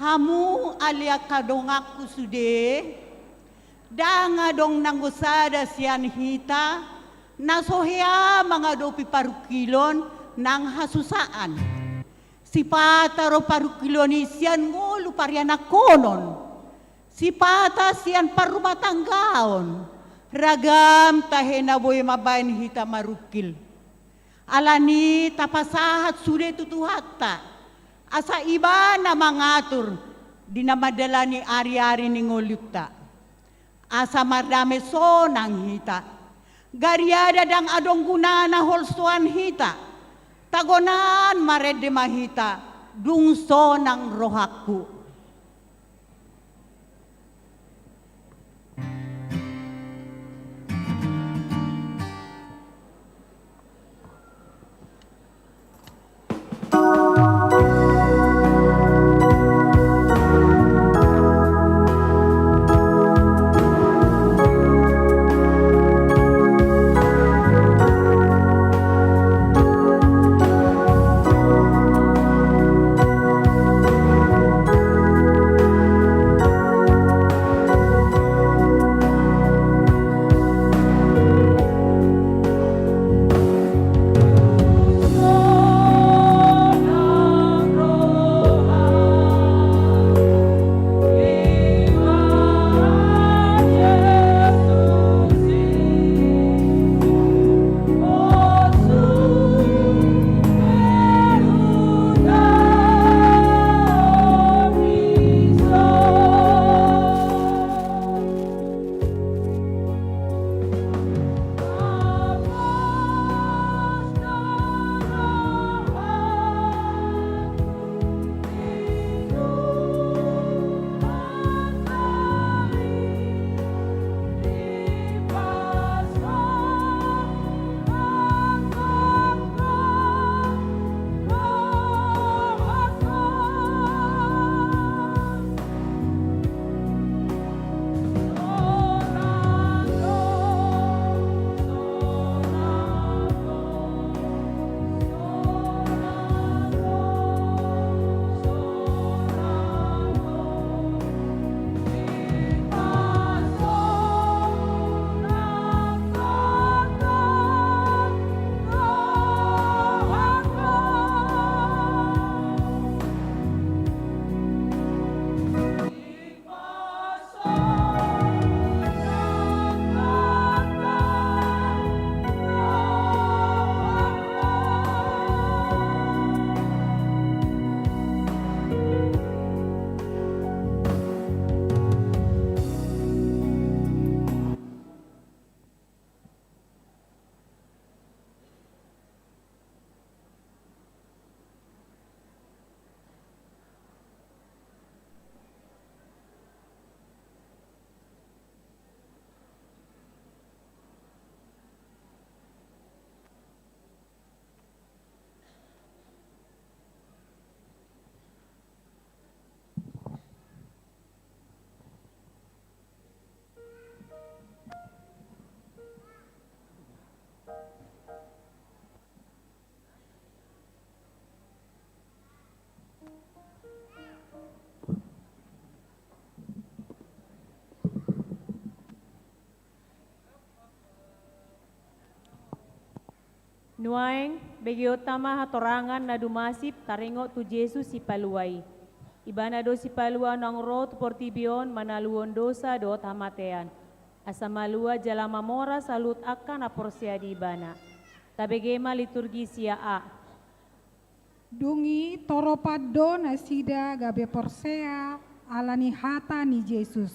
Hamu ale angka donganku sude, ndang adong nanggo sada sian hita na so hea mangadopi parungkilon nang hasusaan. Sipata ro parungkilon i sian ngolu parianakhonon, sipata sian parrumatanggaon, ragam tahe na boi mambaen hita marungkil. Alani i tapasahat sude tu Tuhanta, asa Ibana mangatur di na mandalani ari-ari ni ngolunta. Asa mardame sonang hita. Gariada ndang adong gunana holsoan hita. Tagonan marende ma hita, dung sonang rohangku. Nuaeng, begeonta ma hatorangan na dumasip taringot tu Jesus Sipalua i. Ibana do Sipalua naung ro tu portibi on manaluhon dosa dohot hamatean, asa malua jala mamora saluhut angka na porsea di Ibana. Tabege ma liturgi sian A. Dung i toropan do nasida gabe porsea ala ni hata ni Jesus.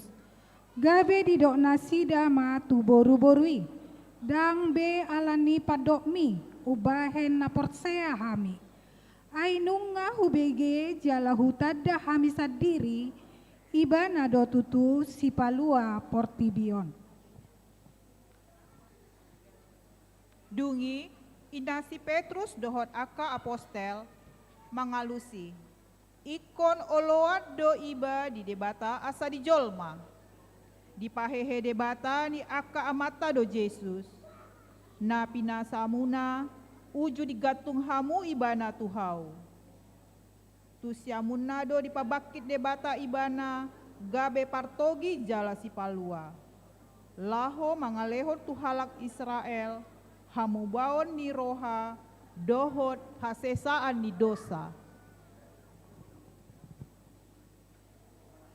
Gabe didok nasida ma tu boruboru i, ndang be ala ni pandokmi umbahen na porsea hami. Ai nunga hubege jala hutanda hami sandiri, Ibana do tutu Sipalua portibi on. Dung i, inna si Petrus dohot angka apostel mangalusi, ingkon oloan do iba di Debata asa di jolma. Dipahehe Debata ni angka amanta do Jesus, na pinasahamuna, uju digantung hamu ibana tu hau. Tu siamunna do dipabangkit Debata Ibana gabe partogi jala sipalua, laho mangalehon tu halak Israel hamubaon ni roha dohot hasesaan ni dosa.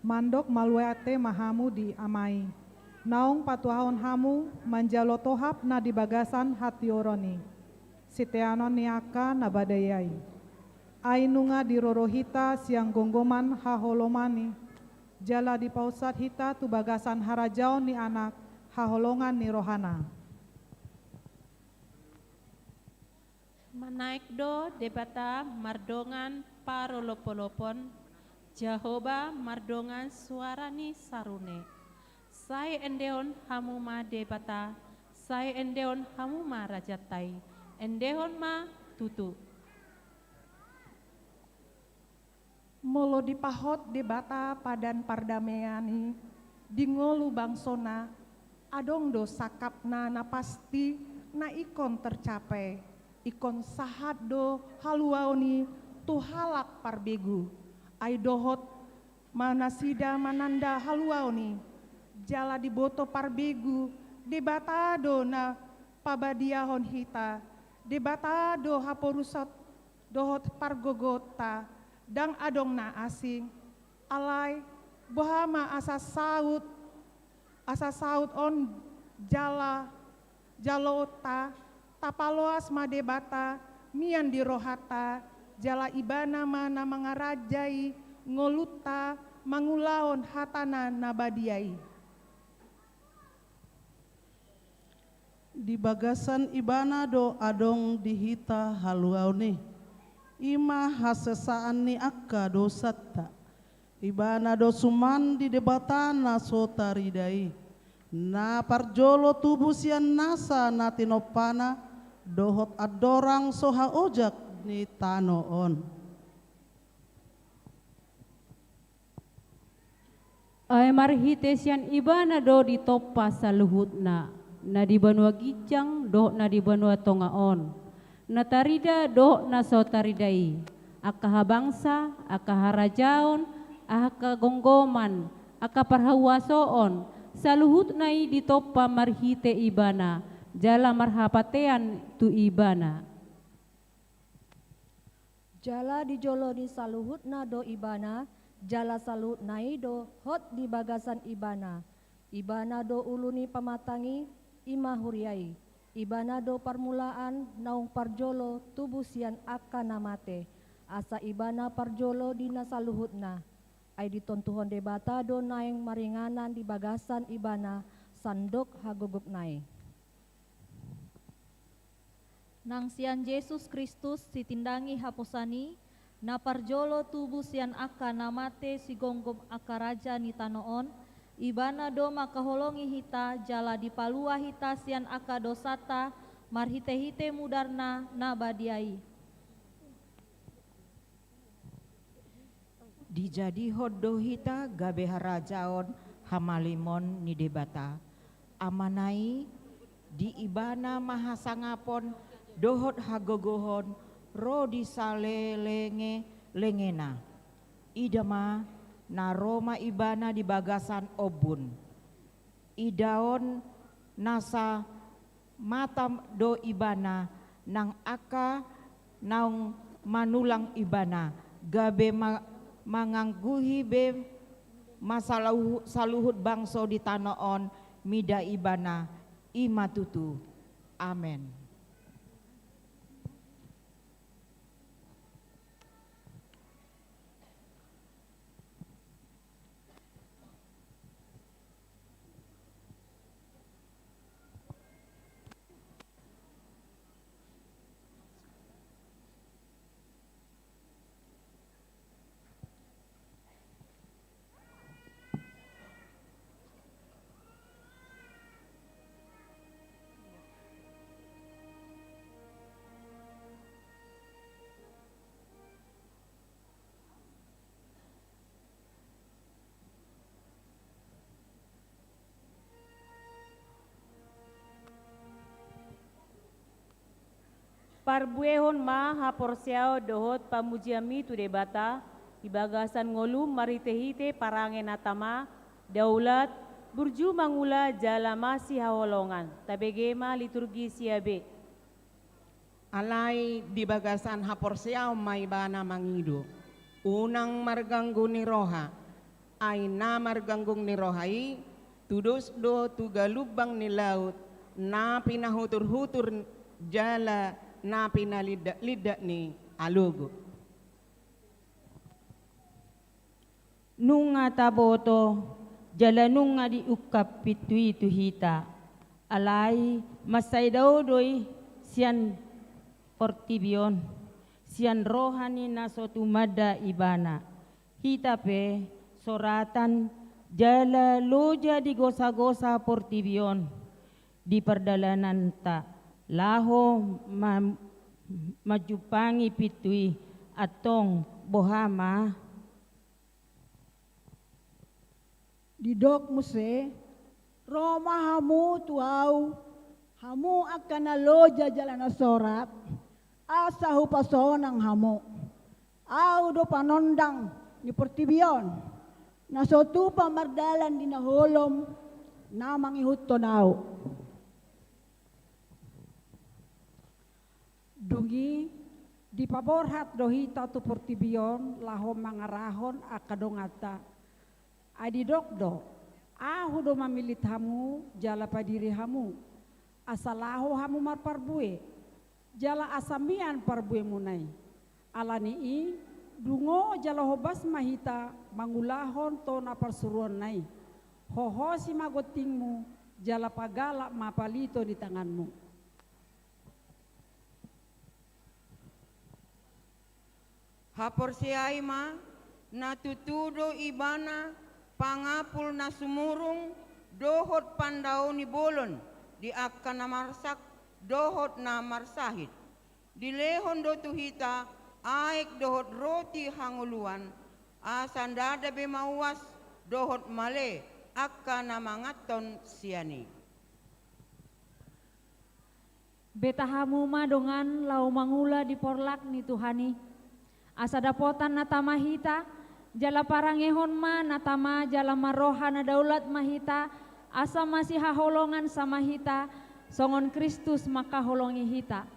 Mandok mauliate ma hamu di Ama i, naung patuahon hamu manjalo tohap na di bagasan hatiuron i, siteanon ni angka na badia i. Ai nunga diroro hita sian gomgoman haholomani, jala dipausat hita tu bagasan harajaon ni Anak haholongan ni rohana. Manaek do Debata mardongan parolopolopon, Jahowa mardongan suara ni sarune. Sai endehon hamu ma Debata, sai endehon hamu ma rajanta i, endehon ma tutu. Molo dipahot Debata padan pardamean i di ngolu bangsona, adong do sangkapna na pasti na ingkon tercapai, ingkon sahat do haluaon i tu halak parbegu. Ai dohot ma nasida mananda haluaon i, jala diboto parbegu, Debata do na pabadiahon hita, Debata do haporusot dohot pargogoonta, ndang adong na asing. Alai, boha ma asa saut, asa saut on jala jaloonta, tapaloas ma Debata mian di rohanta, jala Ibana ma na mangarajai ngolunta mangulahon hatana na badia i. Di bagasan Ibana do adong di hita haluaon i, i ma hasesaan ni angka dosanta. Ibana do suman di Debata na so tarida i, na parjolo tubu sian nasa na tinompana, dohot andorang so haojak ni tano on. Ai marhite sian Ibana do ditompa saluhutna, na di banua ginjang dohot na di banua tonga on, na tarida dohot na so tarida i, angka habangsa, angka harajaon, angka gomgoman, angka parhuasoon, saluhutna i ditompa marhite Ibana, jala marhapatean tu Ibana. Jala di jolo ni saluhutna do Ibana, jala saluhutna i do hot di bagasan Ibana. Ibana do ulu ni pamatang i, i ma huria i. Ibana do parmulaan naung parjolo tubu sian angka na mate, asa Ibana parjolo di na saluhutna. Ai ditontuhon Debata do naeng maringanan di bagasan Ibana sandok hagogokna i. Nang sian Jesus Kristus sitindangi haposan i, na parjolo tubu sian angka na mate sigomgom angka raja ni tano on, Ibana do mangkaholongi hita jala dipalua hita sian angka dosanta marhitehite mudarna na badia i. Dijadihon do hita gabe harajaon hamalimon ni Debata. Amana i, di Ibana ma hasangapon dohot hagogohon ro di salelenge-lengena. Ida ma, na ro ma Ibana di bagasan ombun. Idaon nasa mata do Ibana nang angka naung manulang Ibana, gabe ma-, mangangguhi be ma saluhu-, saluhut bangso di tano on mida Ibana, i ma tutu. Amen. Parbuehon ma haporseaon dohot pamujianmi tu Debata, Di bagasan ngolum marhite-hite parange na tama, daulat, burju mangula jala masihaholongan. Tabege ma liturgi sia be. Alai di bagasan haporseaon ma ibana mangido, unang marganggu ni roha, ai na marganggu ni roha i tudos do tu galumbang ni laut, na pinahutur-hutur jala na pinalindak-lindak ni alogo. Nunga taboto jala nunga diungkap pintu i tu hita. Alai mansai dao do i sian portibi on, sian roha ni na so tumanda ibana. Hita pe soratan jala loja di gosa-gosa portibi on di pardalananta laho ma-, manjumpangi pintu i, antong boha ma? Didok muse, ro ma hamu tu ahu, hamu angka na loja jala na sorat, asa hupasonang hamu. Ahu do panondang ni portibi on, na so tupa mardalan di na holom, na mangihuthon ahu. Dung i, dipaborhat do hita tu portibi on laho mangarahon angka donganta. Ai didok do, ahu do mamillit hamu jala padiri hamu, asa laho hamu marparbue, jala asa mian parbuemuna i. Ala ni i, dungo jala hobas ma hita mangulahon tona parsuruonna i. Hohosi ma gontingmu, jala pagalak ma palito ni tanganmu. Haporseai ma, na tutu do ibana pangapul na sumurung dohot pandao ni bolon di angka na marsak dohot na marsahit. Dilehon do tu hita aek dohot roti hangoluan, asa ndada be mauas dohot male angka na manganhon sian i. Beta hamu ma dongan laho mangula di porlak ni Tuhan i, asa dapotan na tama hita, jala parangehon ma na tama jala marroha na daulat ma hita, asa masihaholongan sama hita, songon Kristus mangkaholongi hita.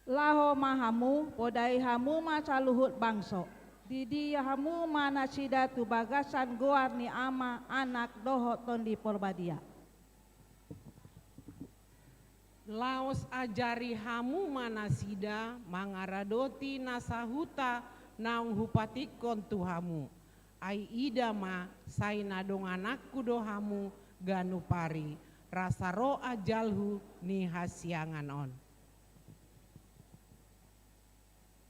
Laho ma hamu, podai hamu ma saluhut bangso. Didia hamu ma nasida tu bagasan goar ni Ama, Anak, dohot Tondi Porbadia. Laos ajari hamu ma nasida mangaradoti na sahuta naung hupatikkon tu hamu. Ai ida ma, sai na dongananku do hamu ganup ari, rasa ro ajalhu ni hasiangan on.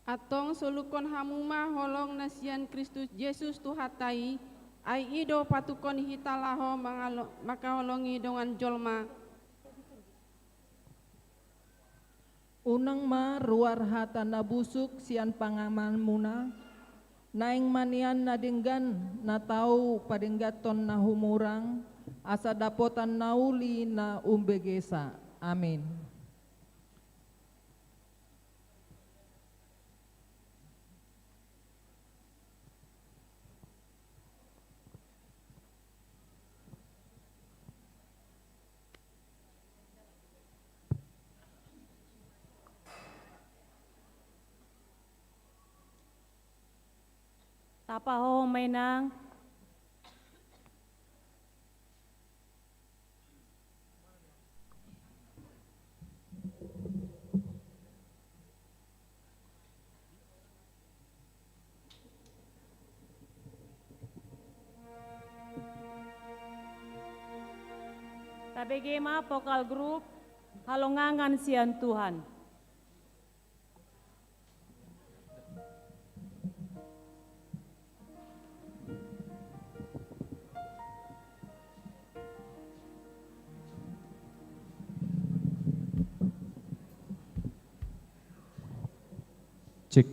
Antong solukkon hamu ma holong na sian Kristus Jesus Tuhanta i, ai i do patukkon hita laho mangalo-, mangkaholongi dongan jolma. Unang ma ruar hata na busuk sian pangamanmuna, naeng ma nian na denggan na tau padengganhon na humurang, asa dapotan na uli na umbegesa. Amin. Tapahohom ma inang. Tabege ma vokal grup Halongangan sian Tuhan. Cek.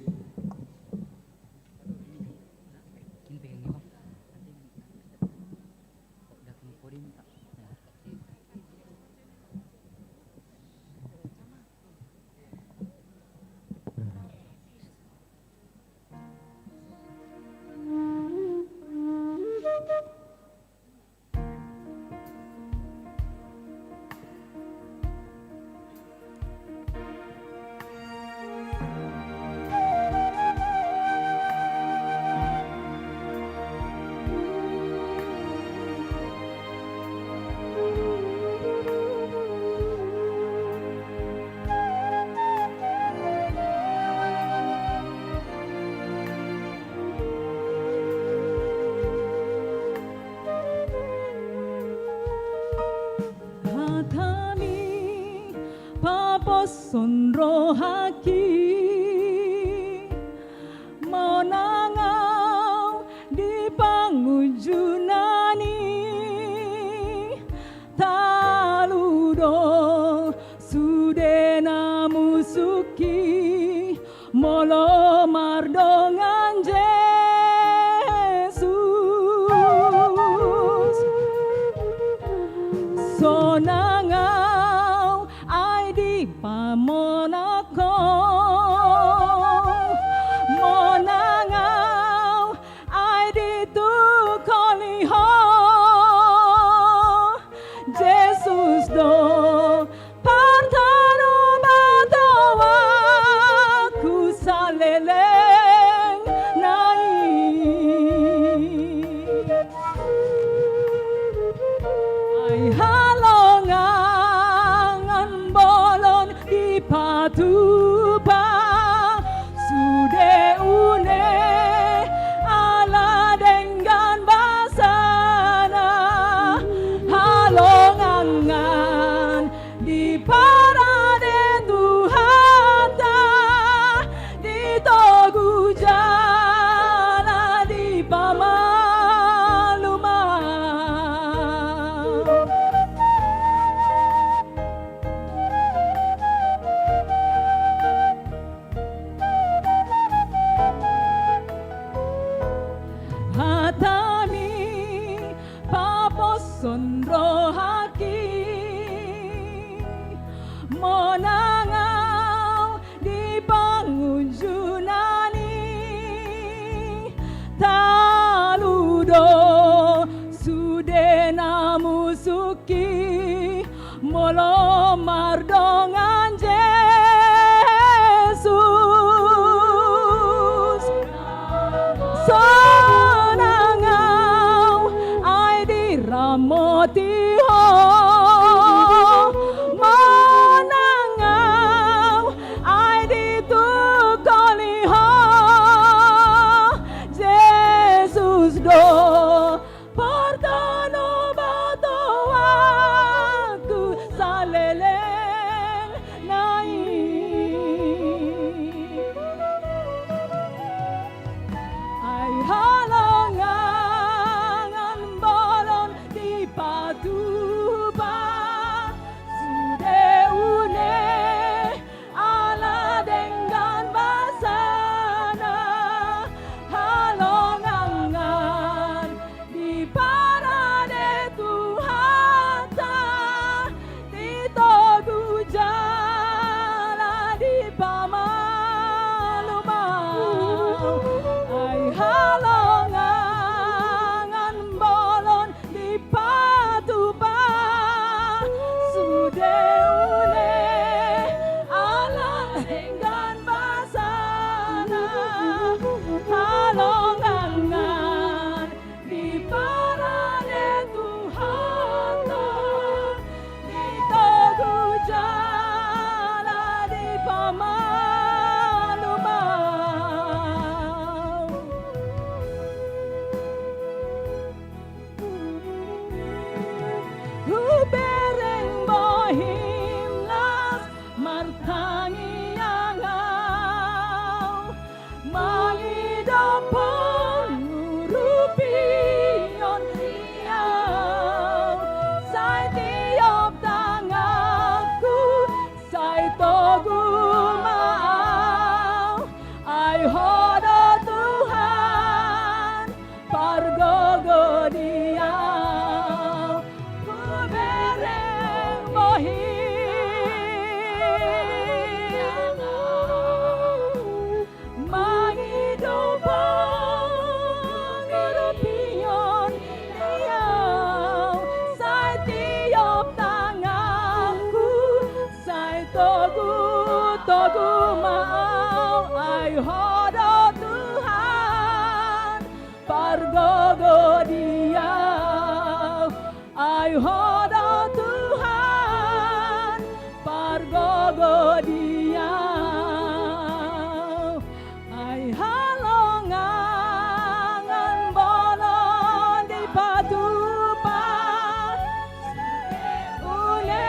Hatami paposhon rohangki, monang au di pangunjunan i. Talu do sude na musungki, molo mardongan Jesus. Sonang au ai dipamonangkon, monang au ai ditungkoli ho. Jesus do partanobatoanku saleleng nai. Ai halongangan bolon dipatupa, sude une ala denggan basana. Halongangan diparade Tuhanta, ditogu jala dipamalum au. Hatami paposhon rohangki, monang au di pangunjunan i. Talu do sude na musungki, molo mardongan Jesus. Sonang au ai diramoti ho, monang au ai ditungkoli ho. Jesus do partanobatoanku saleleng nai. Ai halongangan bolon dipatupa, sude une ala denggan basana. Halongangan diparade Tuhanta, ditogu jala dipamalum au. Ai halongangan bolon dipatupa, sude une ala denggan basana. Halongangan diparade Tuhanta, ditogu jala dipamalum au. Hubereng bohim las martangiang au, mangido pangurupion di au, sai tiop tanganku, sai togu ma au, ai Ho do Tuhan, pargogo di au, hubereng bohim au, mangido pangurupion di au, sai tiop tanganku, sai togu, togu ma au, ai Ho do Tuhan, pargogo di au, ai Ho do Tuhan, pargogo di au. Ai halongangan bolon dipatupa, une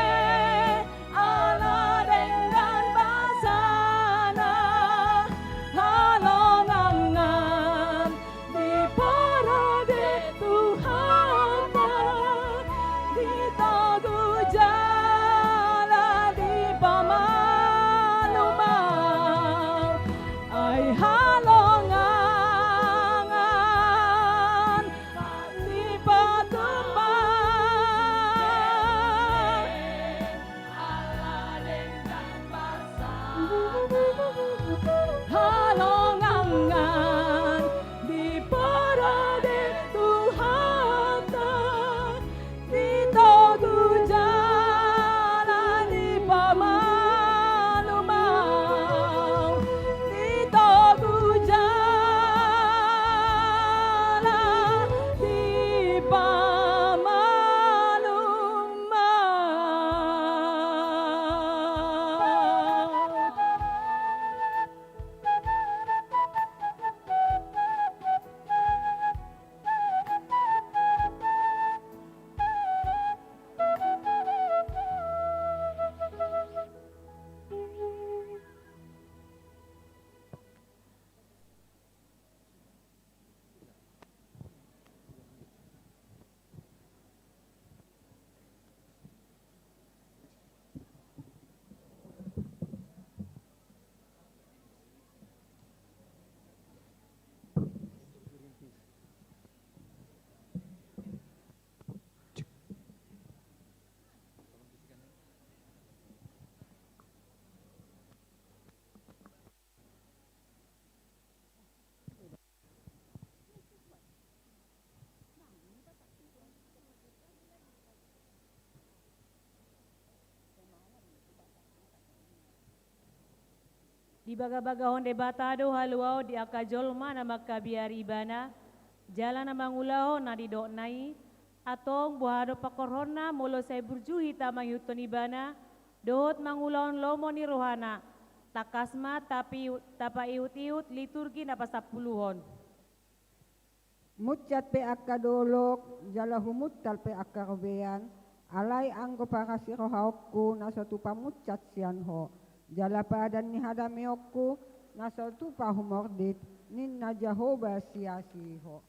Dibagabagahon Debata do haluaon di angka jolma na mangkabiari Ibana, jala na mangulahon na nidokna i. Antong boha do pangkorhonna molo sai burju hita mangihuthon Ibana, dohot mangulahon lomo ni rohana? Tangkas ma tapi, tapaihutihut liturgi na pasampuluhon. Munsat pe angka dolok, jala humuntal pe angka robean, alai anggo parasirohaonku na so tupa munsat sian Ho, jala padan ni hadameonku na so tupa humordit, ninna Jahowa siasi Ho.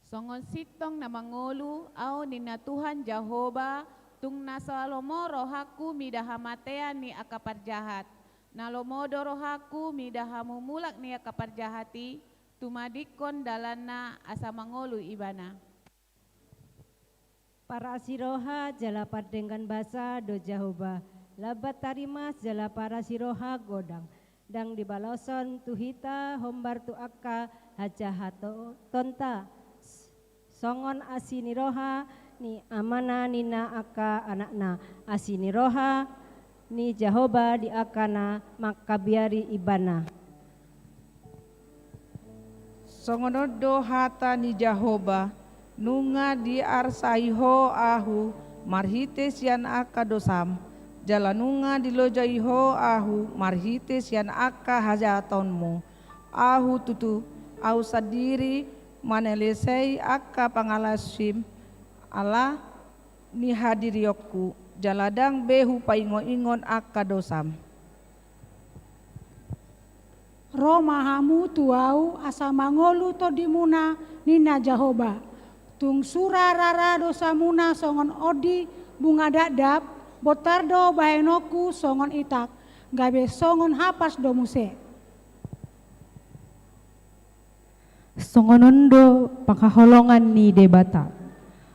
Songon sintong na mangolu ahu, ninna Tuhan Jahowa, tung na so lomo rohangku mida hamatean ni angka parjahat. Na lomo do rohangku mida hamumulak ni angka parjahat i, tumadingkon dalanna asa mangolu ibana. Parasiroha jala pardenggan basa do Jahowa, lambat tarimas jala parasiroha godang. Ndang dibaloshon tu hita hombar tu angka hajahatonta. Songon asi ni roha ni amana ninna angka anakna, asi ni roha ni Jahowa di angka na mangkabiari ibana. Songon on do hata ni Jahowa: Nunga diarsai Ho ahu marhite sian angka dosam, jala nunga dilojai Ho ahu marhite sian angka hajahatonmu. Ahu tutu, ahu sandiri manalesei angka pangalaosim, ala ni hadirionku, jala ndang be hupaingotingot angka dosam. Ro ma hamu tu ahu asa mangolu tondimuna, ninna Jahowa. Tung sura rara dosamuna songon ondi bunga dakdak, bontar do bahenonku songon itak, gabe songon hapas do muse. Songon on do panghaholongan ni Debata.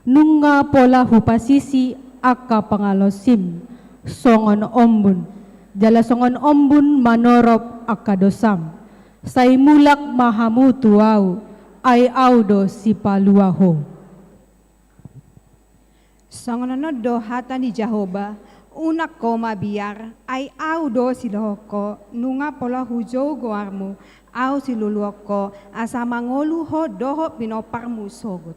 Nunga pola hupasisi angka pangalaosim songon ombun, jala songon ombun manorop angka dosam. Sai mulak ma hamu tu ahu, ai ahu do sipalua ho. Songon on do hata ni Jahowa: Unang ho mabiar, ai ahu do silohon ho, nunga pola hujou goarmu, ahu siluluhon ho, asa mangolu ho dohot pinomparmu sogot.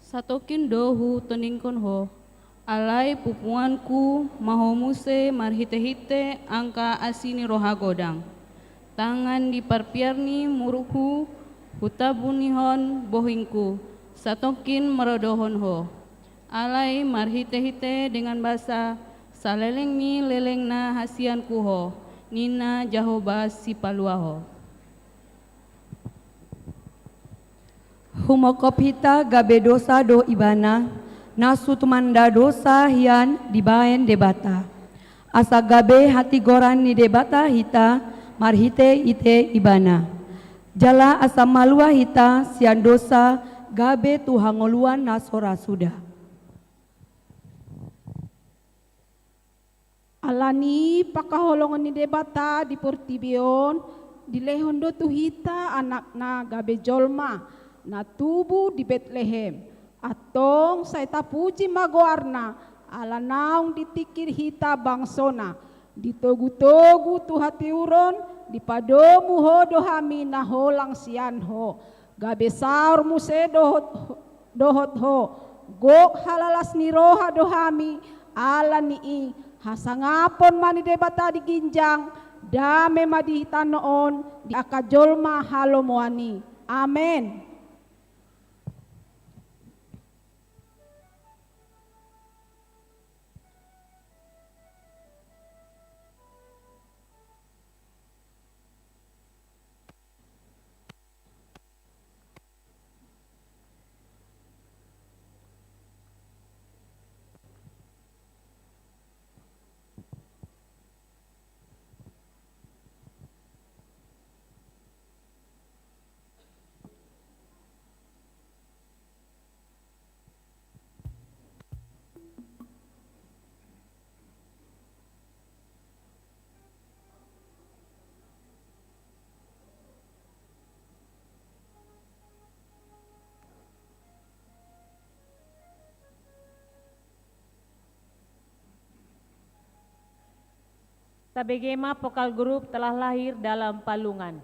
Satongkin do hutondingkon ho, alai pupuanku ma ho muse marhitehite angka asi ni roha godang. Tangan di parpiar ni murukhu hutabunihon bohingku, satongkin maradohon ho. Alai marhitehite dengan basa, saleleng ni lelengna hasianku ho, ninna Jahowa sipalua ho. Humongkop hita gabe dosa do ibana, na so tumanda dosa hian dibaen Debata. Asa gabe hatigoran ni Debata hita marhitehite ibana. Jala asa malua hita sian dosa gabe tu hangoluan na so ra suda. Ala ni panghaholongan ni Debata di portibi on, dilehon do tu hita Anakna gabe jolma, na tubu di Betlehem. Antong sai tapuji ma goarna, ala naung ditingki hita bangsona, ditogutogu tu hatiuron, dipadomu ho do hami na holang sian ho. Gabe saor muse dohot, dohot ho, gok halalas ni roha do hami, ala ni i hasangapon ma ni Debata di ginjang, dame ma di tano on, di angka jolma halomoan i. Amen. Tabege ma vokal grup Telah Lahir Dalam Palungan.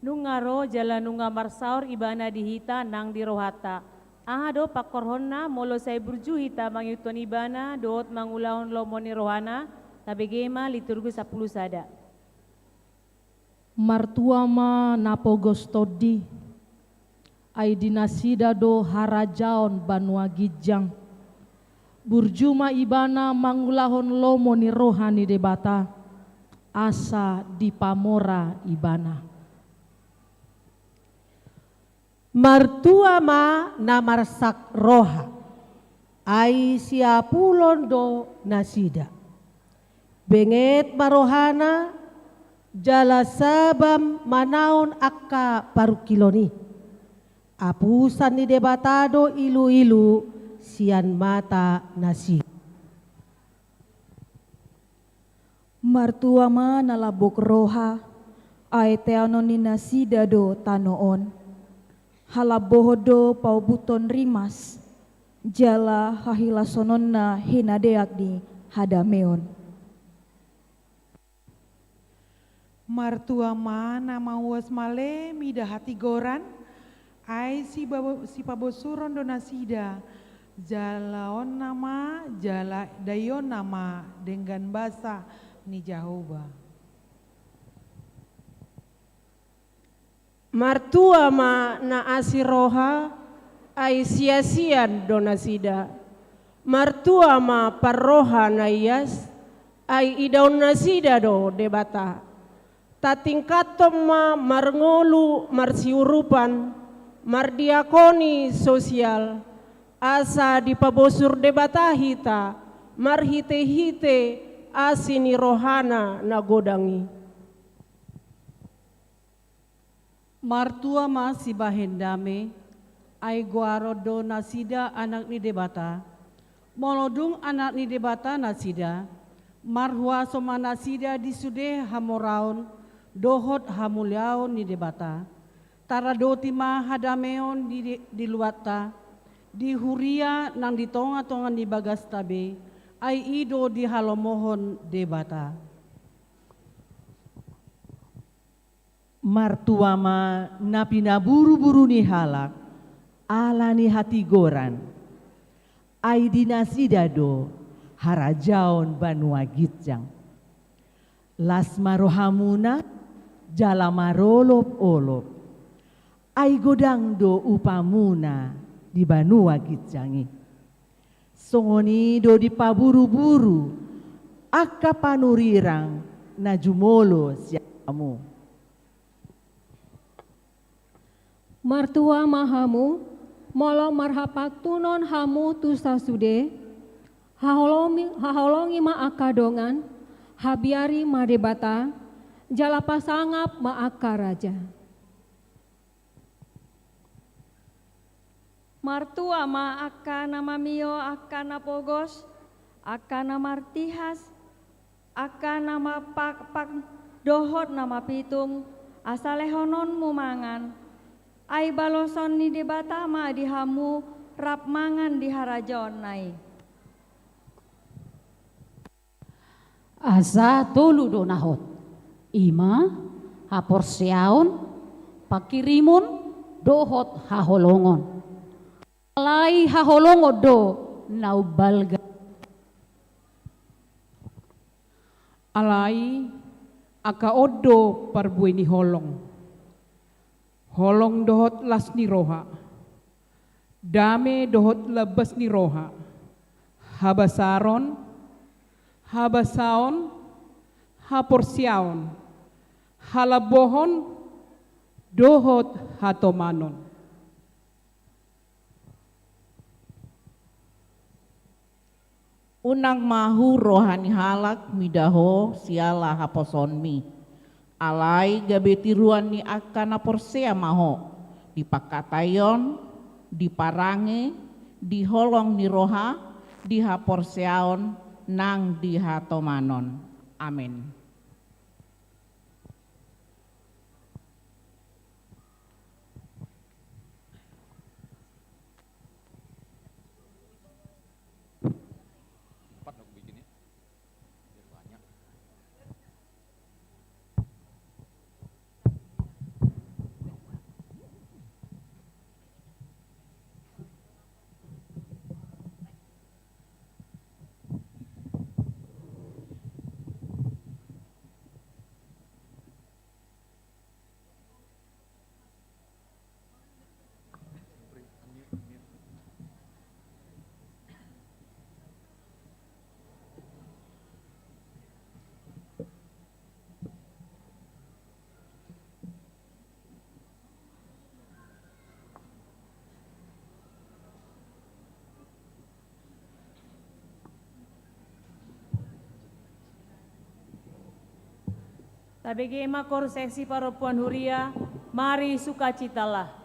Nunga ro jala nunga marsaor Ibana di hita nang di rohanta. Aha do pangkorhonna molo sai burju hita mangihuthon Ibana dohot mangulahon lomo ni rohana? Tabege ma Liturgi sampulu sada. Martua ma na pogos tondi, ai di nasida do harajaon banua ginjang. Burju ma Ibana mangulahon lomo ni roha ni Debata, asa dipamora Ibana. Martua ma na marsak roha, ai siapulon do nasida. Benget ma rohana, jala saba manaon angka parungkilon i. Apusan ni Debata do iluilu sian mata nasida. Martua ma na lambok roha, ai teanon ni nasida do tano on. Halambohon do paobuthon rimas, jala hahilasononna hinadeak ni hadameon. Martua ma na mauas male mida hatigoran, ai siba-, sipabosuron do nasida, jalaonna ma, jala daionna ma denggan basa ni Jahowa. Martua ma na asi roha, ai siasian do nasida. Martua ma parroha na ias, ai idaon nasida do Debata. Tatingkathon ma marngolu marsiurupan, mardiakoni sosial, asa dipabosur Debata hita marhitehite asi ni rohana na godang i. Martua ma sibahen dame, ai goaron do nasida anak ni Debata. Molo dung anak ni Debata nasida, marhuaso ma nasida di sude hamoraon dohot hamuliaon ni Debata. Taradoti ma hadameon di, di luatta, di huria nang di tongatonga ni bagasta be, ai i do dihalomohon Debata. Martua ma na pinaburuburu ni halak ala ni hatigoran, ai di nasida do harajaon banua ginjang. Las ma rohamuna jala marolopolop, ai godang do upamuna di banua ginjang i. Songon i do dipaburuburu angka panurirang na jumolo sian hamu. Martua ma hamu, molo marhapantunon hamu tu sasude, haholongi, haholongi ma angka dongan, habiari ma Debata, jala pasangap ma angka raja. Martua ma angka na mamio angka na pogos, angka na martihas, angka na mapakpak dohot na mapitung, asa lehononmu mangan. Ai baloson ni Debata ma di hamu rap mangan di harajaonna i. Asa tolu do na hot, i ma haporseaon, pangkirimon, dohot haholongon. Alai haholongon do na umbalga. Alai angka on do parbue ni holong. Holong dohot las ni roha, dame dohot lambas ni roha, habasaron, habasaon, haporseaon, halambohon, dohot hatomanon. Unang mahu roha ni halak mida ho siala haposoonmi. Alai gabe tiruan ni angka na porsea ma ho, di pangkataion, di parange, di holong ni roha, di haporseaon, nang di hatomanon. Amen. Tabege ma korsesi parompuan huria, mari sukacitalah.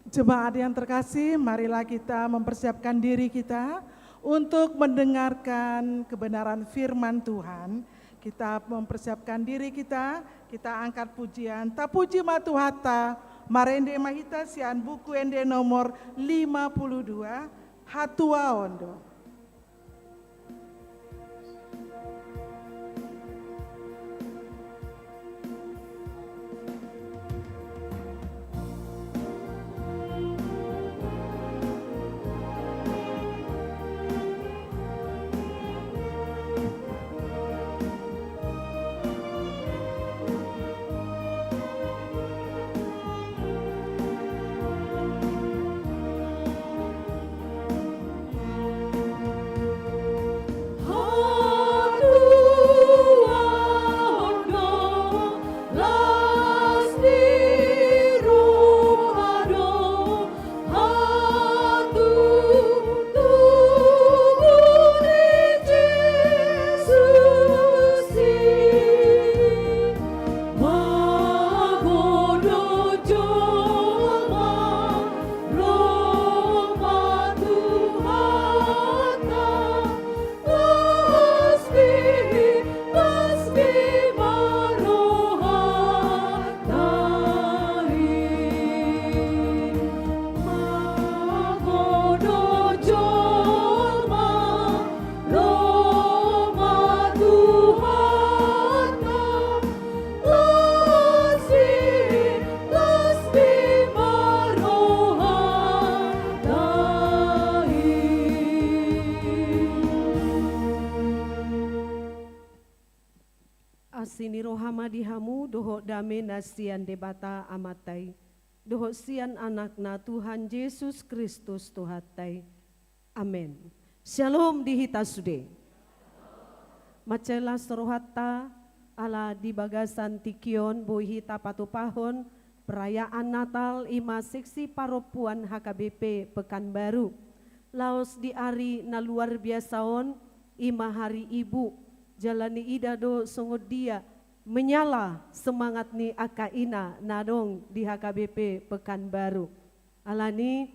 Jemaat yang terkasih, marilah kita mempersiapkan diri kita untuk mendengarkan kebenaran firman Tuhan. Kita mempersiapkan diri kita, kita angkat pujian. Tapuji ma Tuhanta, marende ma hita sian Buku Ende nomor lima puluh dua, Hatuaon do. Asi ni roha ma di hamu dohot dame na sian Debata Amanta i, dohot sian Anakna Tuhan Jesus Kristus Tuhanta i. Amen. Syalom di hita sude. Mansai las rohanta ala di bagasan tingki on boi hita patupahon perayaan Natal, i ma seksi parompuan H K B P Pekanbaru. Laos di ari na luar biasa on, i ma hari ibu, jala niida do songon dia menyala semangat ni angka ina na adong di H K B P Pekanbaru. Alani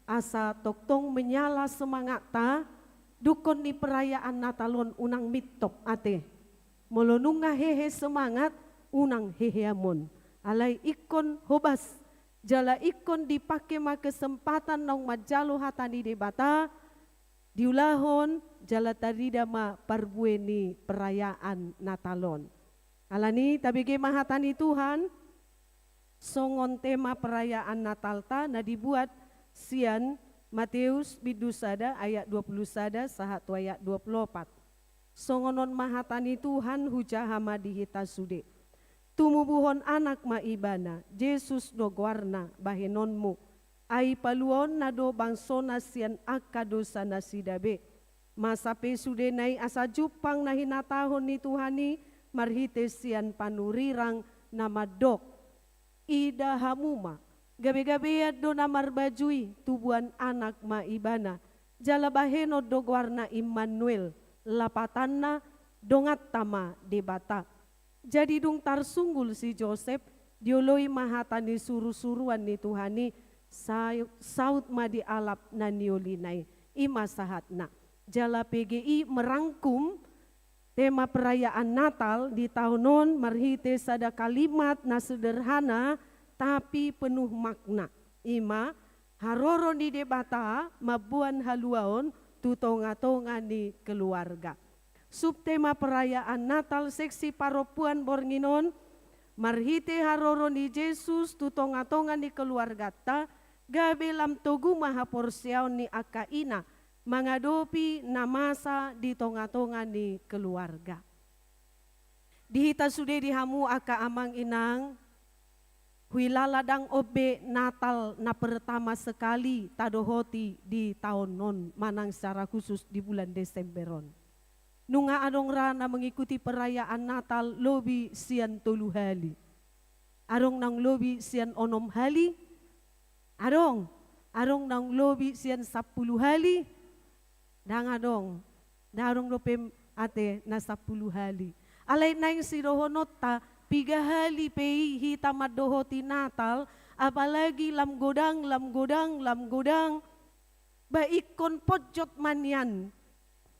asa tongtong menyala semangatta, dungkon ni perayaan Natal on unang mintop ate. Molo nunga hehe semangat, unang hehe amon. Alai ingkon hobas, jala ingkon dipake ma kesempatan naung manjalo hata ni Debata, diulahon jala tarida ma parbue ni perayaan Natal on. Alani tabege ma hata ni Tuhan, songon tema perayaan Natalta na dibuat sian Mateus bindu sada ayat dua puluh sada sahat tu ayat dua puluh opat. Songon on ma hata ni Tuhan, hujaha ma di hita sude. Tumubuhon anak ma ibana, Jesus do goarna bahenonmu. Ai paluaonna do bangsona sian angka dosanasida be. Masa pe sudena i asa jumpang na hinatahon ni Tuhan i marhite sian panurirang na mandok. Ida hamu ma, gabegabean do na marbaju i, tubuan anak ma ibana, jala bahenon do goarna Immanuel, lapatanna, donganta ma Debata. Jadi dung tarsunggul si Josep, dioloi ma hata ni surusuruan ni Tuhan i, sa-, saut ma dialap na niolina i, i ma sahatna. Jala P G I merangkum tema perayaan Natal di taon on marhite sada kalimat na sederhana tapi penuh makna. I ma, haroro ni Debata mamboan haluaon tu tongatonga ni keluarga. Subtema perayaan Natal seksi parompuan borngin on, marhite haroro ni Jesus tu tongatonga ni keluarganta, gabe lam togu ma haporseaon ni angka ina mangadopi na masa di tongatonga ni keluarga. Di hita sude, di hamu angka amang inang, huilala ndang on be Natal na pertama sekali tadohoti di taon on manang secara khusus di bulan Desember on. Nunga adong ra na mengikuti perayaan Natal lobi sian tolu hali? Adong naung lobi sian onom hali? Adong. Adong naung lobi sian sampulu hali? Ndang adong. Ndang adong dope ate na sampulu hali. Alai naeng sidohononta, piga hali pe i hita mandohoti Natal, Apalagi lam godang, lam godang, lam godang, ba ingkon ponjot ma nian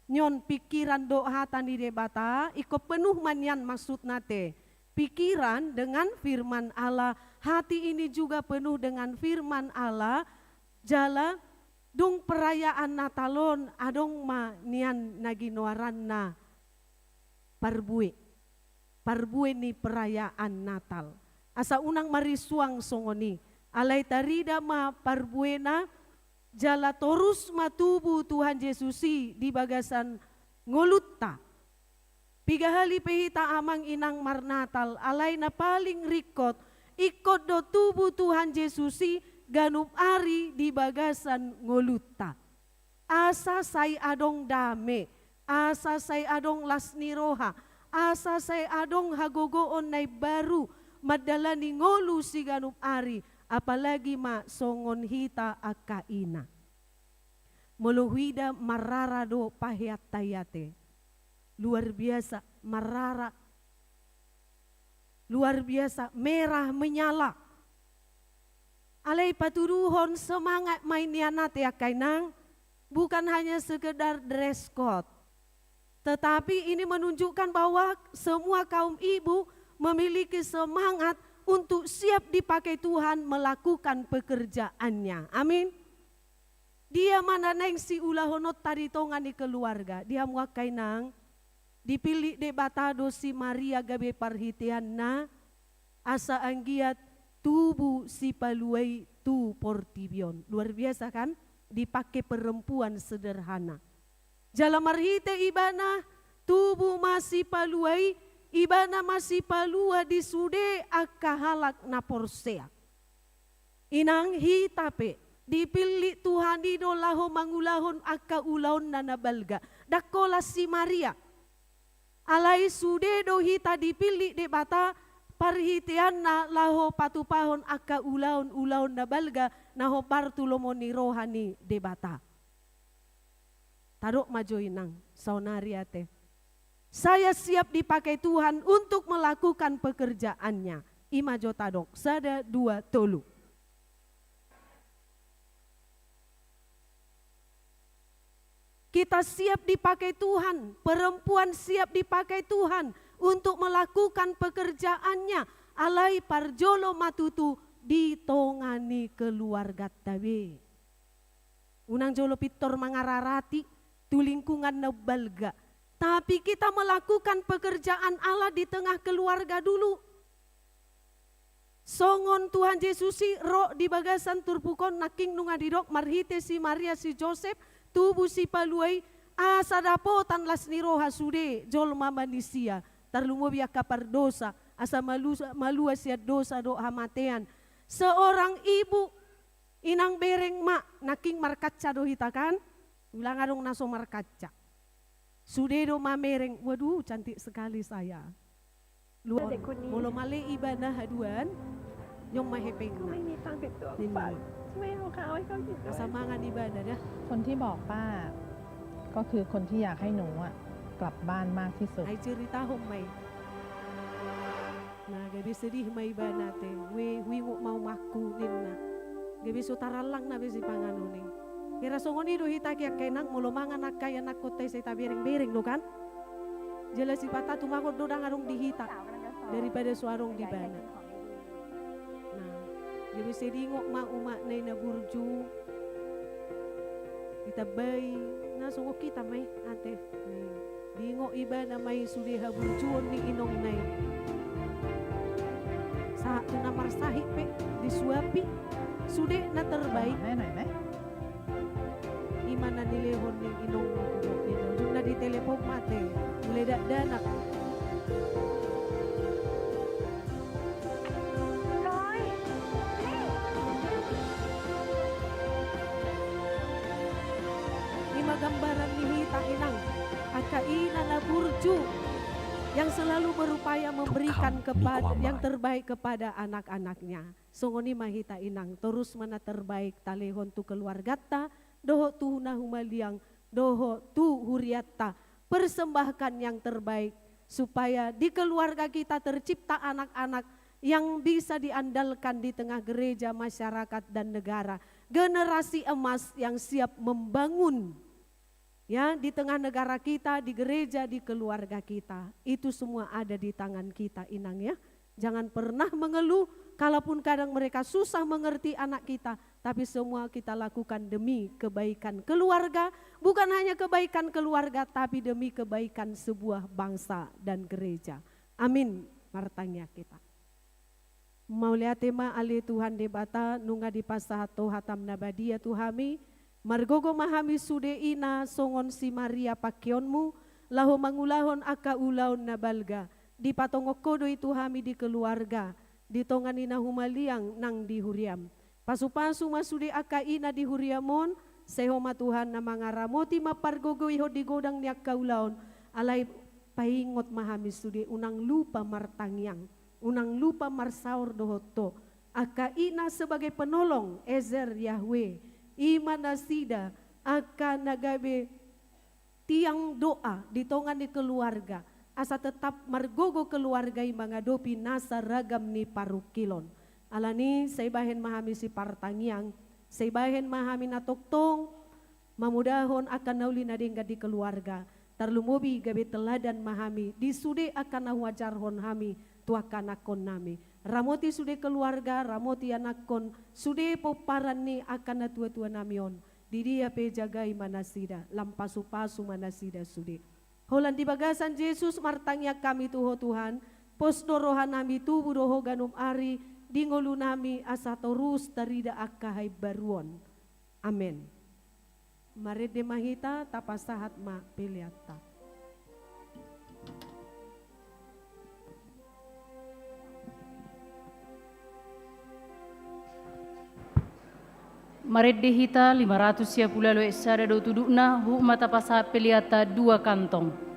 nion pikiran dohot hata ni Debata, ingkon penuh ma nian maksudna te pikiran dengan firman Allah, hati ini juga penuh dengan firman Allah, jala dung perayaan Natal on adong ma nian na ginoaranna parbue, parbue ni perayaan Natal. Asa unang marisuang songon i, alai tarida ma parbuena, jala torus ma tubu Tuhan Jesus i di bagasan ngolunta. Piga hali pe hita amang inang marnatal, alai na paling ringkot, ingkon do tubu Tuhan Jesus i ganup ari di bagasan ngolunta. Asa sai adong dame, asa sai adong las ni roha, asa sai adong hagogoon na imbaru mandalani ngolu siganup ari, apalagi ma songon hita angka ina. Molo huida marrara do paheanta i ate. Luar biasa, marrara. Luar biasa, merah menyala. Alai patuduhon semangat ma i nian ate angka inang, bukan hanya sekedar dress code. Tetapi ini menunjukkan bahwa semua kaum ibu memiliki semangat untuk siap dipakai Tuhan melakukan pekerjaannya. Amin. Dia ma na naeng siulahononta di tonga ni keluarga, di hamu angka inang, dipillit Debata do si Maria gabe parhiteanna, asa anggiat tubu sipalua i tu portibi on. Luar biasa kan? Dipake perempuan sederhana. Jala marhite ibana tubu ma sipalua i, ibana ma sipalua di sude angka halak na porsea. Inang, hita pe dipillit Tuhan i do laho mangulahon angka ulaonna na balga. Ndang holan si Maria. Alai sude do hita dipillit Debata parhiteanna laho patupahon angka ulaon-ulaon na balga na hombar tu lomo ni roha ni Debata. Tadok ma jo inang, saonari ate. Saya siap dipakai Tuhan untuk melakukan pekerjaannya. I ma jo tadok, sada, dua, tolu. Kita siap dipakai Tuhan, perempuan siap dipakai Tuhan untuk melakukan pekerjaannya, alai parjolo ma tutu di tonga ni keluarganta be. Unang jolo pintor mangararati tu lingkungan na umbalga. Tapi kita melakukan pekerjaan Allah di tengah keluarga dulu. Songon Tuhan Jesus i ro di bagasan turpuk on nangkin nunga didok marhite si Maria si Josep, tubu sipalua i, asa dapotan las ni roha sude jolma manisia. Tarlumobi angka pardosa, asa malu-, malua sian dosa dohot hamatean. Seorang ibu Inang bereng ma, nangkin markaca do hita kan? Ulang adong na so markaca. Sude do mamereng, waduh, cantik sekali saya. Luar, molo male ibana haduan, nyong ma hepengna. Ninna. Asa mangan ibana da. คนที่บอกป้า ก็คือคนที่อยากให้หนูอะกลับบ้านมากที่สุด Ai ceritahon ma i. Na gabe sedih ma ibana ate, we, huingot ma omakku ninna. Gabe so tarallang na be sipanganon i. Hira songon i do hita angka inang, molo mangan angka ianakhonta i sai tabereng-bereng do kan? Jala sipata tumangon do ndang adong di hita daripada so adong di ibana. Na gabe sai diingot ma umakna i na burju. Ditambai, na songon hita ma i ate. Diingot ibana ma i sude haburjuon ni inongna i. Sahat tu na marsahit pe disuapi sude na terbaik. I ma na nilehon ni inongmu tu ho ninna. Ujungna ditelepon ma ate. Mulai dakdanak. I ma gambaran ni hita inang, angka ina na burju yang selalu berupaya memberikan kepada, yang terbaik kepada anak-anaknya. Songon i ma hita inang, torus ma na terbaik talehon tu keluarganta, dohot tu na humaliang, dohot tu hurianta, persembahkan yang terbaik, supaya di keluarga kita tercipta anak-anak yang bisa diandalkan di tengah gereja, masyarakat, dan negara. Generasi emas yang siap membangun, ya, di tengah negara kita, di gereja, di keluarga kita. Itu semua ada di tangan kita, Inang, ya. Jangan pernah mengeluh, kalaupun kadang mereka susah mengerti anak kita, tapi semua kita lakukan demi kebaikan keluarga, bukan hanya kebaikan keluarga, tapi demi kebaikan sebuah bangsa dan gereja. Amin. Martangiang hita. Mauliate ma ale Tuhan Debata, nunga dipasahat Ho hatam na badia tu hami, margogo ma hami sude ina songon si Maria pangkeonmu, laho mangulahon angka ulaon na balga, dipatongon Ho do i tu hami di keluarga, di tonga ni na humaliang nang di huriam. Pasu-pasu ma sude angka ina di huriam on, sai Ho ma Tuhan na mangaramoti, mampargogoi hon di godang ni angka ulaon, alai paingot ma hami sude, unang lupa martangiang, unang lupa marsaor dohot Ho. Angka ina sebagai penolong, Ezer Yahweh, i ma nasida angka na gabe tiang doa di tonga ni keluarga, asa tetap margogo keluarga i mangadopi nasa ragam ni parungkilon. Alani, sai bahen ma hami sipartangiang, sai bahen ma hami na tongtong mamodahon angka na uli na denggan di keluarga, tarlumobi gabe teladan ma hami di sude angka na huajarhon hami tu angka anakkonnami. Ramoti sude keluarga, ramoti anakkon, sude pomparan ni angka natua-tuanami on. Di dia pe jagai ma nasida, lam pasu-pasu ma nasida sude. Holan di bagasan Jesus martangiang hami tu Ho Tuhan, pos do rohanami, tubu do Ho ganup ari di ngolunami asa torus tarida angka haimbaruon. Amen. Marende ma hita, tapasahat ma peleanta. Marende hita, lima ratus sia pulu ualu ayat sada do tudukna, huhut ma tapasahat peleanta dua kantong.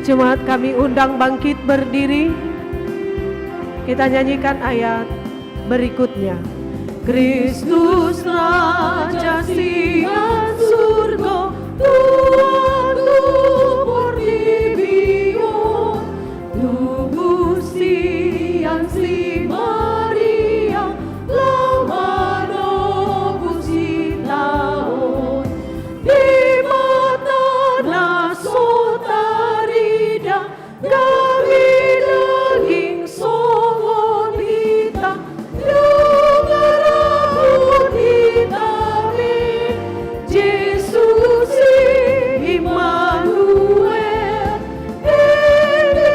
Jemaat kami undang bangkit berdiri. Kita nyanyikan ayat berikutnya. Kristus Raja sian surgo, tubu tu portibi on, tubu sian si Maria, laho manobus hita on. Debata na so tarida, gabe daging songon hita, dung arahon hita be Jesus Immanuel. Ende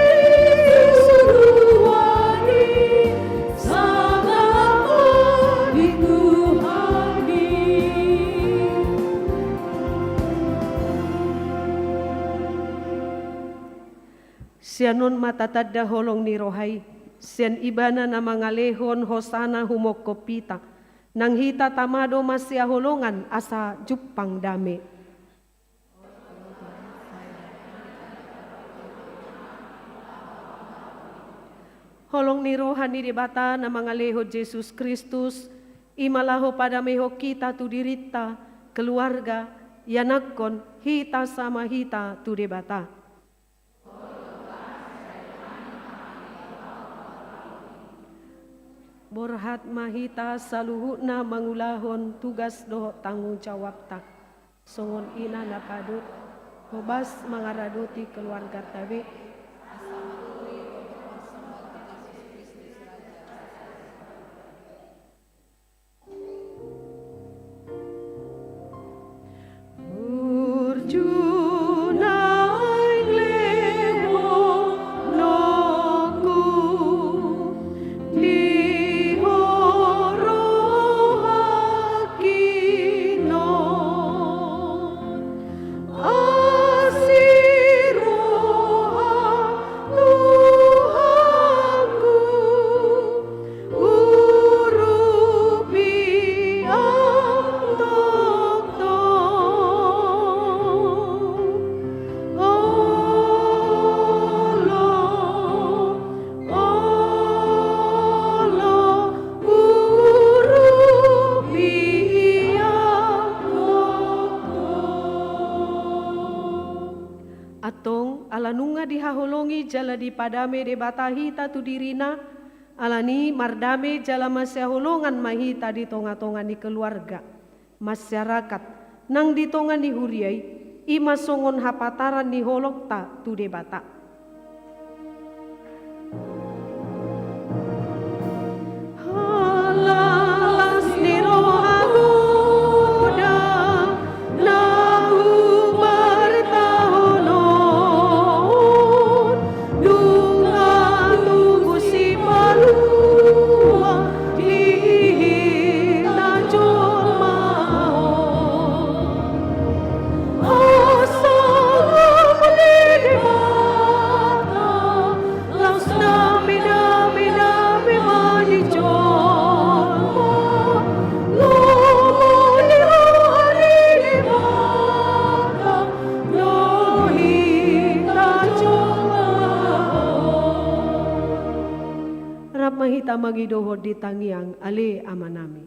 ni suruan i, sangap ma di Tuhan i. Sian on ma tatanda holong ni roha i, sian Ibana na mangalehon hosana humongkop hita, nang hita tama do masihaholongan asa jumpang dame. Holong ni roha ni Debata na mangalehon Jesus Kristus, i ma laho padamehon hita tu dirinta, keluarga, ianakhon, hita sama hita tu Debata. Borhat ma hita saluhutna mangulahon tugas dohot tanggung jawabta. Songon ina na padut, hobas mangaradoti keluarganta be. Burju naeng lehononku di ho rohangki on. Asi roham Tuhanku, urupi Am tongtong. Olo, olo, urupi Am tongtong. Antong, ala nunga dihaholongi jala dipadame Debata hita tu diriNa, alani i mardame jala masihaholongan ma hita di tongatonga ni keluarga, masyarakat, nang di tonga ni huria i, i ma songon hapataran ni holongta tu Debata. Las ni roha godang na hupartahonon, nunga tubu sipalua di hita jolma on. Asa di Debata las dame, dame, dame ma di jolma. Lomo ni roha ni Debata do hita jolma on. Rap ma hita mangidohon di tangiang. Ale Amanami.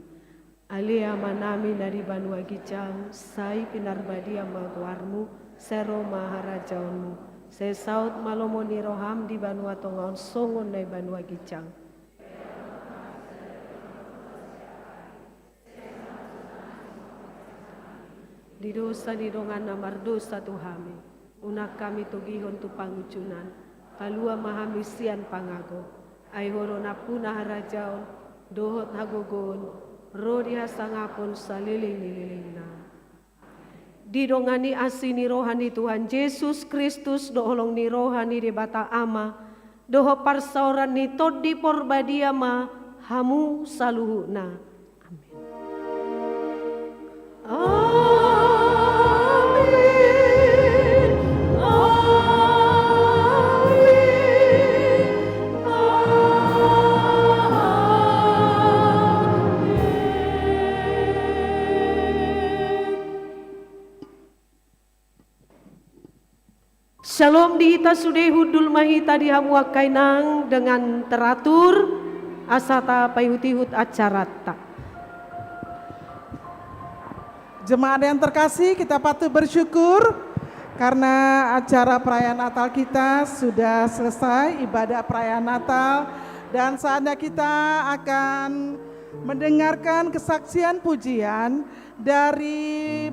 Ale Amanami na di banua ginjang, sai pinarbadia ma goarMu, sai ro ma harajaonMu, sai saut ma lomo ni rohaM di banua tonga on songon na di banua ginjang. Di dosa ni dongan na mardosa tu hami, unang hami togihon tu pangunjunan, palua ma hami sian pangago, ai Ho do nampuna harajaon, dohot hagogoon, ro di hasangapon saleleng ni lelengna. Didongani asi ni roha ni Tuhan Jesus Kristus dohot holong ni roha ni Debata Ama, dohot parsaoran ni Tondi Porbadia ma hamu saluhutna. Amin. Amin. Amin. Amin. Syalom di hita sude, hundul ma hita di hamu angka inang dengan teratur, asa tapaihut-ihut acaranta. Jemaat yang terkasih, kita patut bersyukur karena acara perayaan Natal kita sudah selesai, ibadah perayaan Natal, dan saatnya kita akan mendengarkan kesaksian pujian dari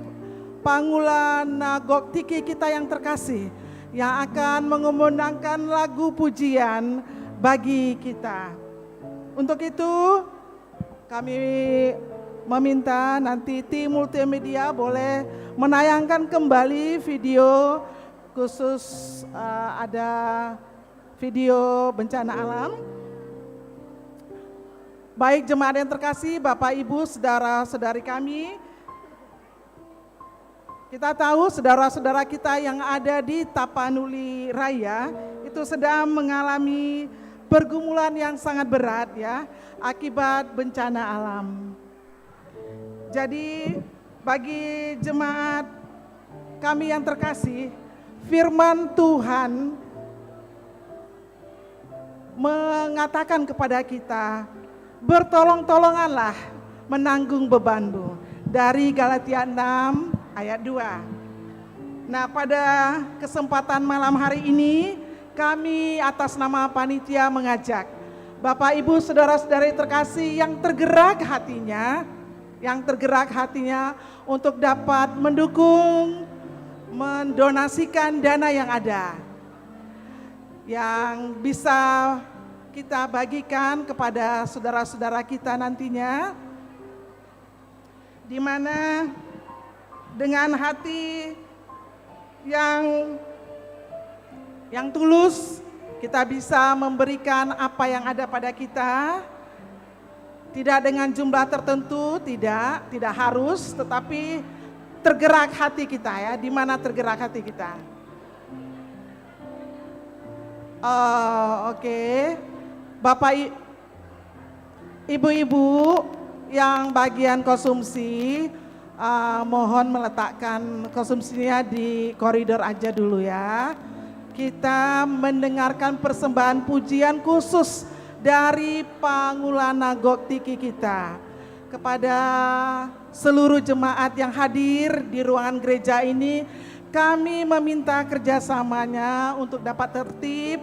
pangula na gok tiki kita yang terkasih, yang akan mengumandangkan lagu pujian bagi kita. Untuk itu, kami meminta nanti tim multimedia boleh menayangkan kembali video khusus, eh, ada video bencana alam. Baik, jemaat yang terkasih, Bapak, Ibu, saudara-saudari kami, kita tahu saudara-saudara kita yang ada di Tapanuli Raya itu sedang mengalami pergumulan yang sangat berat, ya, akibat bencana alam. Jadi, bagi jemaat kami yang terkasih, firman Tuhan mengatakan kepada kita, "Bertolong-tolonganlah menanggung bebanmu," dari Galatia enam ayat dua. Nah, pada kesempatan malam hari ini, kami atas nama panitia mengajak Bapak, Ibu, saudara-saudari terkasih yang tergerak hatinya, yang tergerak hatinya untuk dapat mendukung, mendonasikan dana yang ada, yang bisa kita bagikan kepada saudara-saudara kita nantinya, di mana dengan hati yang, yang tulus kita bisa memberikan apa yang ada pada kita, tidak dengan jumlah tertentu, tidak, tidak harus, tetapi tergerak hati kita, ya, di mana tergerak hati kita. Oh, oke. Bapak, I-, Ibu-ibu yang bagian konsumsi, eh, mohon meletakkan konsumsinya di koridor aja dulu, ya. Kita mendengarkan persembahan pujian khusus dari pangula na gok tiki kita. Kepada seluruh jemaat yang hadir di ruangan gereja ini, kami meminta kerjasamanya untuk dapat tertib.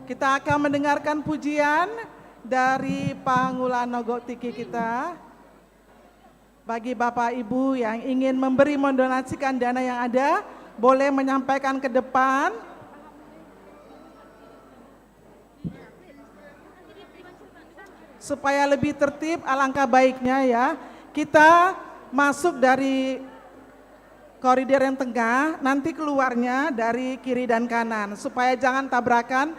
Kita akan mendengarkan pujian dari pangula na gok tiki kita. Bagi Bapak Ibu yang ingin memberi, mendonasikan dana yang ada, boleh menyampaikan ke depan. Supaya lebih tertib, alangkah baiknya, ya, kita masuk dari koridor yang tengah, nanti keluarnya dari kiri dan kanan, supaya jangan tabrakan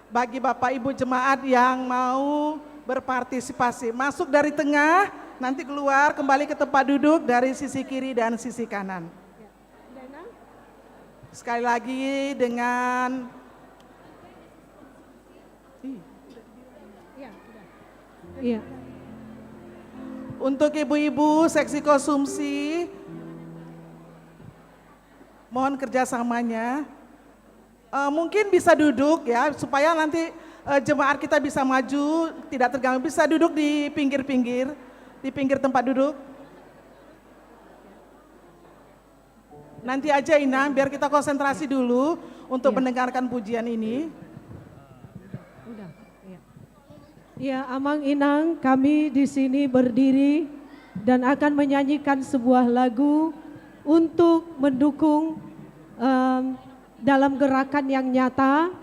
bagi Bapak Ibu jemaat yang mau berpartisipasi. Masuk dari tengah, nanti keluar kembali ke tempat duduk dari sisi kiri dan sisi kanan. Sekali lagi dengan, iya. Untuk ibu-ibu seksi konsumsi, mohon kerjasamanya. Eh, mungkin bisa duduk, ya, supaya nanti, eh, jemaat kita bisa maju, tidak terganggu. Bisa duduk di pinggir-pinggir, di pinggir tempat duduk. Nanti aja, Inang, biar kita konsentrasi dulu untuk mendengarkan pujian ini. Udah, iya. Ya, Amang Inang, kami di sini berdiri dan akan menyanyikan sebuah lagu untuk mendukung, em, dalam gerakan yang nyata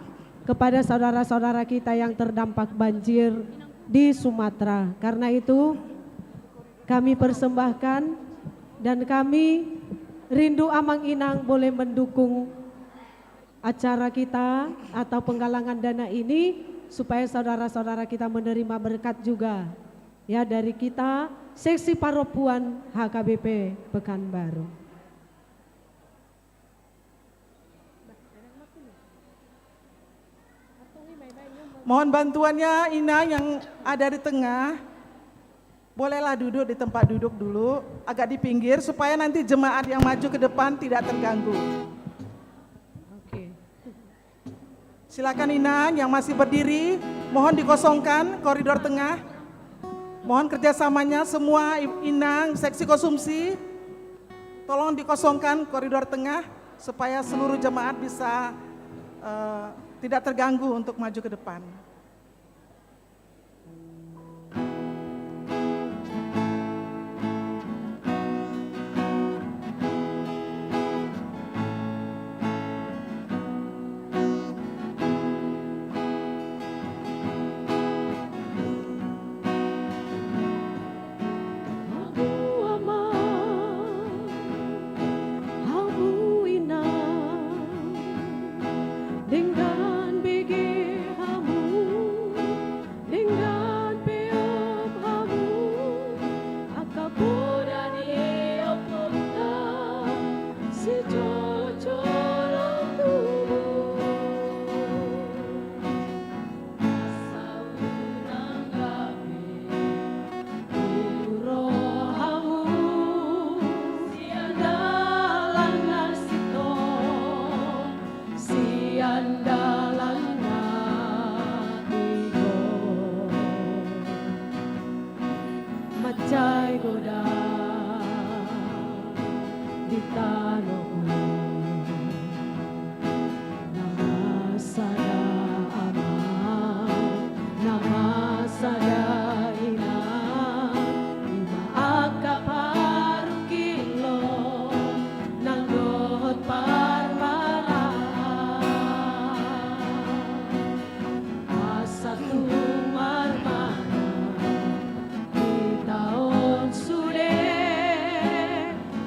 kepada saudara-saudara kita yang terdampak banjir di Sumatera. Karena itu, kami persembahkan dan kami rindu Amang Inang boleh mendukung acara kita atau penggalangan dana ini supaya saudara-saudara kita menerima berkat juga, ya, dari kita Seksi Paropuan H K B P Pekanbaru. Mohon bantuannya inang yang ada di tengah. Bolehlah duduk di tempat duduk dulu, agak di pinggir, supaya nanti jemaat yang maju ke depan tidak terganggu. Oke. Silakan inang yang masih berdiri, mohon dikosongkan koridor tengah. Mohon kerjasamanya semua i-, inang seksi konsumsi, tolong dikosongkan koridor tengah supaya seluruh jemaat bisa, eh, tidak terganggu untuk maju ke depan. Hamu ama, hamu inang, denggan bege hamu, denggan peop hamu, angka poda ni ompunta sijolojolo tubu. Asa unang gabe tiur rohamu sian dalan na sintong, sian dalan na tigor. Mansai godang di tano on na marsada ama, na marsada inang, i ma angka parungkilon nang dohot parmaraan. Asa tung marmangan hita on sude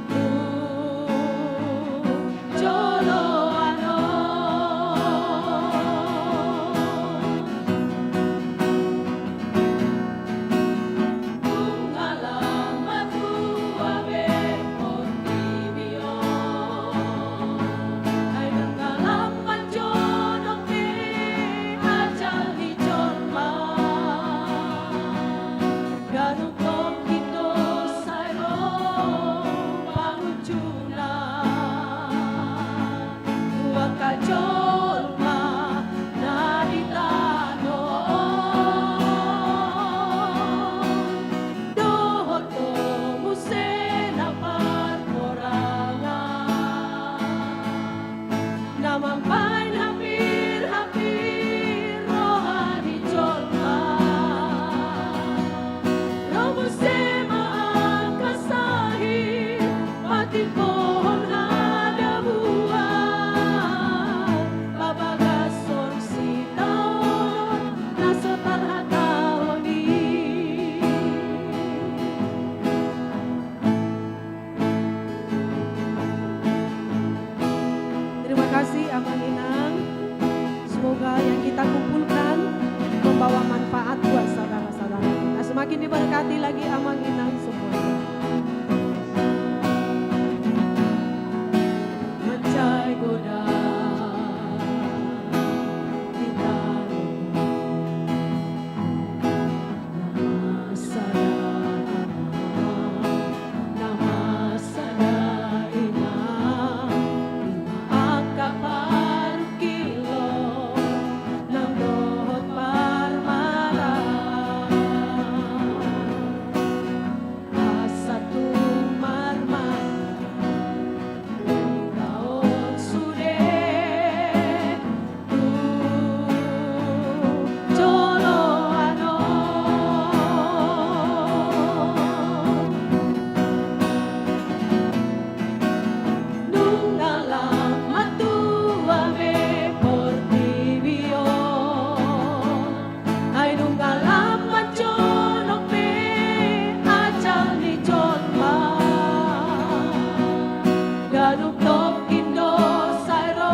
tu joloan on. Nunga lam matua be portibi on, ai nunga lam manjonok be ajal ni jolma. Ganup tongkin do sai ro pangunjunan tu angka jolma na di tano on. Dohot do muse na parhorasan na mambahen hampir-hampir roha ni jolma. Ro muse ma angka sahit patimbohon hadabuan, babagas solusi taon na so tarhatahon i. Terima kasih Amang Inang. Semoga yang kita kumpulkan membawa manfaat buat saudara-saudara kita. Semakin diberkati lagi Amang Inang semuanya. Mansai godang di tano on. Na marsada ama, na marsada inang, i ma angka parungkilon nang dohot parmaraan. Asa tung marmangan hita on sude tu joloan on. Nunga lam matua be portibi on, ai nunga lam manjonok be ajal ni jolma. Ganup tongkin do sai ro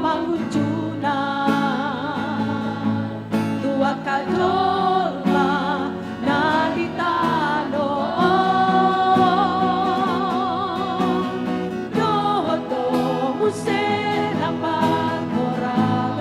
pangunjunan tu angka jolma na di tano on. Dohot do muse na parhorasan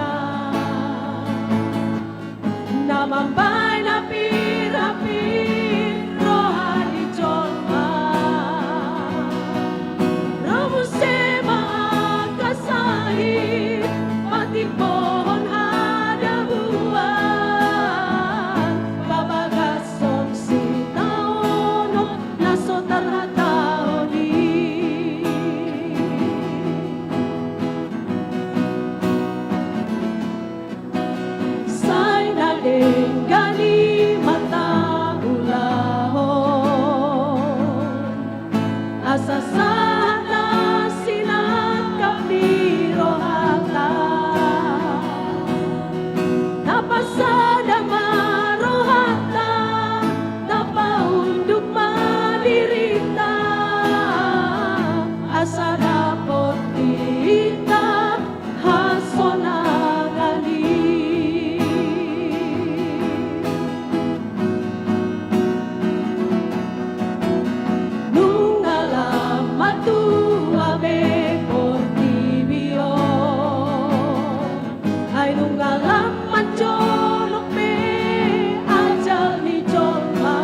Rohanta, na pasada ma rohanta, na paunduk ma dirinta, asa dapot hita hasonangan i. Nunga lam matua be portibi on, ai nunga lam manjonok be ajal ni jolma.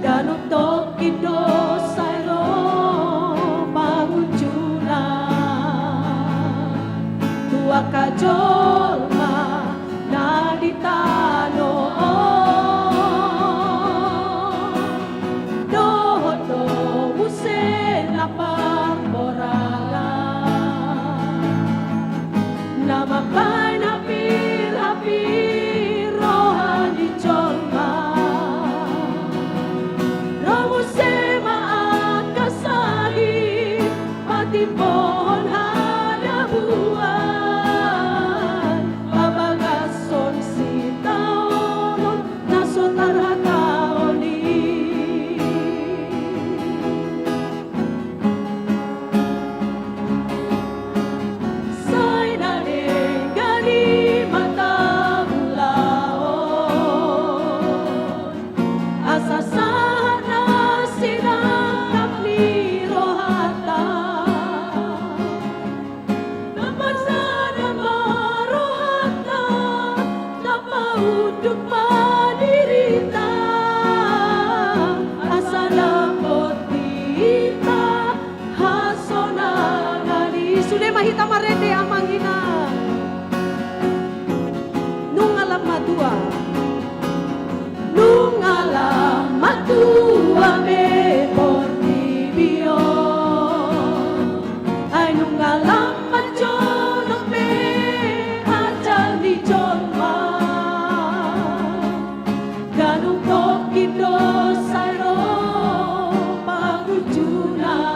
Ganup tongkin do sai ro pangunjunan tu angka jolma na di tano on, dohot do muse na parborangan, na mambahen hapir-hapir roha ni jolma. Ro muse ma angka sahit, patimbohon hadabuan, pabagashon sitaonon na so tarhatahon i. Sai na denggan i ma taulahon, asa sahat na sinangkap ni rohanta. Na pasada ma rohanta, na paunduk ma dirinta, asa dapot hita hasonangan i. Sude ma hita marende, amang inang. Nunga lam matua. Nunga lam matua be portibi on, ai nunga lam manjonok be ajal ni jolma. Ganup tongkin do sai ro pangunjunan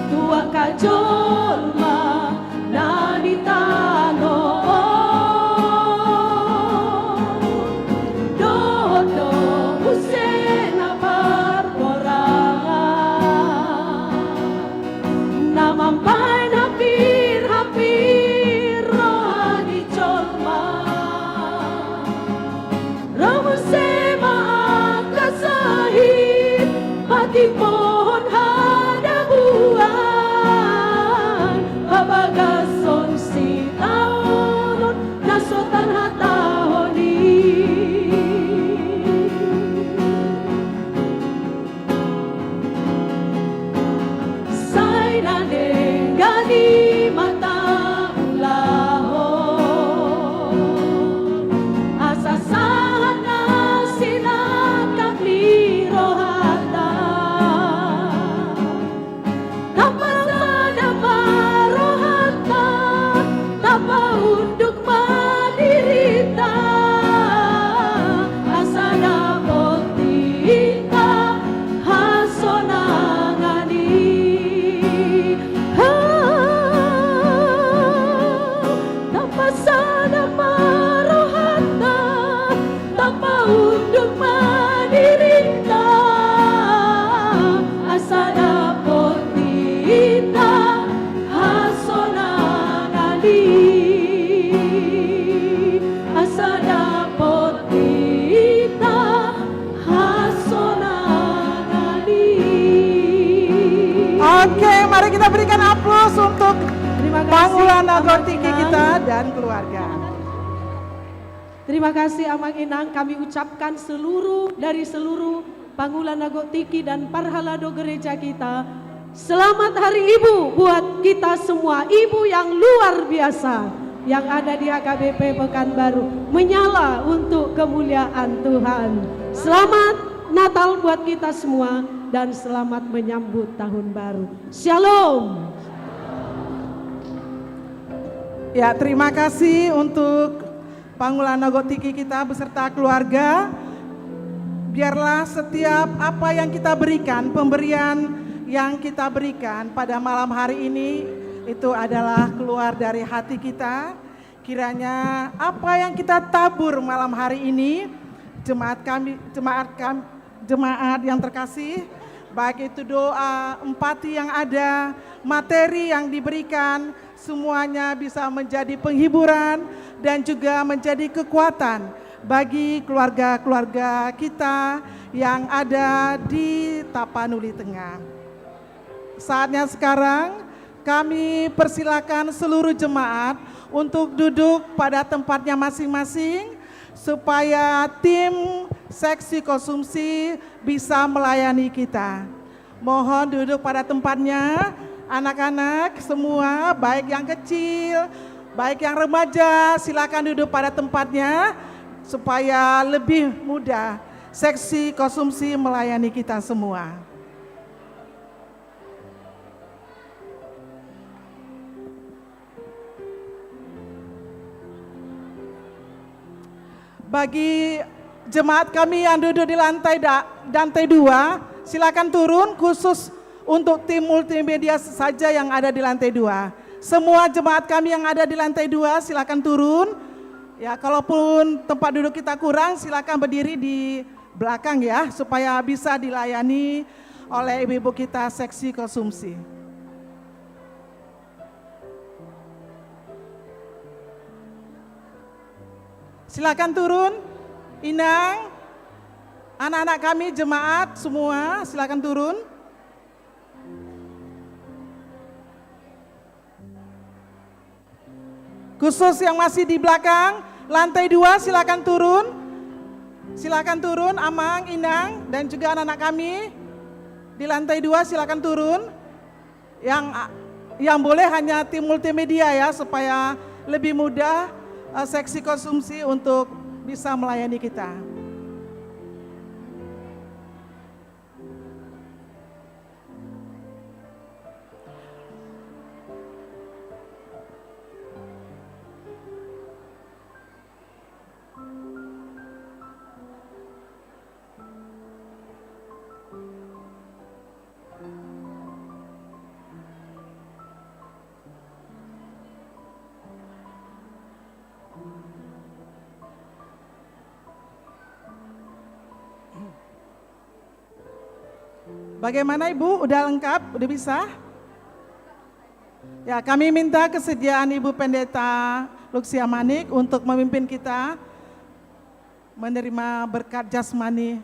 tu angka jolma na di tano on, dohot do muse na parborangan, na mambahen hapir-hapir roha ni jolma. Ro muse ma angka sahit, patimbohon hadabuan, pabagashon sitaonon na so tarhatahon i. Sai na denggan i ma taulahon, asa sahat na sinangkap ni rohanta. Na pasada ma rohanta, na paunduk ma dirinta, asa dapot hita hasonangan i. Ha, na pasada ma rohanta, na paunduk ma dirinta, asa dapot hita hasonangan i, asa dapot hita hasonangan i. Oke, mari kita berikan aplaus untuk Pangula Nagotiki kita dan keluarga. Terima kasih, Amang Inang. Kami ucapkan seluruh, dari seluruh Pangula Nagotiki dan parhalado gereja kita, selamat Hari Ibu buat kita semua. Ibu yang luar biasa yang ada di H K B P Pekanbaru, menyala untuk kemuliaan Tuhan. Selamat Natal buat kita semua dan selamat menyambut tahun baru. Shalom. Ya, terima kasih untuk Pangula Nagotiki kita beserta keluarga. Biarlah setiap apa yang kita berikan, pemberian Yang kita berikan pada malam hari ini itu adalah keluar dari hati kita. Kiranya apa yang kita tabur malam hari ini, jemaat kami, jemaat kami, jemaat yang terkasih, baik itu doa, empati yang ada, materi yang diberikan, semuanya bisa menjadi penghiburan dan juga menjadi kekuatan bagi keluarga-keluarga kita yang ada di Tapanuli Tengah. Saatnya sekarang kami persilakan seluruh jemaat untuk duduk pada tempatnya masing-masing, supaya tim seksi konsumsi bisa melayani kita. Mohon duduk pada tempatnya, anak-anak semua, baik yang kecil, baik yang remaja, silakan duduk pada tempatnya, supaya lebih mudah seksi konsumsi melayani kita semua. Bagi jemaat kami yang duduk di lantai da-, lantai dua, silakan turun, khusus untuk tim multimedia saja yang ada di lantai dua. Semua jemaat kami yang ada di lantai dua, silakan turun. Ya, kalaupun tempat duduk kita kurang, silakan berdiri di belakang ya, supaya bisa dilayani oleh ibu-ibu kita seksi konsumsi. Silakan turun, Inang, anak-anak kami, jemaat semua, silakan turun. Khusus yang masih di belakang, lantai dua, silakan turun. Silakan turun, Amang, Inang, dan juga anak-anak kami di lantai dua, silakan turun. Yang, yang boleh hanya tim multimedia ya, supaya lebih mudah, eh, seksi konsumsi untuk bisa melayani kita. Bagaimana, Ibu? Udah lengkap? Udah bisa? Ya, kami minta kesediaan Ibu Pendeta Luksia Manik untuk memimpin kita menerima berkat jasmani.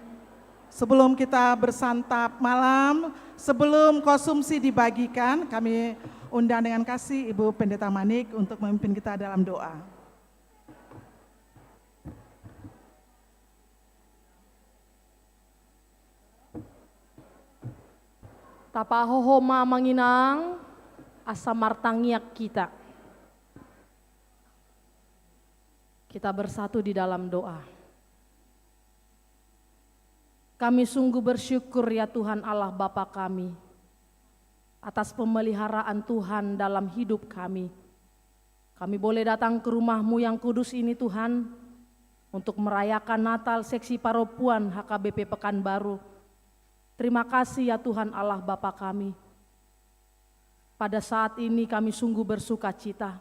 Sebelum kita bersantap malam, sebelum konsumsi dibagikan, kami undang dengan kasih Ibu Pendeta Manik untuk memimpin kita dalam doa. Tapahohom ma, Amang Inang, asa martangiang hita. Kita bersatu di dalam doa. Kami sungguh bersyukur, ya Tuhan Allah Bapa kami, atas pemeliharaan Tuhan dalam hidup kami. Kami boleh datang ke rumah-Mu yang kudus ini, Tuhan, untuk merayakan Natal Seksi Parompuan H K B P Pekanbaru. Terima kasih, ya Tuhan Allah Bapa kami. Pada saat ini kami sungguh bersukacita.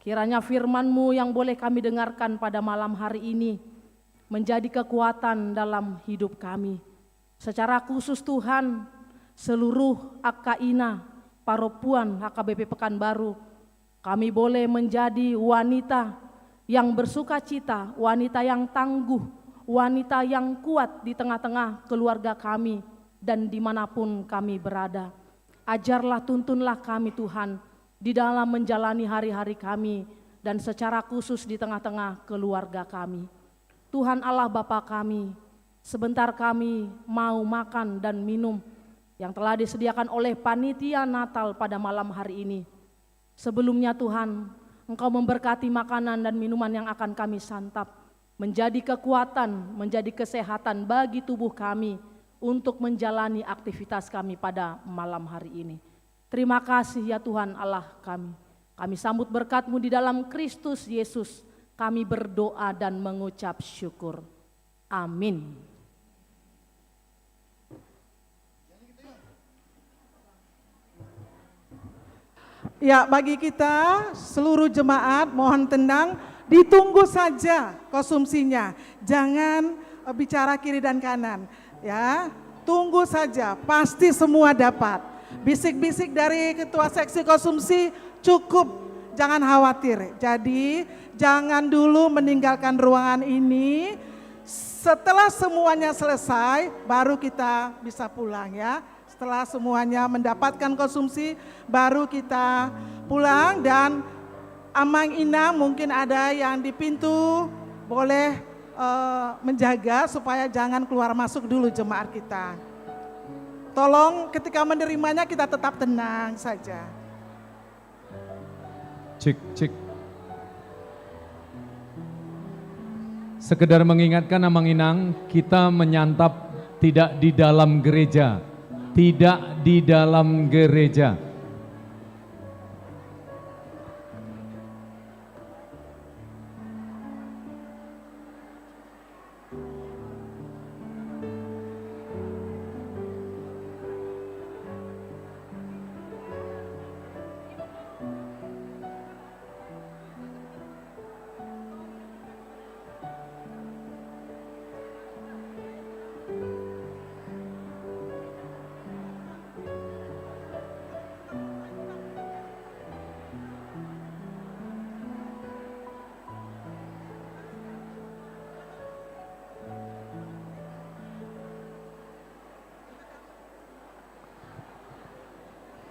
Kiranya firman-Mu yang boleh kami dengarkan pada malam hari ini menjadi kekuatan dalam hidup kami. Secara khusus, Tuhan, seluruh angka ina parompuan H K B P Pekanbaru, kami boleh menjadi wanita yang bersukacita, wanita yang tangguh, wanita yang kuat di tengah-tengah keluarga kami dan dimanapun kami berada. Ajarlah, tuntunlah kami, Tuhan, di dalam menjalani hari-hari kami, dan secara khusus di tengah-tengah keluarga kami. Tuhan Allah Bapa kami, sebentar kami mau makan dan minum yang telah disediakan oleh panitia Natal pada malam hari ini. Sebelumnya, Tuhan, Engkau memberkati makanan dan minuman yang akan kami santap, menjadi kekuatan, menjadi kesehatan bagi tubuh kami untuk menjalani aktivitas kami pada malam hari ini. Terima kasih, ya Tuhan Allah kami. Kami sambut berkat-Mu di dalam Kristus Yesus. Kami berdoa dan mengucap syukur. Amin. Ya, bagi kita seluruh jemaat, mohon tenang, ditunggu saja konsumsinya. Jangan, eh, bicara kiri dan kanan, ya. Tunggu saja, pasti semua dapat. Bisik-bisik dari ketua seksi konsumsi cukup, jangan khawatir. Jadi, jangan dulu meninggalkan ruangan ini. Setelah semuanya selesai, baru kita bisa pulang, ya. Setelah semuanya mendapatkan konsumsi, baru kita pulang. Dan Amang Inang mungkin ada yang di pintu, boleh, eh, menjaga supaya jangan keluar masuk dulu jemaat kita. Tolong ketika menerimanya kita tetap tenang saja. Cek, cek. Sekedar mengingatkan Amang Inang, kita menyantap tidak di dalam gereja. Tidak di dalam gereja.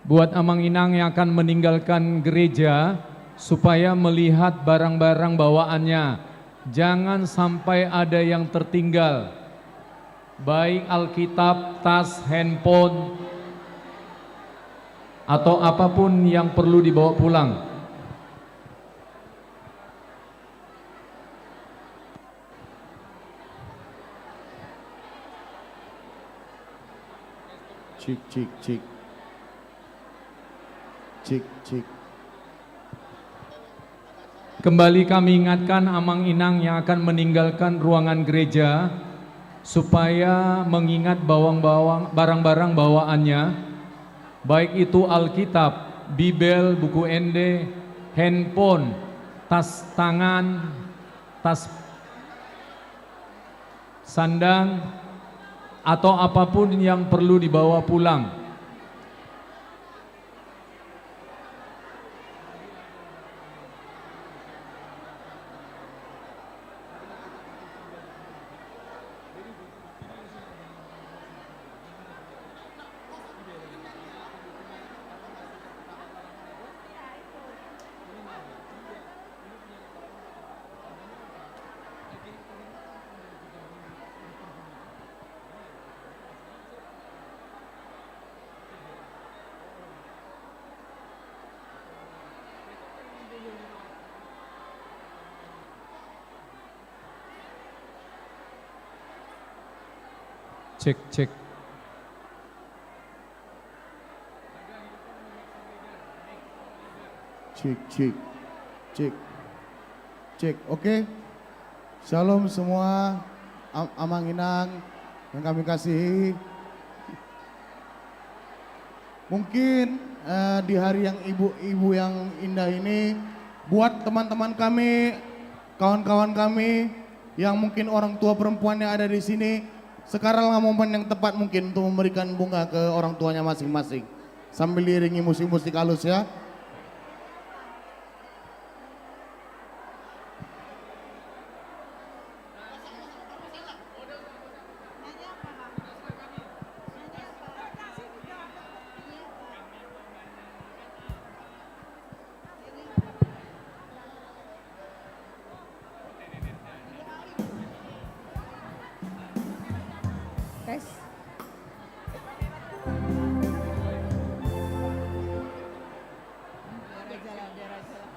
Buat Amang Inang yang akan meninggalkan gereja, supaya melihat barang-barang bawaannya. Jangan sampai ada yang tertinggal. Baik Alkitab, tas, handphone, atau apapun yang perlu dibawa pulang. Cik, cik, cik. Cik, cik. Kembali kami ingatkan Amang Inang yang akan meninggalkan ruangan gereja, supaya mengingat bawang-bawang, barang-barang bawaannya, baik itu Alkitab, Bibel, buku ende, handphone, tas tangan, tas sandang, atau apapun yang perlu dibawa pulang. Cek, cek. Cek, cek. Cek. Cek, oke. Shalom semua, am-, Amang Inang yang kami kasihi. Mungkin, eh, di hari yang ibu-ibu yang indah ini, buat teman-teman kami, kawan-kawan kami, yang mungkin orang tua perempuannya ada di sini, sekaranglah momen yang tepat mungkin untuk memberikan bunga ke orang tuanya masing-masing. Sambil diiringi musik-musik halus, ya. Tes. Biar aja lah, biar aja lah.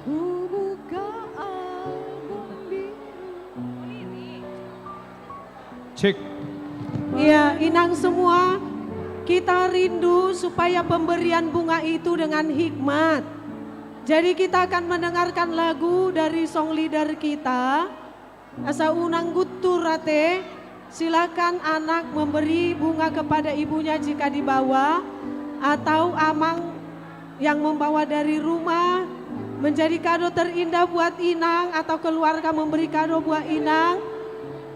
Kubuka album biru. Cek. Ya, inang semua, kita rindu supaya pemberian bunga itu dengan hikmat. Jadi, kita akan mendengarkan lagu dari song leader kita. Asa unang guntur ate, silakan anak memberi bunga kepada ibunya jika dibawa, atau amang yang membawa dari rumah, menjadi kado terindah buat inang atau keluarga memberi kado buat inang,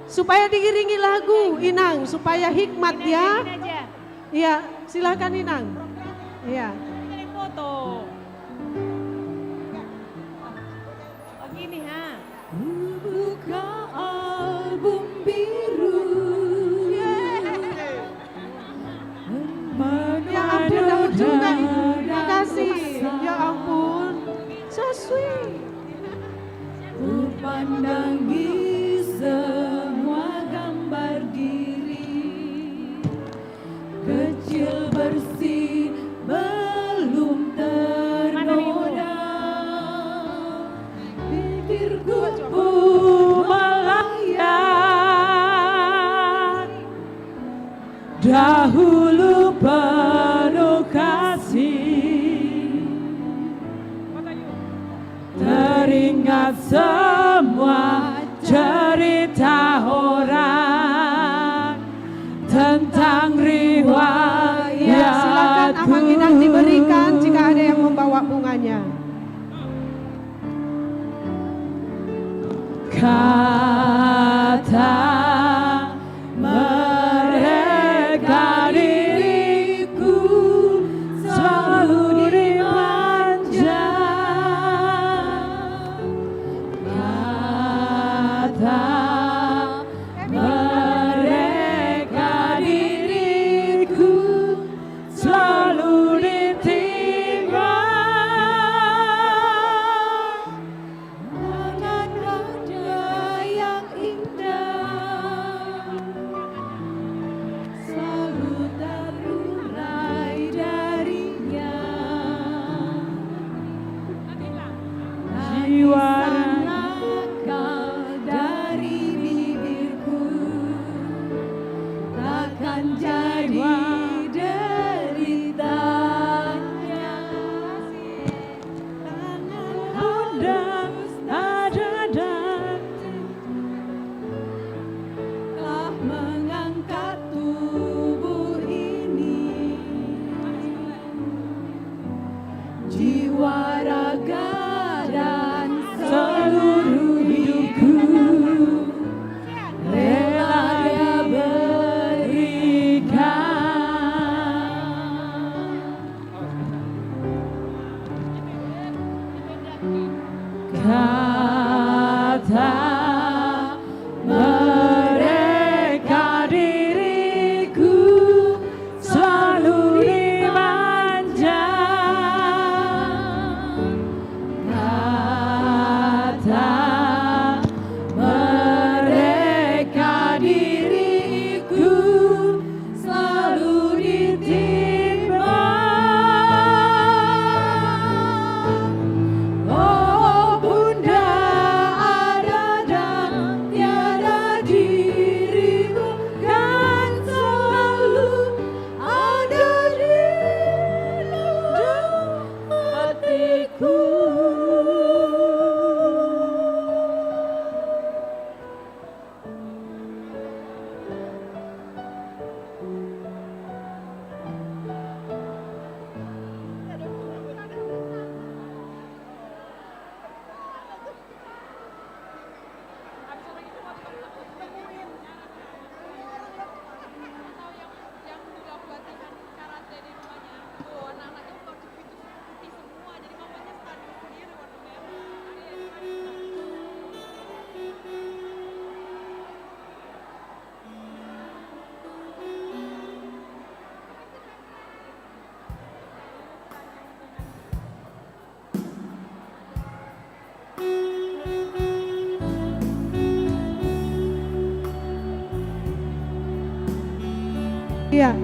supaya diiringi lagu inang, supaya hikmat ya. Iya, silakan inang. Iya. Foto. Begini ha. Kubuka album biru. Ya ampun, daun juga. Makasih. Ya ampun. So sweet. Kupandangi semua gambar diri. Kecil bersih belum ternoda. Pikirku pun melayang. Dahulu penuh kasih. Teringat semua cerita orang tentang riwayatku. Ya, silakan amang inang diberikan jika ada yang membawa bunganya. Kata mereka diriku selalu dimanja. Kata mereka diriku selalu ditimbang. Dengan nada yang indah selalu terurai darinya. Tangisan nakal dari bibirku takkan jadi deritanya. Tangan Bunda, dada dan telah mengangkat tubuh ini. Jiwa, raga, dan seluruh hidupku rela dia berikan. Kata mereka diriku selalu dimanja. Kata mereka diriku selalu ditimbang. Oh Bunda, ada Ya.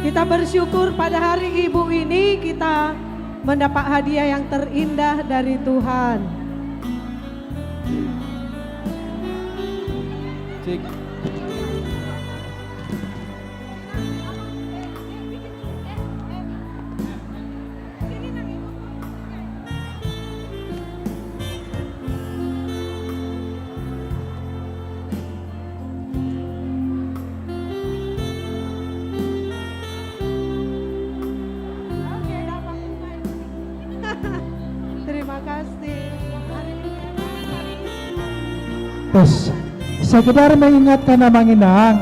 Kita bersyukur pada hari Ibu ini kita mendapat hadiah yang terindah dari Tuhan. Cek. Terima kasih. Terus, sekedar mengingatkan Amang Inang,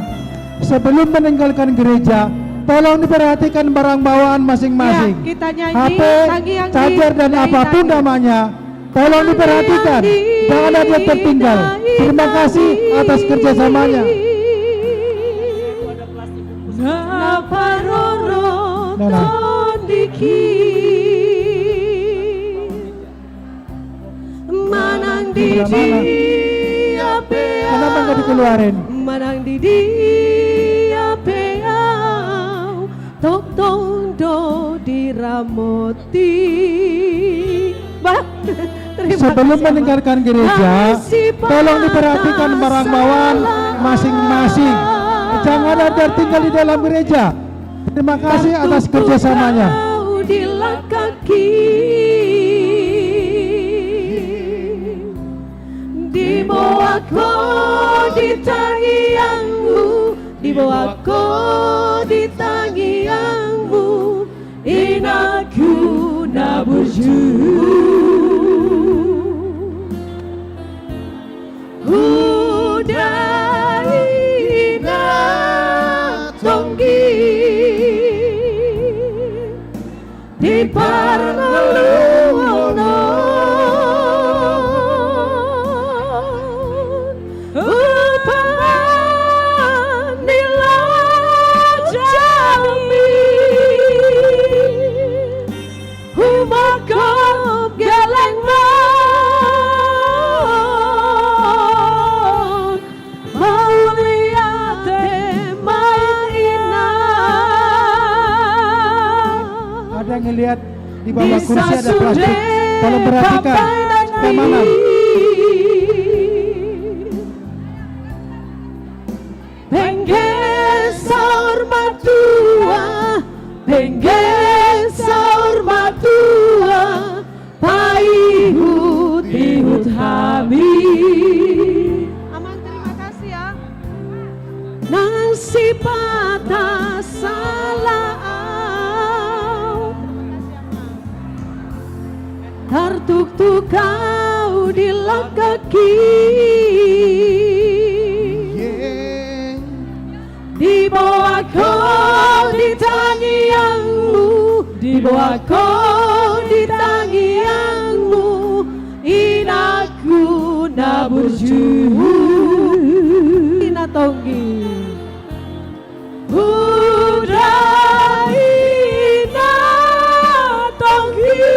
sebelum meninggalkan gereja, tolong diperhatikan barang bawaan masing-masing. Ya, kita nyanyi, H P, tangiang di, charger, dan tangiang apapun namanya, tolong diperhatikan. Jangan ada yang tertinggal. Terima kasih atas kerjasamanya. Na parorot, nah, nah, tondiki. Manang di dia pe au. Kenapa nggak dikeluarin? Manang di dia pe au, tongtong do diramoti. Bah, terima kasih, Abang. Sebelum meninggalkan gereja, tolong diperhatikan barang bawaan masing-masing. Jangan ada tertinggal di dalam gereja. Terima kasih atas kerjasamanya. Tartuktuk au di langkangki, diboan ho di tangiangmu, diboan ho di tangiangmu, inangku na burju. Huda ina tonggi di parngoluon on, umpama ni lajami. Humongkop gellengmon, mauliate ma inang. Ada yang ngeliat di bawah kursi ada plastik. Tolong perhatikan keamanan. Pengge saur matua, pengge saur matua, paihut-ihut hami. Amang, terima kasih ya. Nang sipata sala au, tartuktuk au di langkangki. Diboan ho di tangiangmu, diboan ho di tangiangmu, inangku na burju. Ina tonggi. Huda ina tonggi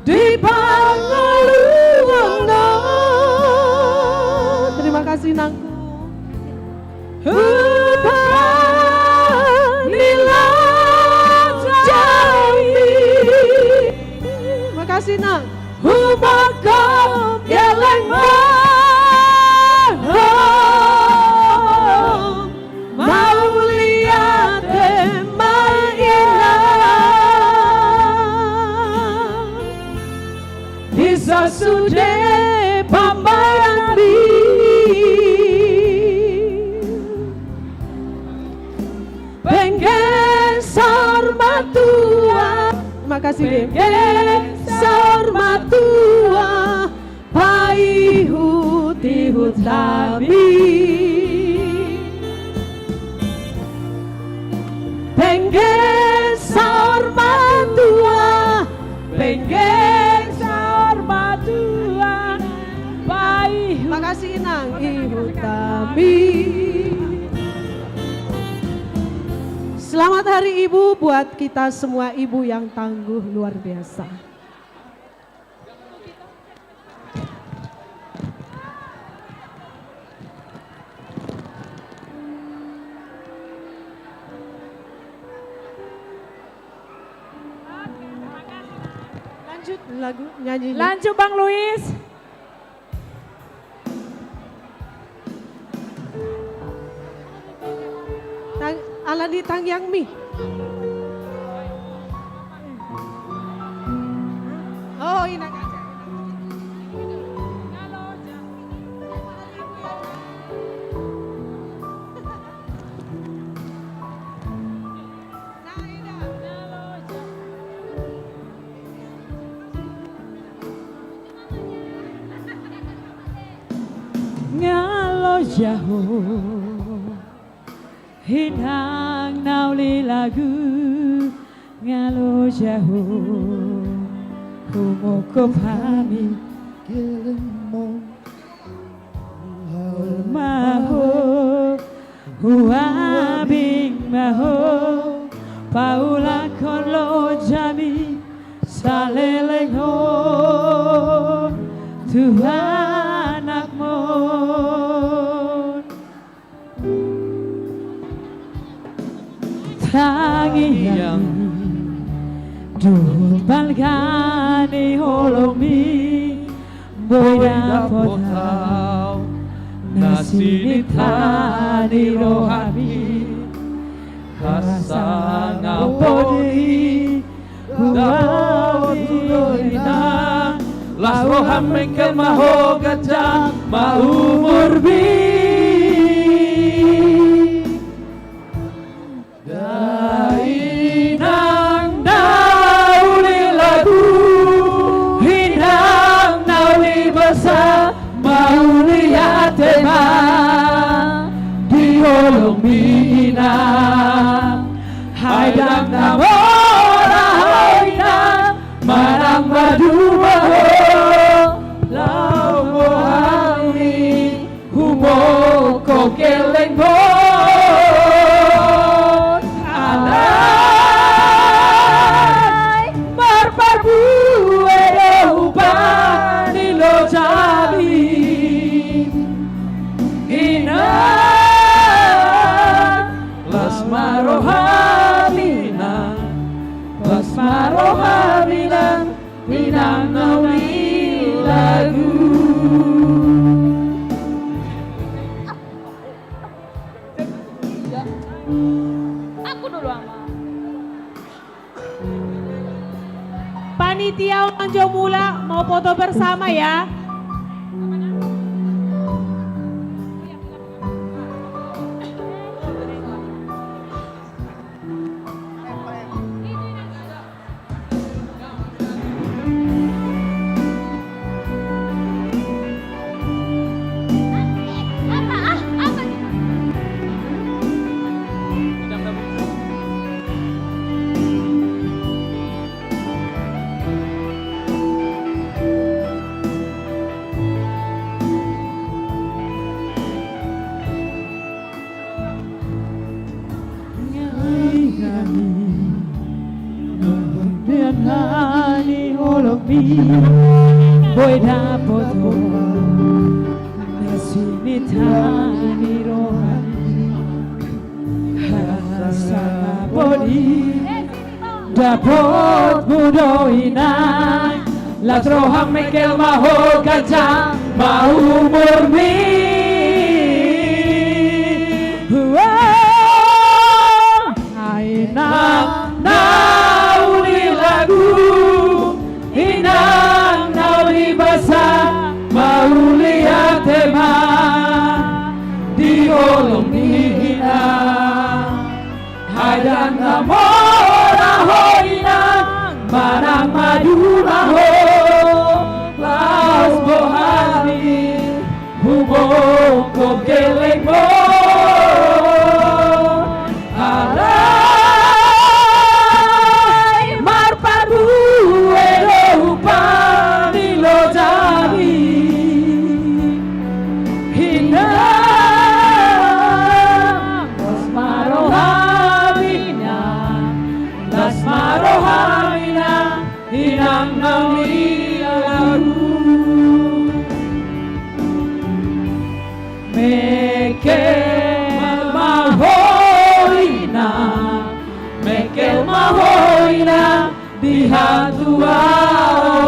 di parngoluon on. Terima kasih, Nangku. Huda ni lajami. Makasih, Nang. Humongkop gellengmon, mauliate ma inang. Di sasude pambahenanmi. Pengge saur matua. Makasih, Dim. Pengge saur matua, paihut-ihut hami. Pengge saur matua, pengge saur matua, paihut. Makasih, Inang, ihut hami. Selamat Hari Ibu buat kita semua ibu yang tangguh luar biasa. Lanjut lagu nyanyi. Lanjut, Bang Luis. Tang-, ala ni tangiangmi. Oh, inang aja. Nga loja ho, inang na uli lagu, nga loja ho, humongkop hami. Olo ma ho, huabing ma ho, paulakhon lojami saleleng on tu anakmon. Tangiang dohot balga ni holongmi, boi dapot hau na sininta ni rohami. Hasangapon i huabing do inang, las roham mengkel ma ho ganjang ma umurmi. Inang na uli lagu, inang na uli basa, mauliate ma di holongmi inang. Ai ndang na mora ho inang, manang maduma ho, laho boha ni humongkop gellengmon. Alai marparbue do hupa ni lojami inang. Las ma rohami inang, las ma rohami inang, inang na uli lagu. Aku dulu ama. Panitia, ulang jo mula, mau foto bersama ya. Ngai hami, nunga hami holongmi, boi dapot ho na sininta ni rohami. Hasangapon i dapotmu do inang, las roham mengkel ma ho ganjang ma umurmi. Inang na uli lagu, inang na uli basa, mauliate ma di holongmi inang. Ai ndang na mora ho inang, manang maduma ho, laos boha ni humongkop gellengmon. Alai marparbue do hupa ni lojami inang. Las ma rohami inang, las ma rohami inang, inang na uli lagu. Mengkel ma ho inang, mengkel ma ho inang, di hatuaon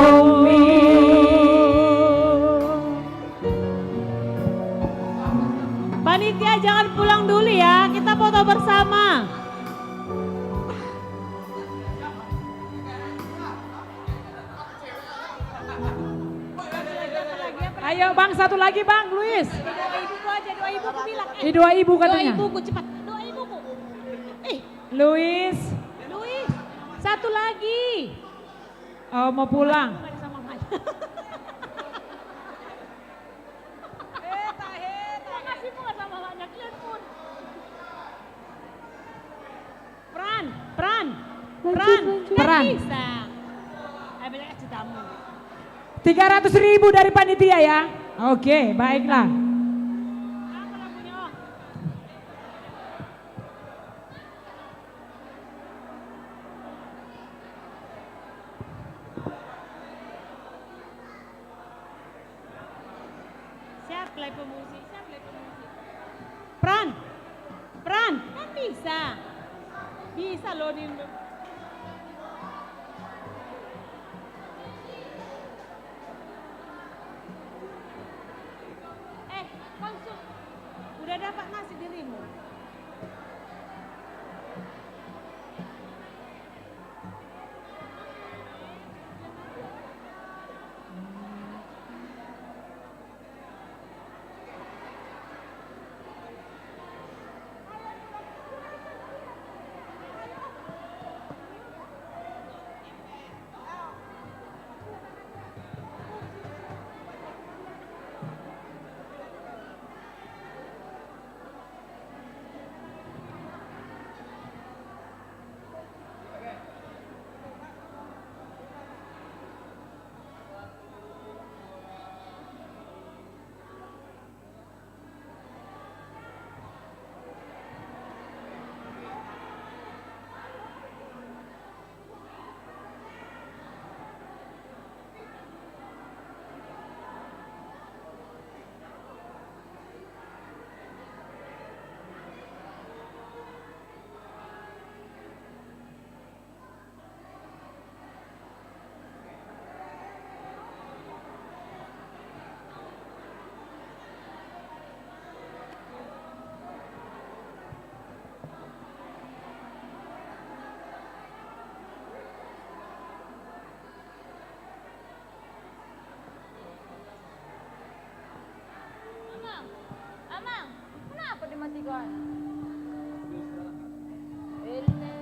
Ayo, Bang, satu lagi, Bang, Luis. Doa ibuku aja, doa ibuku bilang. Eh, doa ibu katanya. Doa ibuku, cepat. Doa ibuku. Eh. Luis. Luis, satu lagi. Oh, mau pulang. Makasih, Pur. Pran, Pran, Pran, Pran. Bisa. Tiga ratus ribu dari panitia ya. Oke, baiklah. Siap, mulai pemusik, siap, mulai pemusik. Pran, Pran, kan bisa. Bisa loh, Din. Eh, Kongsu, udah dapat nasi dirimu? Amang, Amang, kenapa dimatikan? Ele.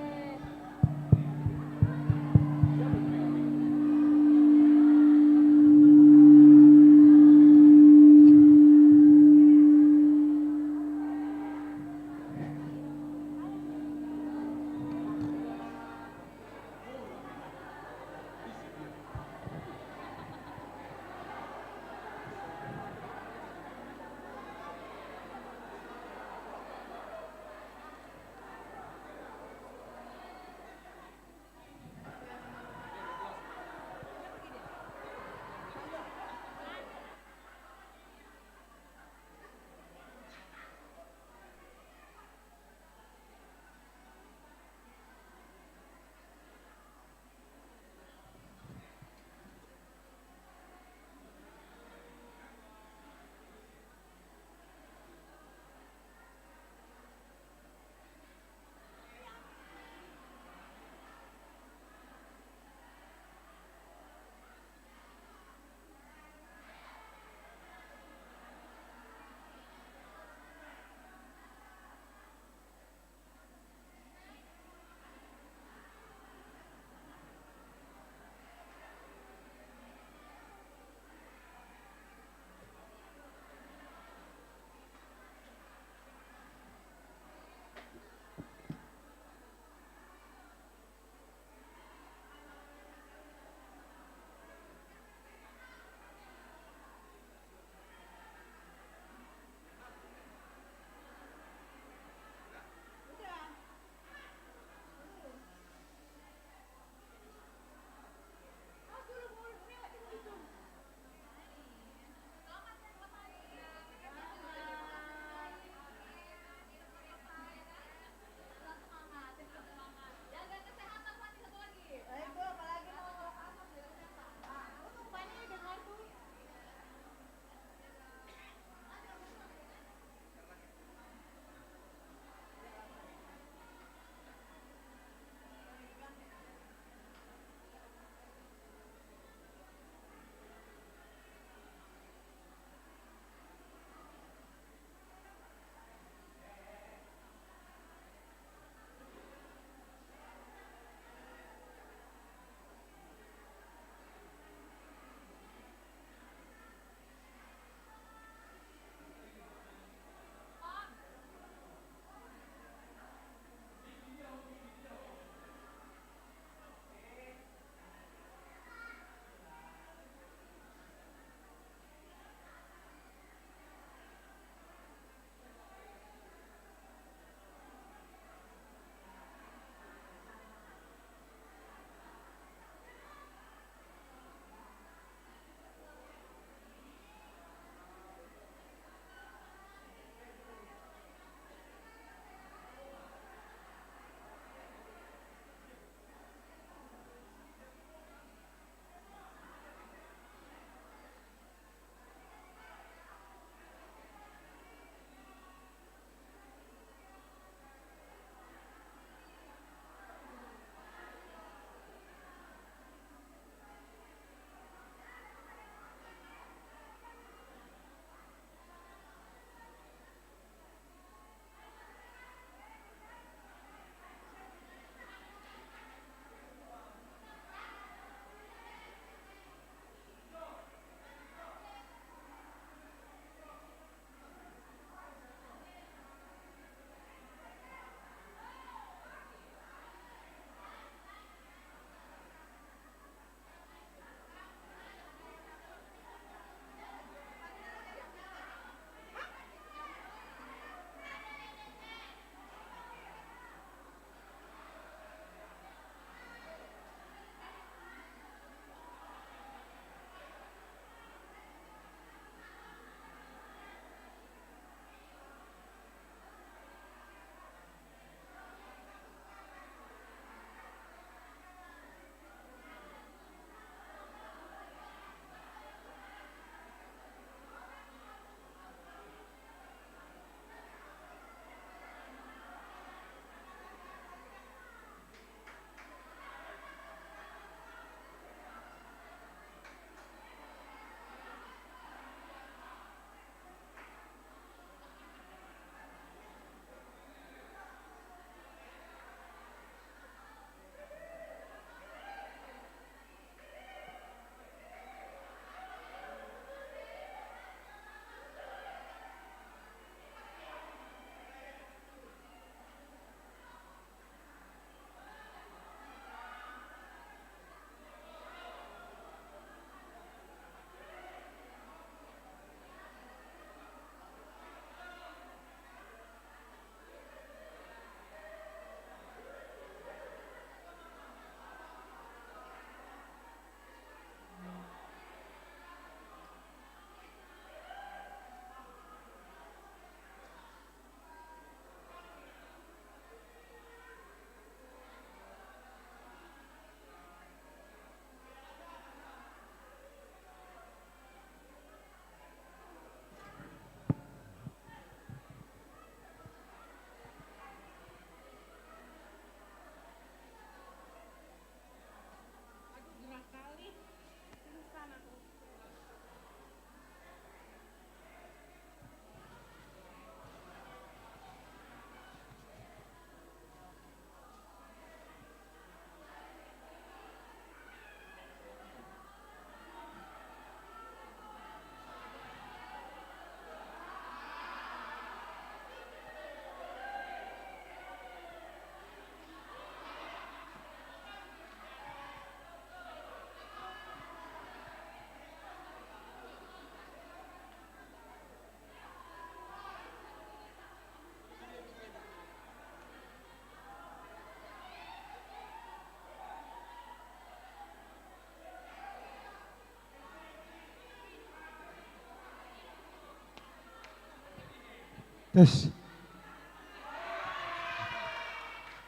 Tes.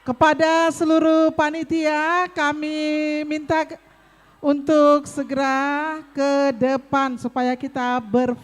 Kepada seluruh panitia, kami minta untuk segera ke depan supaya kita berfoto.